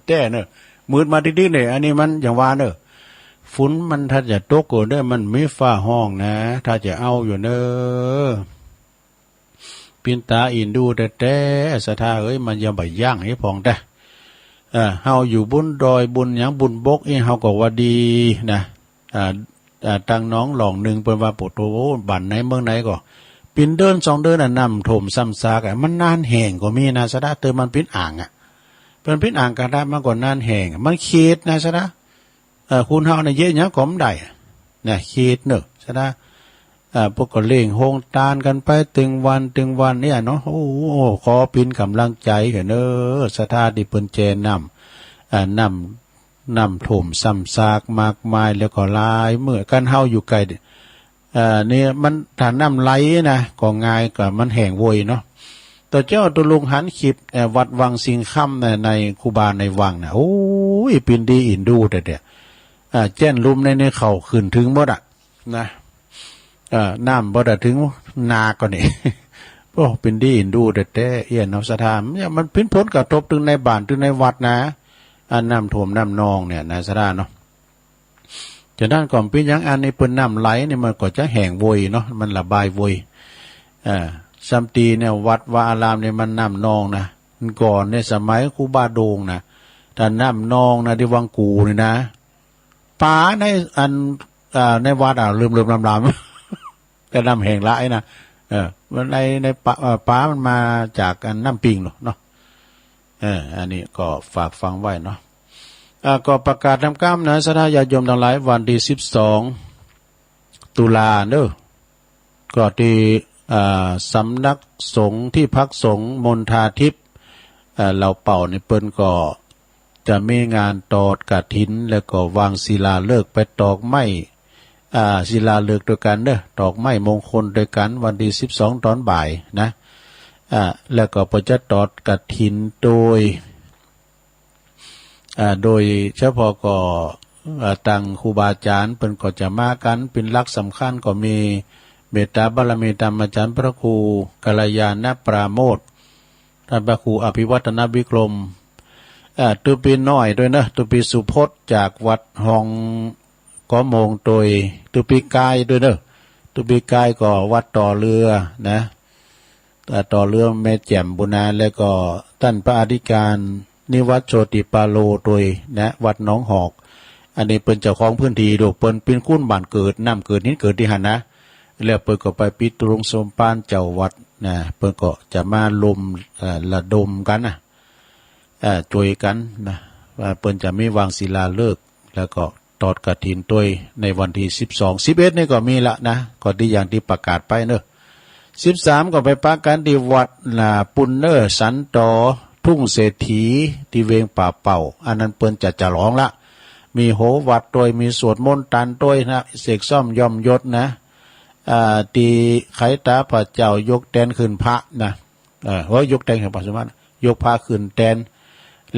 แท้ๆเนอะ มืดมาติดๆเนี่ย อันนี้มันอย่างว่าเนอะ ฝนมันถ้าจะตกก็เด้อ มันมีฟ้าฮ้องนะ ถ้าจะเอาอยู่เนอะ ปินตาอินดูแต๊ๆ ศรัทธาเอ้ย มันยังบ่ย่างให้พองแต๊ เอ่อ เฮาอยู่บุญดอยบุญหยังบุญบกเอง เฮาก็ว่าดีนะ อ่า อ่า ตังหนองหล่องหนึ่ง เปิ้นว่า โปโต บ้านไหนเมืองไหนก็ ปินเดินสองเดินน่ะ น้ำท่วมซ้ำซากอะ มันนานแห้งก็มีนะ ศรัทธา เติมมันปินอ่างอะ เปิ้นปินอ่างกะดา มันก็นานแห้งอะ มันเขตนะ ศรัทธา เอ่อ คนเฮาเนี่ยเฮ็ดหยังก็บ่ได้ นะ เขตเนอะ ศรัทธา อ่า พวกก็เล่งโฮงตานกันไปตึงวันตึงวันเนี่ยเนาะ โอ้โห ขอเป็นกำลังใจเถอะเนอะ ศรัทธาที่เปิ้นแจน้ำ อ่า น้ำ น้ำท่วมซ้ำซากมากมาย แล้วก็หลายมื้อ คันเฮาอยู่ใกล้ เอ่อ เนี่ยมัน ถ้าน้ำไหลนะ ก็ง่ายกว่ามันแห้งโวยเนาะ แต่เจ้าตุลุงหันคลิป เอ่อ วัดวังสิงห์คำใน ในครูบาในวังนะ โอ้ย ปินดีอินดูแต๊ๆ อ่า แจ้นลุ่มในนี่เข้าขึ้นถึงหมดอะ นะ เอ่อ น้ำบ่ได้ถึงนาก็นี่ โอ้ ปินดีอินดูแต๊ๆ เอี้ยเนาะ ศรัทธา เนี่ยมันเป็นผลกระทบถึงในบ้านถึงในวัดนะ อ่า น้ำท่วมน้ำนองเนี่ยนะ ศรัทธาเนาะ ฉะนั้นก็บ่เป็นหยัง อันนี้เปิ้นน้ำไหลนี่มันก็จะแห้งโวยเนาะ มันระบายโวย เอ่อ ซ้ำตี้เนี่ยวัดวาอารามเนี่ยมันน้ำนองนะ ก่อนเนี่ยสมัยครูบาโด่งนะ ถ้าน้ำนองนะ ที่วังกู่นี่นะ ปลาในอัน อ่า ในวัดอะ เริ่มๆ ลำๆ แต่น้ำแห้งหลายนะ เออ มันใน ในปลา เอ่อ ปลามันมาจากอันน้ำปิงเนาะ เนาะ เออ อันนี้ก็ฝากฟังไว้เนาะ อ่า ก็ประกาศนำกล้ำนะ ศรัทธาญาติโยมทั้งหลาย วันที่สิบสองตุลาเนอะ ก็ที่ อ่า สำนักสงฆ์ที่พักสงฆ์มณฑาทิพย์ อ่า เหล่าเป่านี่เปิ้นก็ จะมีงานตอดกฐิน แล้วก็วางศิลาฤกษ์ไปตอกไม้ อ่า ศิลาฤกษ์ด้วยกันเด้อ ตอกไม้มงคลด้วยกัน วันที่สิบสองตอนบ่ายนะ อ่า แล้วก็เปิ้นจะตอดกฐินโดย อ่า โดยเฉพาะก็ อ่า ตังครูบาอาจ๋ารย์เปิ้นก็จะมากั๋น เป๋นหลักสำคัญก็มีเมตตาบารมีธรรมอาจ๋ารย์พระครูกัลยาณปราโมทย์ ต้านพระครูอภิวัฒนวิกรม อ่า ตุ๊ปีน้อยโดยเนาะ ตุ๊ปีสุพจน์จากวัดหองกอโมงโตย ตุ๊ปีกายโดยเนาะ ตุ๊ปีกายก็วัดต่อเรือนะ อ่า ต่อเรือแม่แจ่มปุ้นนะ แล้วก็ต้านพระอธิการนิวัฒน์โชติปาโลโตยนะ วัดหนองหอก อันนี้เปิ้นเจ้าของพื้นที่โดย เปิ้นเป๋นคนบ้านเกิด น้ำเกิดหินเกิดตี้หั้นนะ แล้วเปิ้นก็ไปปิดตรงสมภารเจ้าวัดนะ เปิ้นก็จะมาลม เอ่อ ระดมกั๋นนะ เอ่อ จ้วยกั๋นนะ ว่าเปิ้นจะมีวางศิลาฤกษ์ แล้วก็ตอดกฐินโตยในวันตี้สิบสอง สิบเอ็ดนี่ก็มีละนะ ก็ดีอย่างตี้ประกาศไปเนาะ สิบสามก็ไปปะกั๋นตี้วัดนาปุนเนอร์สันตอทุ่งเศรษฐีตี้เวียงป่าเป่า อันนั้นเปิ้นจะฉลองละ มีโหวัดโตย มีสวดมนต์ตานโตยนะ เสกซ่อมย้อมยศนะ อ่า ตี้ไขตาพระเจ้ายกแตนขึ้นพระนะ เออ ว่ายกแตนขึ้นพระสมมาตร ยกพระขึ้นแตน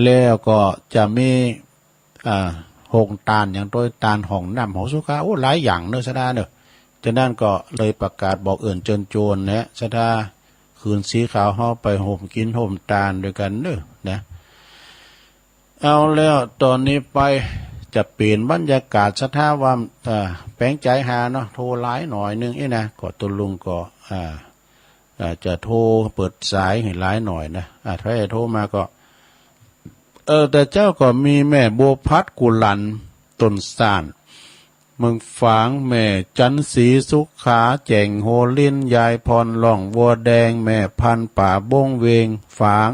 แล้วก็จะมี อ่า โฮงตานอย่างโตย ตานห้องน้ำห้องสุขา โอ้ หลายอย่างเนาะ ศรัทธาเนาะ ฉะนั้นก็เลยประกาศบอกเอิ้นเจิญจวนแหละ ศรัทธา คืนสีขาวเฮาไปโฮมกิ๋นโฮมตานโดยกั๋นเนาะ นะ เอาแล้ว ตอนนี้ไปจะเป๋นบรรยากาศ ศรัทธาว่า เอ่อ แป๋งใจ๋หาเนาะ โทรหลายหน่อยนึ่งอี้นะ ก็ตุ๊ลุงก็ อ่า อ่า จะโทรเปิดสายหื้อหลายหน่อยนะ อ่า ถ้าจะโทรมาก็ เออ แต่เจ้าก็มีแม่บัวพัดกุหลันต้นซ่าน เมืองฝาง แม่จันทร์ศรีสุขา แจ่งโฮลิน ยายพรล่องวัวแดง แม่พันธุ์ป่าบงเวงฝาง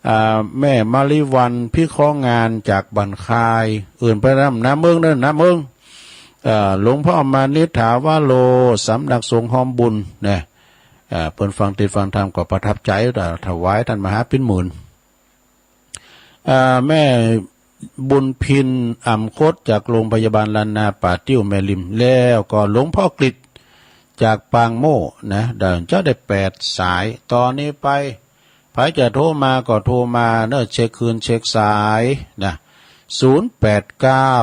อ่า แม่มาริวัน พิเคราะห์งานจากบ้านคาย เอิ้นไปนำ น้ำเมืองเด้อ น้ำเมือง อ่า หลวงพ่อมานิษฐาวโร สำนักสงฆ์หอมบุญนะ อ่า เปิ้นฟังเทศน์ฟังธรรมก็ประทับใจ๋ ถวายต้านมหาปิ่นหมื่น อ่า แม่บุญพิน อ่ำคด จากโรงพยาบาลล้านนาป่าติ้วแม่ริม แล้วก็หลวงพ่อกฤษจากปางโม่นะ เดี๋ยวจะได้แปดสาย ตอนนี้ไป ใผจะโทรมาก็โทรมาเนาะ เช็คคืนเช็คสายนะ ศูนย์แปดเก้า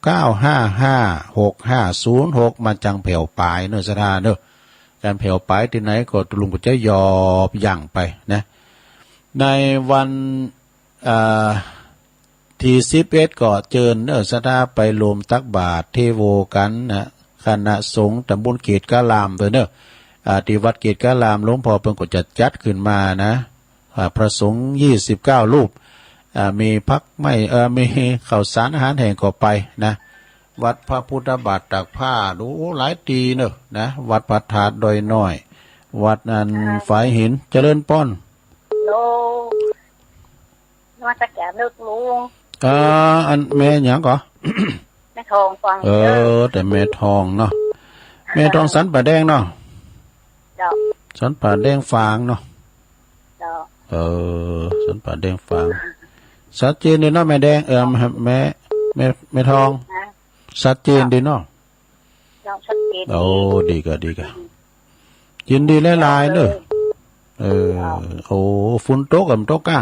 เก้าห้าห้า หกห้าศูนย์หก มาจังแผ่วปายเนาะ ศรัทธาเนาะ การแผ่วปายตี้ไหนก็ตุ๊ลุงก็จะหยอบยั้งไปนะ ในวัน อ่า ตี้สิบเอ็ดก็เจิญเนาะ ศรัทธาไปโฮมตักบาตรเทโวกั๋นนะ คณะสงฆ์ตำบลเกตุการามโตยเนาะ อ่า ตี้วัดเกตุการาม หลวงพ่อเปิ้นก็จะจัดขึ้นมานะ อ่า พระสงฆ์ยี่สิบเก้ารูป อ่า มีผักไม้ เอ่อ มีข้าวสารอาหารแห้งก็ไปนะ วัดพระพุทธบาทตากผ้า โอ้ หลายตี้เนาะนะ วัดพระธาตุดอยน้อย วัดนั้น อ่า ฝายหิน เจริญปอน โล นมัสการเนาะลุง อ่า อันแม่หยังก่อ แม่ทองฝาง เออ เออ แต่แม่ทองเนาะ แม่ทองสันป่าแดงเนาะ เจ้า สันป่าแดงฝางเนาะ เจ้า เออ สันป่าแดงฝาง ชัดเจนดีเนาะแม่แดง เออ แม่ แม่ แม่ทอง ฮะ ชัดเจนดีเนาะ เจ้า ชัดเจนดี โอ้ ดีกะ ดีกะ ยินดีหลายๆเนาะ เออ โอ้ ฝนตกกะบ่ตกกะ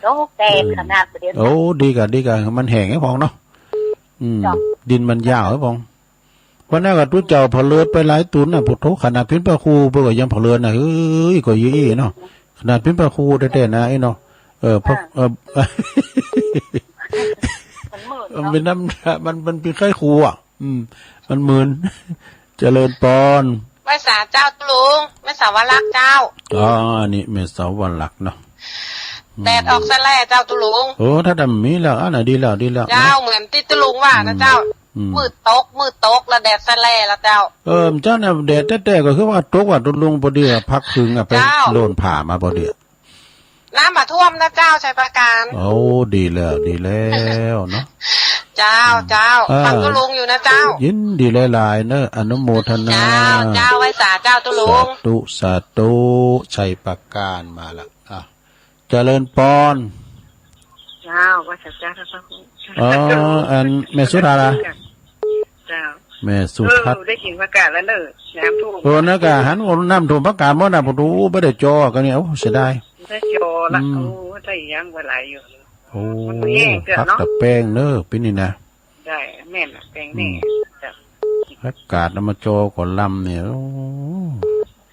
ตกแดดขนาดเดียว โอ้ ดีกะ ดีกะ มันแห้งไอ้พองเนาะ อืม จ้ะ ดินมันยาวไอ้พอง วันนั้นก็ตุ๊เจ้าผะเลิดไปหลายตูนน่ะ พุทโธ ขนาดเป๋นพระครูเปิ้นก็ยังผะเลิดน่ะ เอ้ย ก็ยี่อี้เนาะ ขนาดเป๋นพระครูแท้ๆนะไอ้เนาะ เออ พระ อ่า เออ มันมืดเนาะ มันเป็นน้ำ มัน มันเป็นไข้ครูอ่ะ อืม มันมึน เจริญปอน ไหว้สาเจ้าตุ๊ลุง แม่สาวรักษ์เจ้า อ๋อ อันนี้แม่สาวรักษ์เนาะ อืม แดดออกซะแลเจ้าตุ๊ลุง โอ้ ถ้าดำมีแล้ว อันน่ะดีแล้ว ดีแล้ว เจ้า นะ เหมือนตี้ตุ๊ลุงว่านะเจ้า อืม อืม มืดตก มืดตก แล้วแดดซะแลแล้วเจ้า เออ เจ้าน่ะ แดดแต๊ๆ ก็คือว่าตกว่าตุ๊ลุง พอดีอะ พักผึ่งอะ ไป เจ้า โลนผ้ามาพอดีอะ น้ำบ่ท่วมนะเจ้า ชัยปราการ โอ้ ดีแล้ว ดีแล้วเนาะ เจ้า เจ้า อ่า ฟังตุ๊ลุงอยู่นะเจ้า ยินดีหลายๆเนาะ อนุโมทนา เจ้า เจ้า ไหว้สาเจ้าตุ๊ลุง สาธุ สาธุ ชัยปราการมาละ อ่ะ เจริญปอน เจ้า ไหว้สาเจ้าพระคุณ อ๋อ อันแม่สุดาล่ะ เจ้า แม่สุทัศน์ เออ ได้กินผักกาดแล้วเนอะ น้ำท่วม เออ นั่นก็หันว่าน้ำท่วมผักกาดหมดนะ ปะตู บ่ได้จ่อกันเนี่ย โอ้ เสียดาย ได้จ่อละ อืม โอ้ ได้ยังไว้หลายอยู่ โอ้ มันแห้งเกินเนาะ ผักกับแป้งเนอะ ปีนี้นะ ได้ แม่นละ แป้งนี่ อืม จ้ะ ผักกาดเอามาจ่อก่อนลำเนี่ย โอ้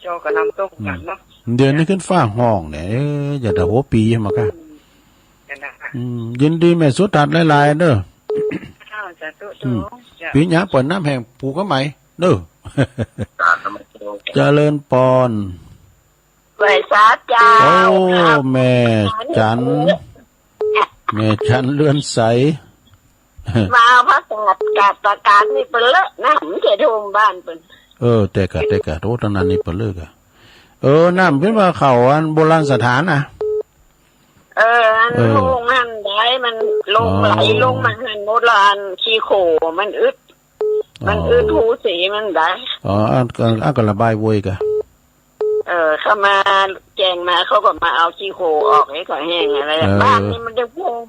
จ่อก่อนลำต้มกันเนาะ อืม เดี๋ยวนี้ขึ้นฟ้าห้องเนี่ย เอ๊ะ อย่าแต่หัวปีมาค่ะ อืม นั่นนะคะ อืม ยินดีแม่สุทัศน์หลายๆเด้อ อ้าว สาธุ อืม เจ้า ปีนี้เปิดน้ำแห้งปลูกก็ใหม่เด้อ เจริญปอน ไหว้สาเจ้า โอ้ ครับ แม่จัน แม่จันเรือนใส มาเอาผักกาด กาดตะการนี่เปิ้นเลอะนะ มันจะท่วมบ้านเปิ้น เออ แต่กะ แต่กะ โอ้ ตอนนั้นนี่เปิ้นเลอะกะ เออ น้ำขึ้นมาเข้าอันโบราณสถานนะ เออ อัน เออ โฮงหั้นได้ มันลง อ๋อ ไหลลงมาหั้นหมดละ อันขี้โคลนมันอึด มัน อ๋อ อึดหูสีมันได้ อ๋อ อัน อัน อันก็ระบายโวยกะ เออ เขามาแจ้งมา เขาก็มาเอาขี้โคลนออกให้เขาแห้งอะไร เออ บ้านนี่มันจะท่วม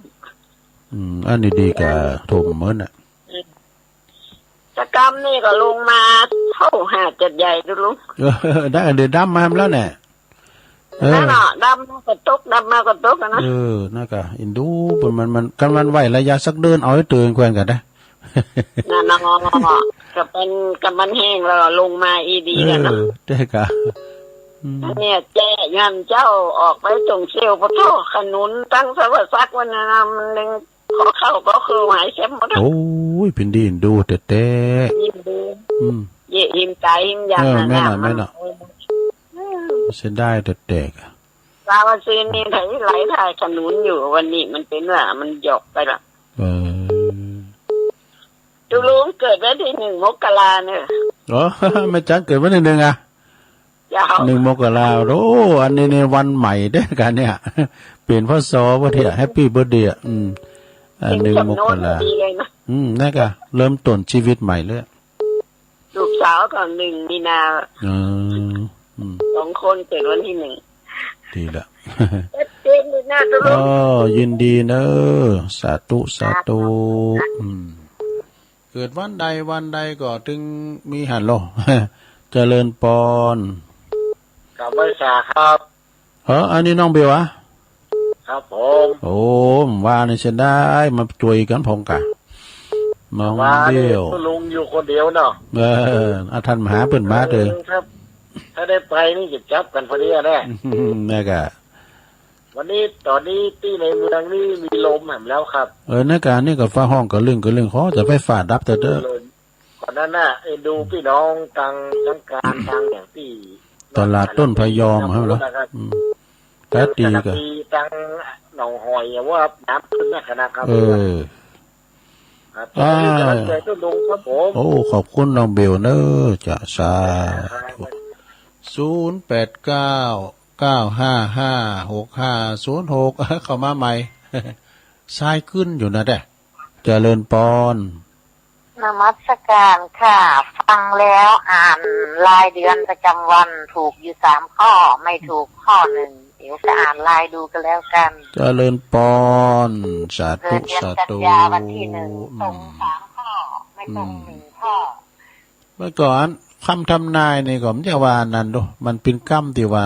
อืม อันนี้ดีกะ เออ ท่วมเหมือนน่ะ อืม ตะกำนี่ก็ลงมาเท่าหาดเจ็ดใหญ่ดูลุง เออ ได้ เดี๋ยวดำมาแล้วเนี่ย เออ นั่นน่ะ ดำมาก็ตก ดำมาก็ตกอะนะ เออ นั่นกะ อินดู มัน มัน มัน กันมันไหวระยะสักเดือน เอาให้ตื่นแควนกันนะ นั่นน่ะ ก็เป็น ก็มันแห้งแล้วลงมาอีดีแล้วเนาะ เออ ใช่กะ อืม เนี่ย แจ้งานเจ้าออกไปส่งเซลล์ปะโท ขนุนตั้งสวัสดิ์วันนั้นนะ มันยัง ขอเข้าก็คือหายแชมป์หมดอะ โอ้ย เป็นดีอินดูแต๊ๆ อินดู อืม เยะหิมตายหิมยาง เออ น่ะ แม่นน่ะ นะ แม่นน่ะ มัน เสียดายแต๊ๆอะ ลาวาซีนนี่ไถไหลถ่ายถนนอยู่ วันนี้มันเป็นว่ามันหยอกไปละ เออ ตุลุงเกิดวันที่หนึ่งมกราเนี่ย อ๋อ แม่จันเกิดวันที่หนึ่งอะ เจ้า หนึ่งมกรา โอ้ อันนี้ในวันใหม่เด้อกันเนี่ย เปลี่ยน พ.ศ. บ่เที่ย Happy birthday อะ อืม อ่า หนึ่งมกรา ดีเลยนะ อืม นั่นก็เริ่มต้นชีวิตใหม่เลย ลูกสาวก็หนึ่งมีนา เออ อืม สองคนเกิดวันที่หนึ่ง ดีละ เต็มเลยนะ ตุลุง อ๋อ ยินดีเนอะ สาธุ สาธุ อืม เกิดวันใดวันใดก็ตึงมีหั้นโล เจริญปอน กลับไหว้สาครับ เออ อันนี้น้องเบลอะ ครับผม โอ้ ว่านี่เสียดาย มาช่วยกันพองกะ น้องเบล ว่านี่ตุลุงอยู่คนเดียวเนาะ เออ อาท่านมาหาเปิ้นมาเด้อ เออ ครับ ถ้าได้ไปนี่จะจับกันพอดีอะแน่ แน่กะ วันนี้ ตอนนี้ตี้ในเมืองนี่มีลมแหมแล้วครับ เออ ในการนี่ก็ฟ้าฮ้องกะลึงกะลึง ขอแต่ไฟฟ้าดับเถอะเด้อ ก่อนนั้นน่ะ เอ็นดูพี่น้องทาง ทางการ ทางอย่างที่ ตลาดต้นพะยอมครับเหรอ นะครับ อืม แต่ตีกะ ทางหนองหอยว่าน้ำขึ้นนักนะครับ เออ ครับ อ่า กำลังใจต้นลงครับผม โอ้ ขอบคุณน้องเบลเนอะ จ้ะ สาธุ ครับ ศูนย์แปดเก้า เก้าห้าห้า หกห้าศูนย์หก เข้ามาใหม่ สายขึ้นอยู่นะเด้อ เจริญปอน นมัสการค่ะ ฟังแล้วอ่านรายเดือนประจำวันถูกอยู่สามข้อ ไม่ถูกข้อหนึ่ง เดี๋ยวจะอ่านรายดูกันแล้วกัน เจริญปอน สาธุ เกิดเดือนกันยา สาธุ วันที่หนึ่ง อืม ตรงสามข้อ ไม่ตรง อืม หนึ่งข้อ เมื่อก่อนคำทำนายนี่ก็มันจะว่านั่นดู มันเป็นกำที่ว่า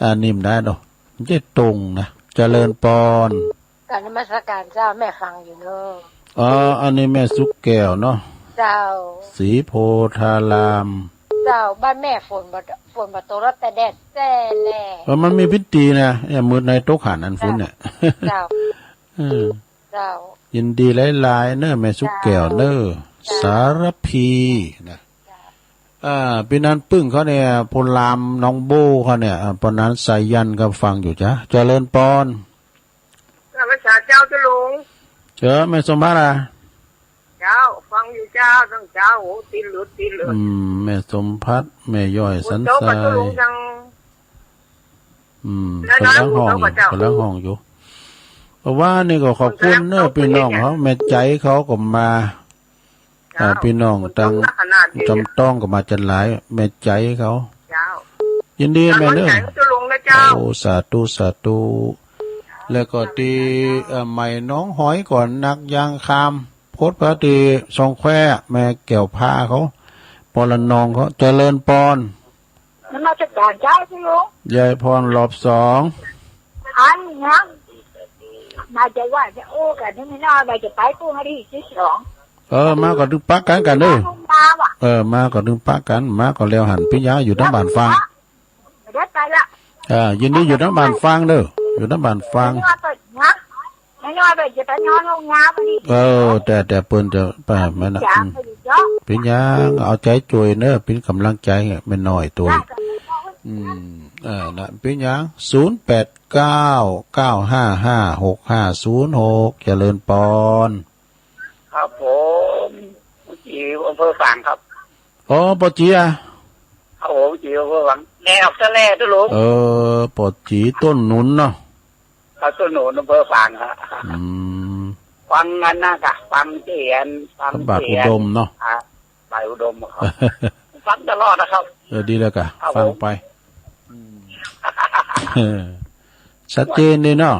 อ่า นิ่มได้ดู มันจะตรงนะ เจริญปอน กราบนมัสการเจ้า แม่ฟังอยู่เนอะ อ๋อ อันนี้แม่สุกแก้วเนาะ เจ้า ศรีโพธาราม เจ้า บ้านแม่ฝนบ่ ฝนบ่ตกแล้วแต่แดดแจ้แล เออ มันมีพิธีนะ เนี่ย มื้อในตกหันอันฝนเนี่ย เจ้า เออ เจ้า ยินดีหลายๆเนอะ แม่สุกแก้วเนอะ เจ้า สารพีนะ เจ้า อ่า ปีนั้นปึ้งเขาเนี่ย พลรามน้องโบเขาเนี่ย อ่า ปอนนั้นสายันก็ฟังอยู่จ้ะ เจริญปอน ข้าพเจ้าเจ้าเจ้าหลวง เจอแม่สมพัฒน์อ่ะ เจ้า ฟังอยู่เจ้า ตั้งเช้า โอ้ ตีนหลุด ตีนหลุด อืม แม่สมพัฒน์ แม่ย้อย ฝนตก สันทราย กับเจ้าหลวงยัง อืม แล้ว กำลังฮ้องอยู่ เจ้า กำลังฮ้องอยู่ เพราะว่านี่ก็ขอบคุณเนอะ คนกำลัง พี่น้องเขา แม่ใจเขาก็มา เจ้า อ่า พี่น้องตัง คนกำลังขนาดนี้ จำต้องก็มาจันหลาย แม่ใจเขา เจ้า ยินดีแม่เนอะ กำลังใจเจ้าหลวงนะเจ้า โอ้ สาธุ สาธุ แล้วก็ที่ เอ่อ ใหม่หนองหอยก่อน นักยางคาม ผ กดพอดี สองแคว แม่แก้วพาเขา ปอละนองเขา เจริญปอน นมัสการเจ้าพี่ลุง ยายพรรอบสอง อันนี้นะ มาจะว่าจะโอ้กันนี่นะ ว่าจะไปกู้มาที่ที่สอง เออ มาก่อนถึงปะกันกันเด้อ มาว่ะ เออ มาก่อนถึงปะกัน มาก่อนแล้วหันปิญญาอยู่ตางบ้านฟัง เดี๋ยวไปละ อ่า ยินดีอยู่ตางบ้านฟังเด้อ อยู่ตางบ้านฟัง ไม่ว่าไปนะ ไม่ว่าไปจะไปนอนโรงงานวันนี้ เออ แต่ แต่เปิ้นจะไปแม่นนะ จ๋า อืม ไปอยู่เนาะ เปิ้นยังเอาใจช่วยเนอะ เป็นกำลังใจให้แม่น้อยตัว ได้ค่ะ อืม เออ นะ เปิ้นยัง ศูนย์แปดเก้า เก้าห้าห้า หกห้าศูนย์หก เจริญปอน ครับผม ผมอยู่อำเภอฝางครับ อ๋อ ปอจีอะ ครับผม อยู่อำเภอฝาง แม่ออกทะเลทุลุง เออ ปอจีต้นหนุนเนาะ ครับ ต้นหนุน อำเภอฝางครับ อืม ฟังกันนะกะ ฟังเสียง ฟัง พระบาท เสียง อุดมเนาะ อ่ะ บาทอุดมครับ ฟังตลอดนะครับ เออ ดีแล้วกะ ครับผม ฟังไป อืม ชัดเจนดีเนาะ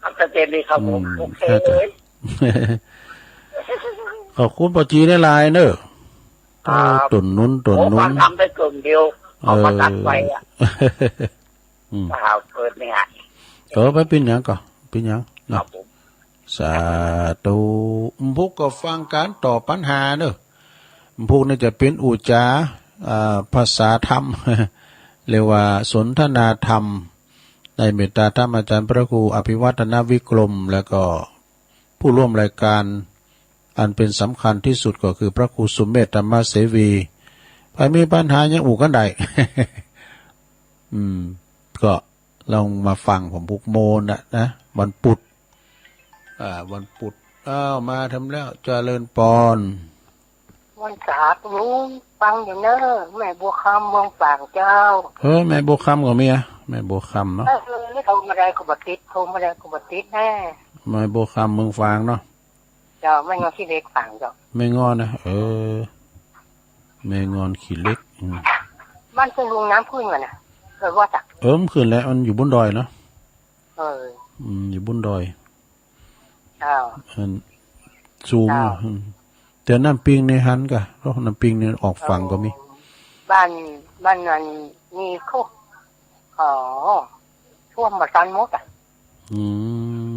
ครับ ชัดเจนดีครับผม อืม โอเค ครับ ขอบคุณปอจีหลายๆเนอะ ครับ ต้นหนุน ต้นหนุน โอ้ ฟังทำได้กึ่งเดียว เอามาตัดไปอะ เออ อืม ครับ เปิดเนี่ย เออ บ่เป๋นหยังก่อ เป๋นหยัง ครับ เนาะ ผม สาธุ พวกก็ฟังการตอบปัญหาเนอะ พวกนี้จะเป็นอุจจา อ่า ภาษาธรรม เรียกว่าสนทนาธรรม ในเมตตาธรรมอาจารย์พระครูอภิวัฒนวิกรม แล้วก็ผู้ร่วมรายการ อันเป็นสำคัญที่สุดก็คือพระครูสุเมธ ธรรมเสวี ใผมีปัญหาหยังอู้กันได้ อืม ก็ลองมาฟังผมพุกโมนนะ นะ วันพุธ อ่า วันพุธ อ้าว มาทำแล้ว เจริญปอน วันสาธุลุง ฟังอยู่เนอะ แม่บัวคำเมืองฝางเจ้า เออ แม่บัวคำก็มีอะ แม่บัวคำเนาะ เออ โทรมาได้ก็บ่ติด โทรมาได้ก็บ่ติดแน่ แม่บัวคำเมืองฝางเนาะ เจ้า แม่งอนขี้เหล็กฝางเจ้า แม่งอนนะ เออ แม่งอนขี้เหล็ก อืม บ้านเจ้าลุงน้ำขึ้นวะน่ะ เออ ว่าจ้ะ เออ มันขึ้นแล้ว มันอยู่บนดอยเนาะ เออ อืม อยู่บนดอย เจ้า อันสูง เจ้า อืม แต่น้ำปิงนี่หันกะ เพราะน้ำปิงนี่ออกฝั่งก็มี เออ บ้าน บ้านนั้นมีคุก อ๋อ ท่วมมาตันหมดอะ อืม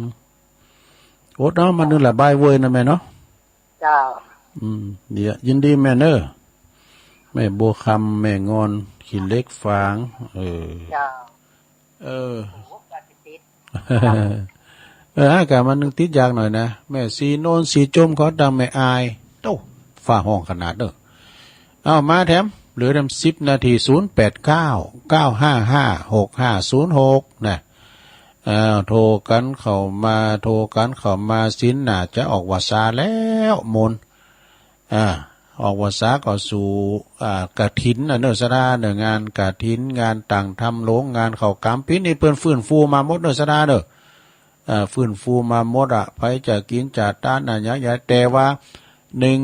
อดเอา มานึ่งละบายเว้ยนะแม่เนาะ เจ้า อืม เดี๋ยว ยินดีแม่เนอะ แม่บัวคำ แม่งอน ขี้เหล็กฝาง เออ เจ้า เออ โอ้โห กว่าจะติด เออ อากาศมันติดยากหน่อยนะ แม่สีโนนสีจมเขาดังแม่อาย โต้ ฟ้าห้องขนาดเนอะ เอามาแถม เหลือแถมสิบนาที ศูนย์แปดเก้า เก้าห้าห้า หกห้าศูนย์หก นะ เอ่อ โทรกันเข้ามา โทรกันเข้ามา ศีลหน้าจะออกพรรษาแล้ว มนต์ อ่า ออกพรรษาก็สู่ อ่า กฐินน่ะเนอะ ศรัทธาเนอะ งานกฐิน งานตั้งธรรมหลวง งานเข้ากรรม ปี๋นี้เปิ้นฟื้นฟูมาหมดเนอะ ศรัทธาเนอะ อ่า ฟื้นฟูมาหมดอะ ไผจะกิ๋นจะตานอะหยังอย่าง แต่ว่า หนึ่ง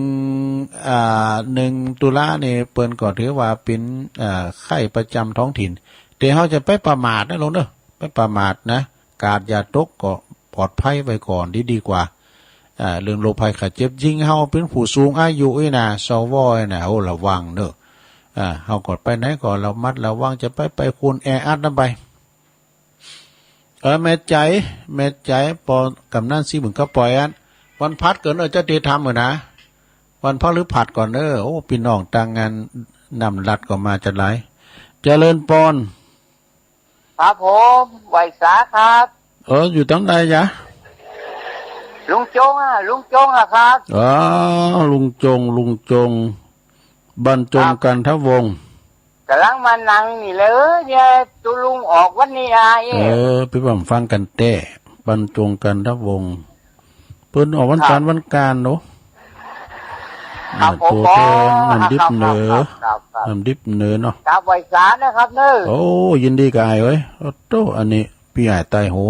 อ่า หนึ่งตุลานี่เปิ้นก็ถือว่าเป๋น อ่า ไข้ประจำท้องถิ่น แต่เฮาจะไปประมาทนะลุงเนอะ ไปประมาทนะ กาดอย่าตกก็ปลอดภัยไว้ก่อนดี ดีกว่า อ่า เรื่องโรคภัยไข้เจ็บ ยิ่งเฮาเป๋นผู้สูงอายุอี้นะ สว อี้นะ โอ้ ระวังเนอะ อ่า เฮาก็ไปไหนก็ระมัดระวัง จะไปไปคนแออัดนำไป เออ แม่ใจ๋ แม่ใจ๋ ปอกำนันสีบึงก็ปล่อยอัน วันพฤหัสก่อนเนอะ จะได้ทำเหรอนะ วันพฤหัสก่อนเนอะ โอ้ ปี้น้องต่างงานน้ำลัดก็มาจะหลาย เจริญปอน ครับผม ไหว้สาครับ เออ อยู่ตางใดยะ ลุงจงอะ ลุงจงอะครับ อ๋อ ลุงจง ลุงจง บรรจง ครับ กันทวงศ์ กำลังมานั่งนี่เลยเนี่ย ตุลุงออกวันนี้อะ เออ ไปบั่มฟังกันแต๊ บรรจง กันทวงศ์ เปิ้นออกวันจันทร์ ครับ วันอังคารเนาะ ครับ อ่า ผม ตัวแทน อ๋อ น้ำดิบเหนือ ครับ ครับ ครับ น้ำดิบเหนือเนาะ ครับ ไหว้สานะครับเนอะ โอ้ ยินดีกับอ้ายเอ้ย โอ้โต อันนี้ปี้อ้ายใต้หู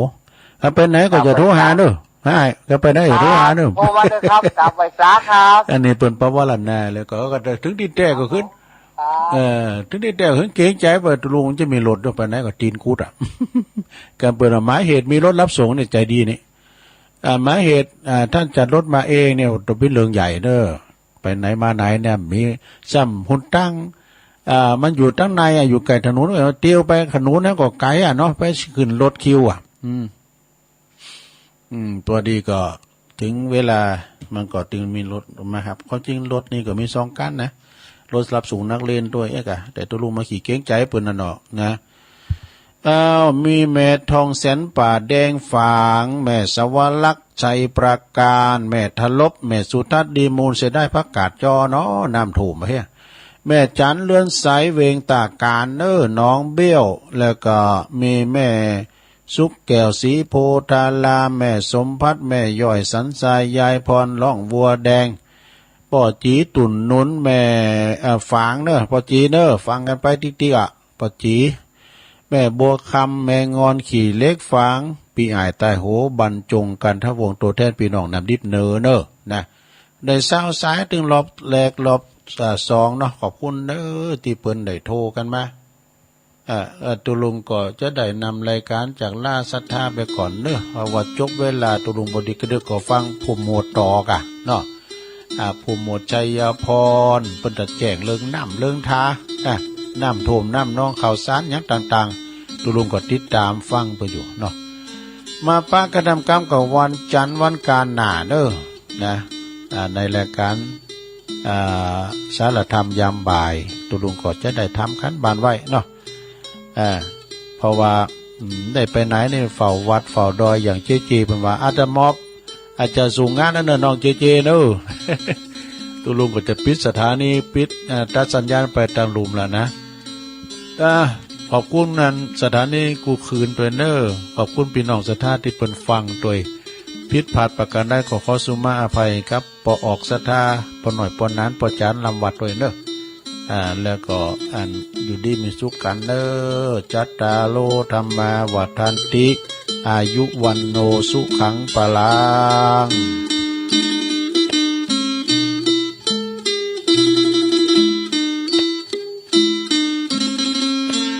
ถ้าไปไหนก็จะโทรหาเนอะ อ้าย ถ้าไปไหนก็โทรหาเนอะ ครับ โทรมาเลยครับ ครับ ไหว้สาครับ อันนี้เปิ้นปวารณาแล้วก็ ก็ถึงดินแต๊ก็ขึ้น ครับ เออ ถึงดินแต๊ก็ขึ้น เกรงใจ๋เปิ้น ตกลงจะมีรถเนาะ ไปไหนก็ตี๋นกุดอะ การเปิ้นเอาหมายเหตุมีรถรับส่งนี่ใจ๋ดีนี่ อ่า หมายเหตุ อ่า ท่านจัดรถมาเองเนี่ย ตัวเป็นเรื่องใหญ่เนอะ ไปไหนมาไหนเนี่ย มีซ้ำหนทาง อ่า มันอยู่ตั้งในอะ อยู่ไกลถนน เออ เตียวไปถนนนั้นก็ไกลอะเนาะ ไปขึ้นรถคิวอะ อืม อืม พอดีก็ถึงเวลา มันก็ถึงมีรถมารับ ความจริงรถนี่ก็มีสองคันนะ รถรับส่งนักเรียนด้วย เอ๊ะกะ แต่ตัวลุงมาขี้เกรงใจเปิ้นน่ะเนาะ นะ อ้าว มีแม่ทองแสนป่าแดงฝาง แม่สวรักษ์ชัยประการ แม่ทลบ แม่สุทัศน์ดีมูล เสียดายผักกาดจอเนาะ น้ำท่วมเฮ้ย แม่จันเรือนใสเวงตาการเนอ หนองเบี้ยว แล้วก็มีแม่สุขแก้วสีโพธาราม แม่สมพัฒน์ แม่ย้อยสันทราย ยายพรล่องวัวแดง ป้อจีตุ่นนุน แม่ เอ่อ ฝางเนอ ป้อจีเนอ ฟังกันไปติ๊กๆ อ่ะ ป้อจี แม่บัวคำ แม่งอนขี้เหล็กฝาง ปี้อ้ายใต้โห บรรจงกันทะวงศ์ ตัวแทนพี่น้องน้ำดิบเหนือเนอ นะ ได้ซาวสายตึงรอบแรกรอบ เอ่อ สองเนาะ ขอบคุณเนอ ที่เปิ้นได้โทรกันมา เอ่อ เอ่อ ตุลุงก็จะได้นำรายการจากล่าศรัทธาไปก่อนเนอะ เพราะว่าจบเวลาตุลุงบดีกระดึกก็ฟังผู้หมวดต่อกะเนาะ อ่า ผู้หมวดชัยพร เปิ้นจะแจ้งเรื่องน้ำเรื่องทา อ่ะ น้ำท่วมน้ำนองข่าวสารหยังต่างๆ ตุลุงก็ติดตามฟังไปอยู่เนาะ มาปะกระดำกำกับวันจันทร์วันการหน้าเนอะ นะ อ่า ในรายการ อ่า สารธรรมยามบ่าย ตุลุงก็จะได้ทำขันบานไว้เนาะ อ่า เพราะว่า อืม ได้ไปไหนนี่เฝ้าวัดเฝ้าดอยอย่างเจเจ เปิ้นว่า อาตมอบ อาจจะสู่งานนั่นเนอะน้องเจเจเนอะ ตุลุงก็จะปิดสถานี ปิด อ่า ตัดสัญญาณไปตางลุ่มแล้วนะ อ่า ขอบคุณนั่นสถานีกู้คืนด้วยเนอะ ขอบคุณพี่น้องศรัทธาที่เปิ้นฟังด้วย ผิดพลาดประการใดก็ขอสุมาอภัยครับ ป้อออกศรัทธา ป้อน้อย ป้อหนาน ป้อจาน ลำวัดด้วยเนอะ อ่า แล้วก็อันอยู่ดีมีสุขกันเนอะ จัตตาโร ธัมมา วัฑฒันติ อายุ วัณโณ สุขัง พลัง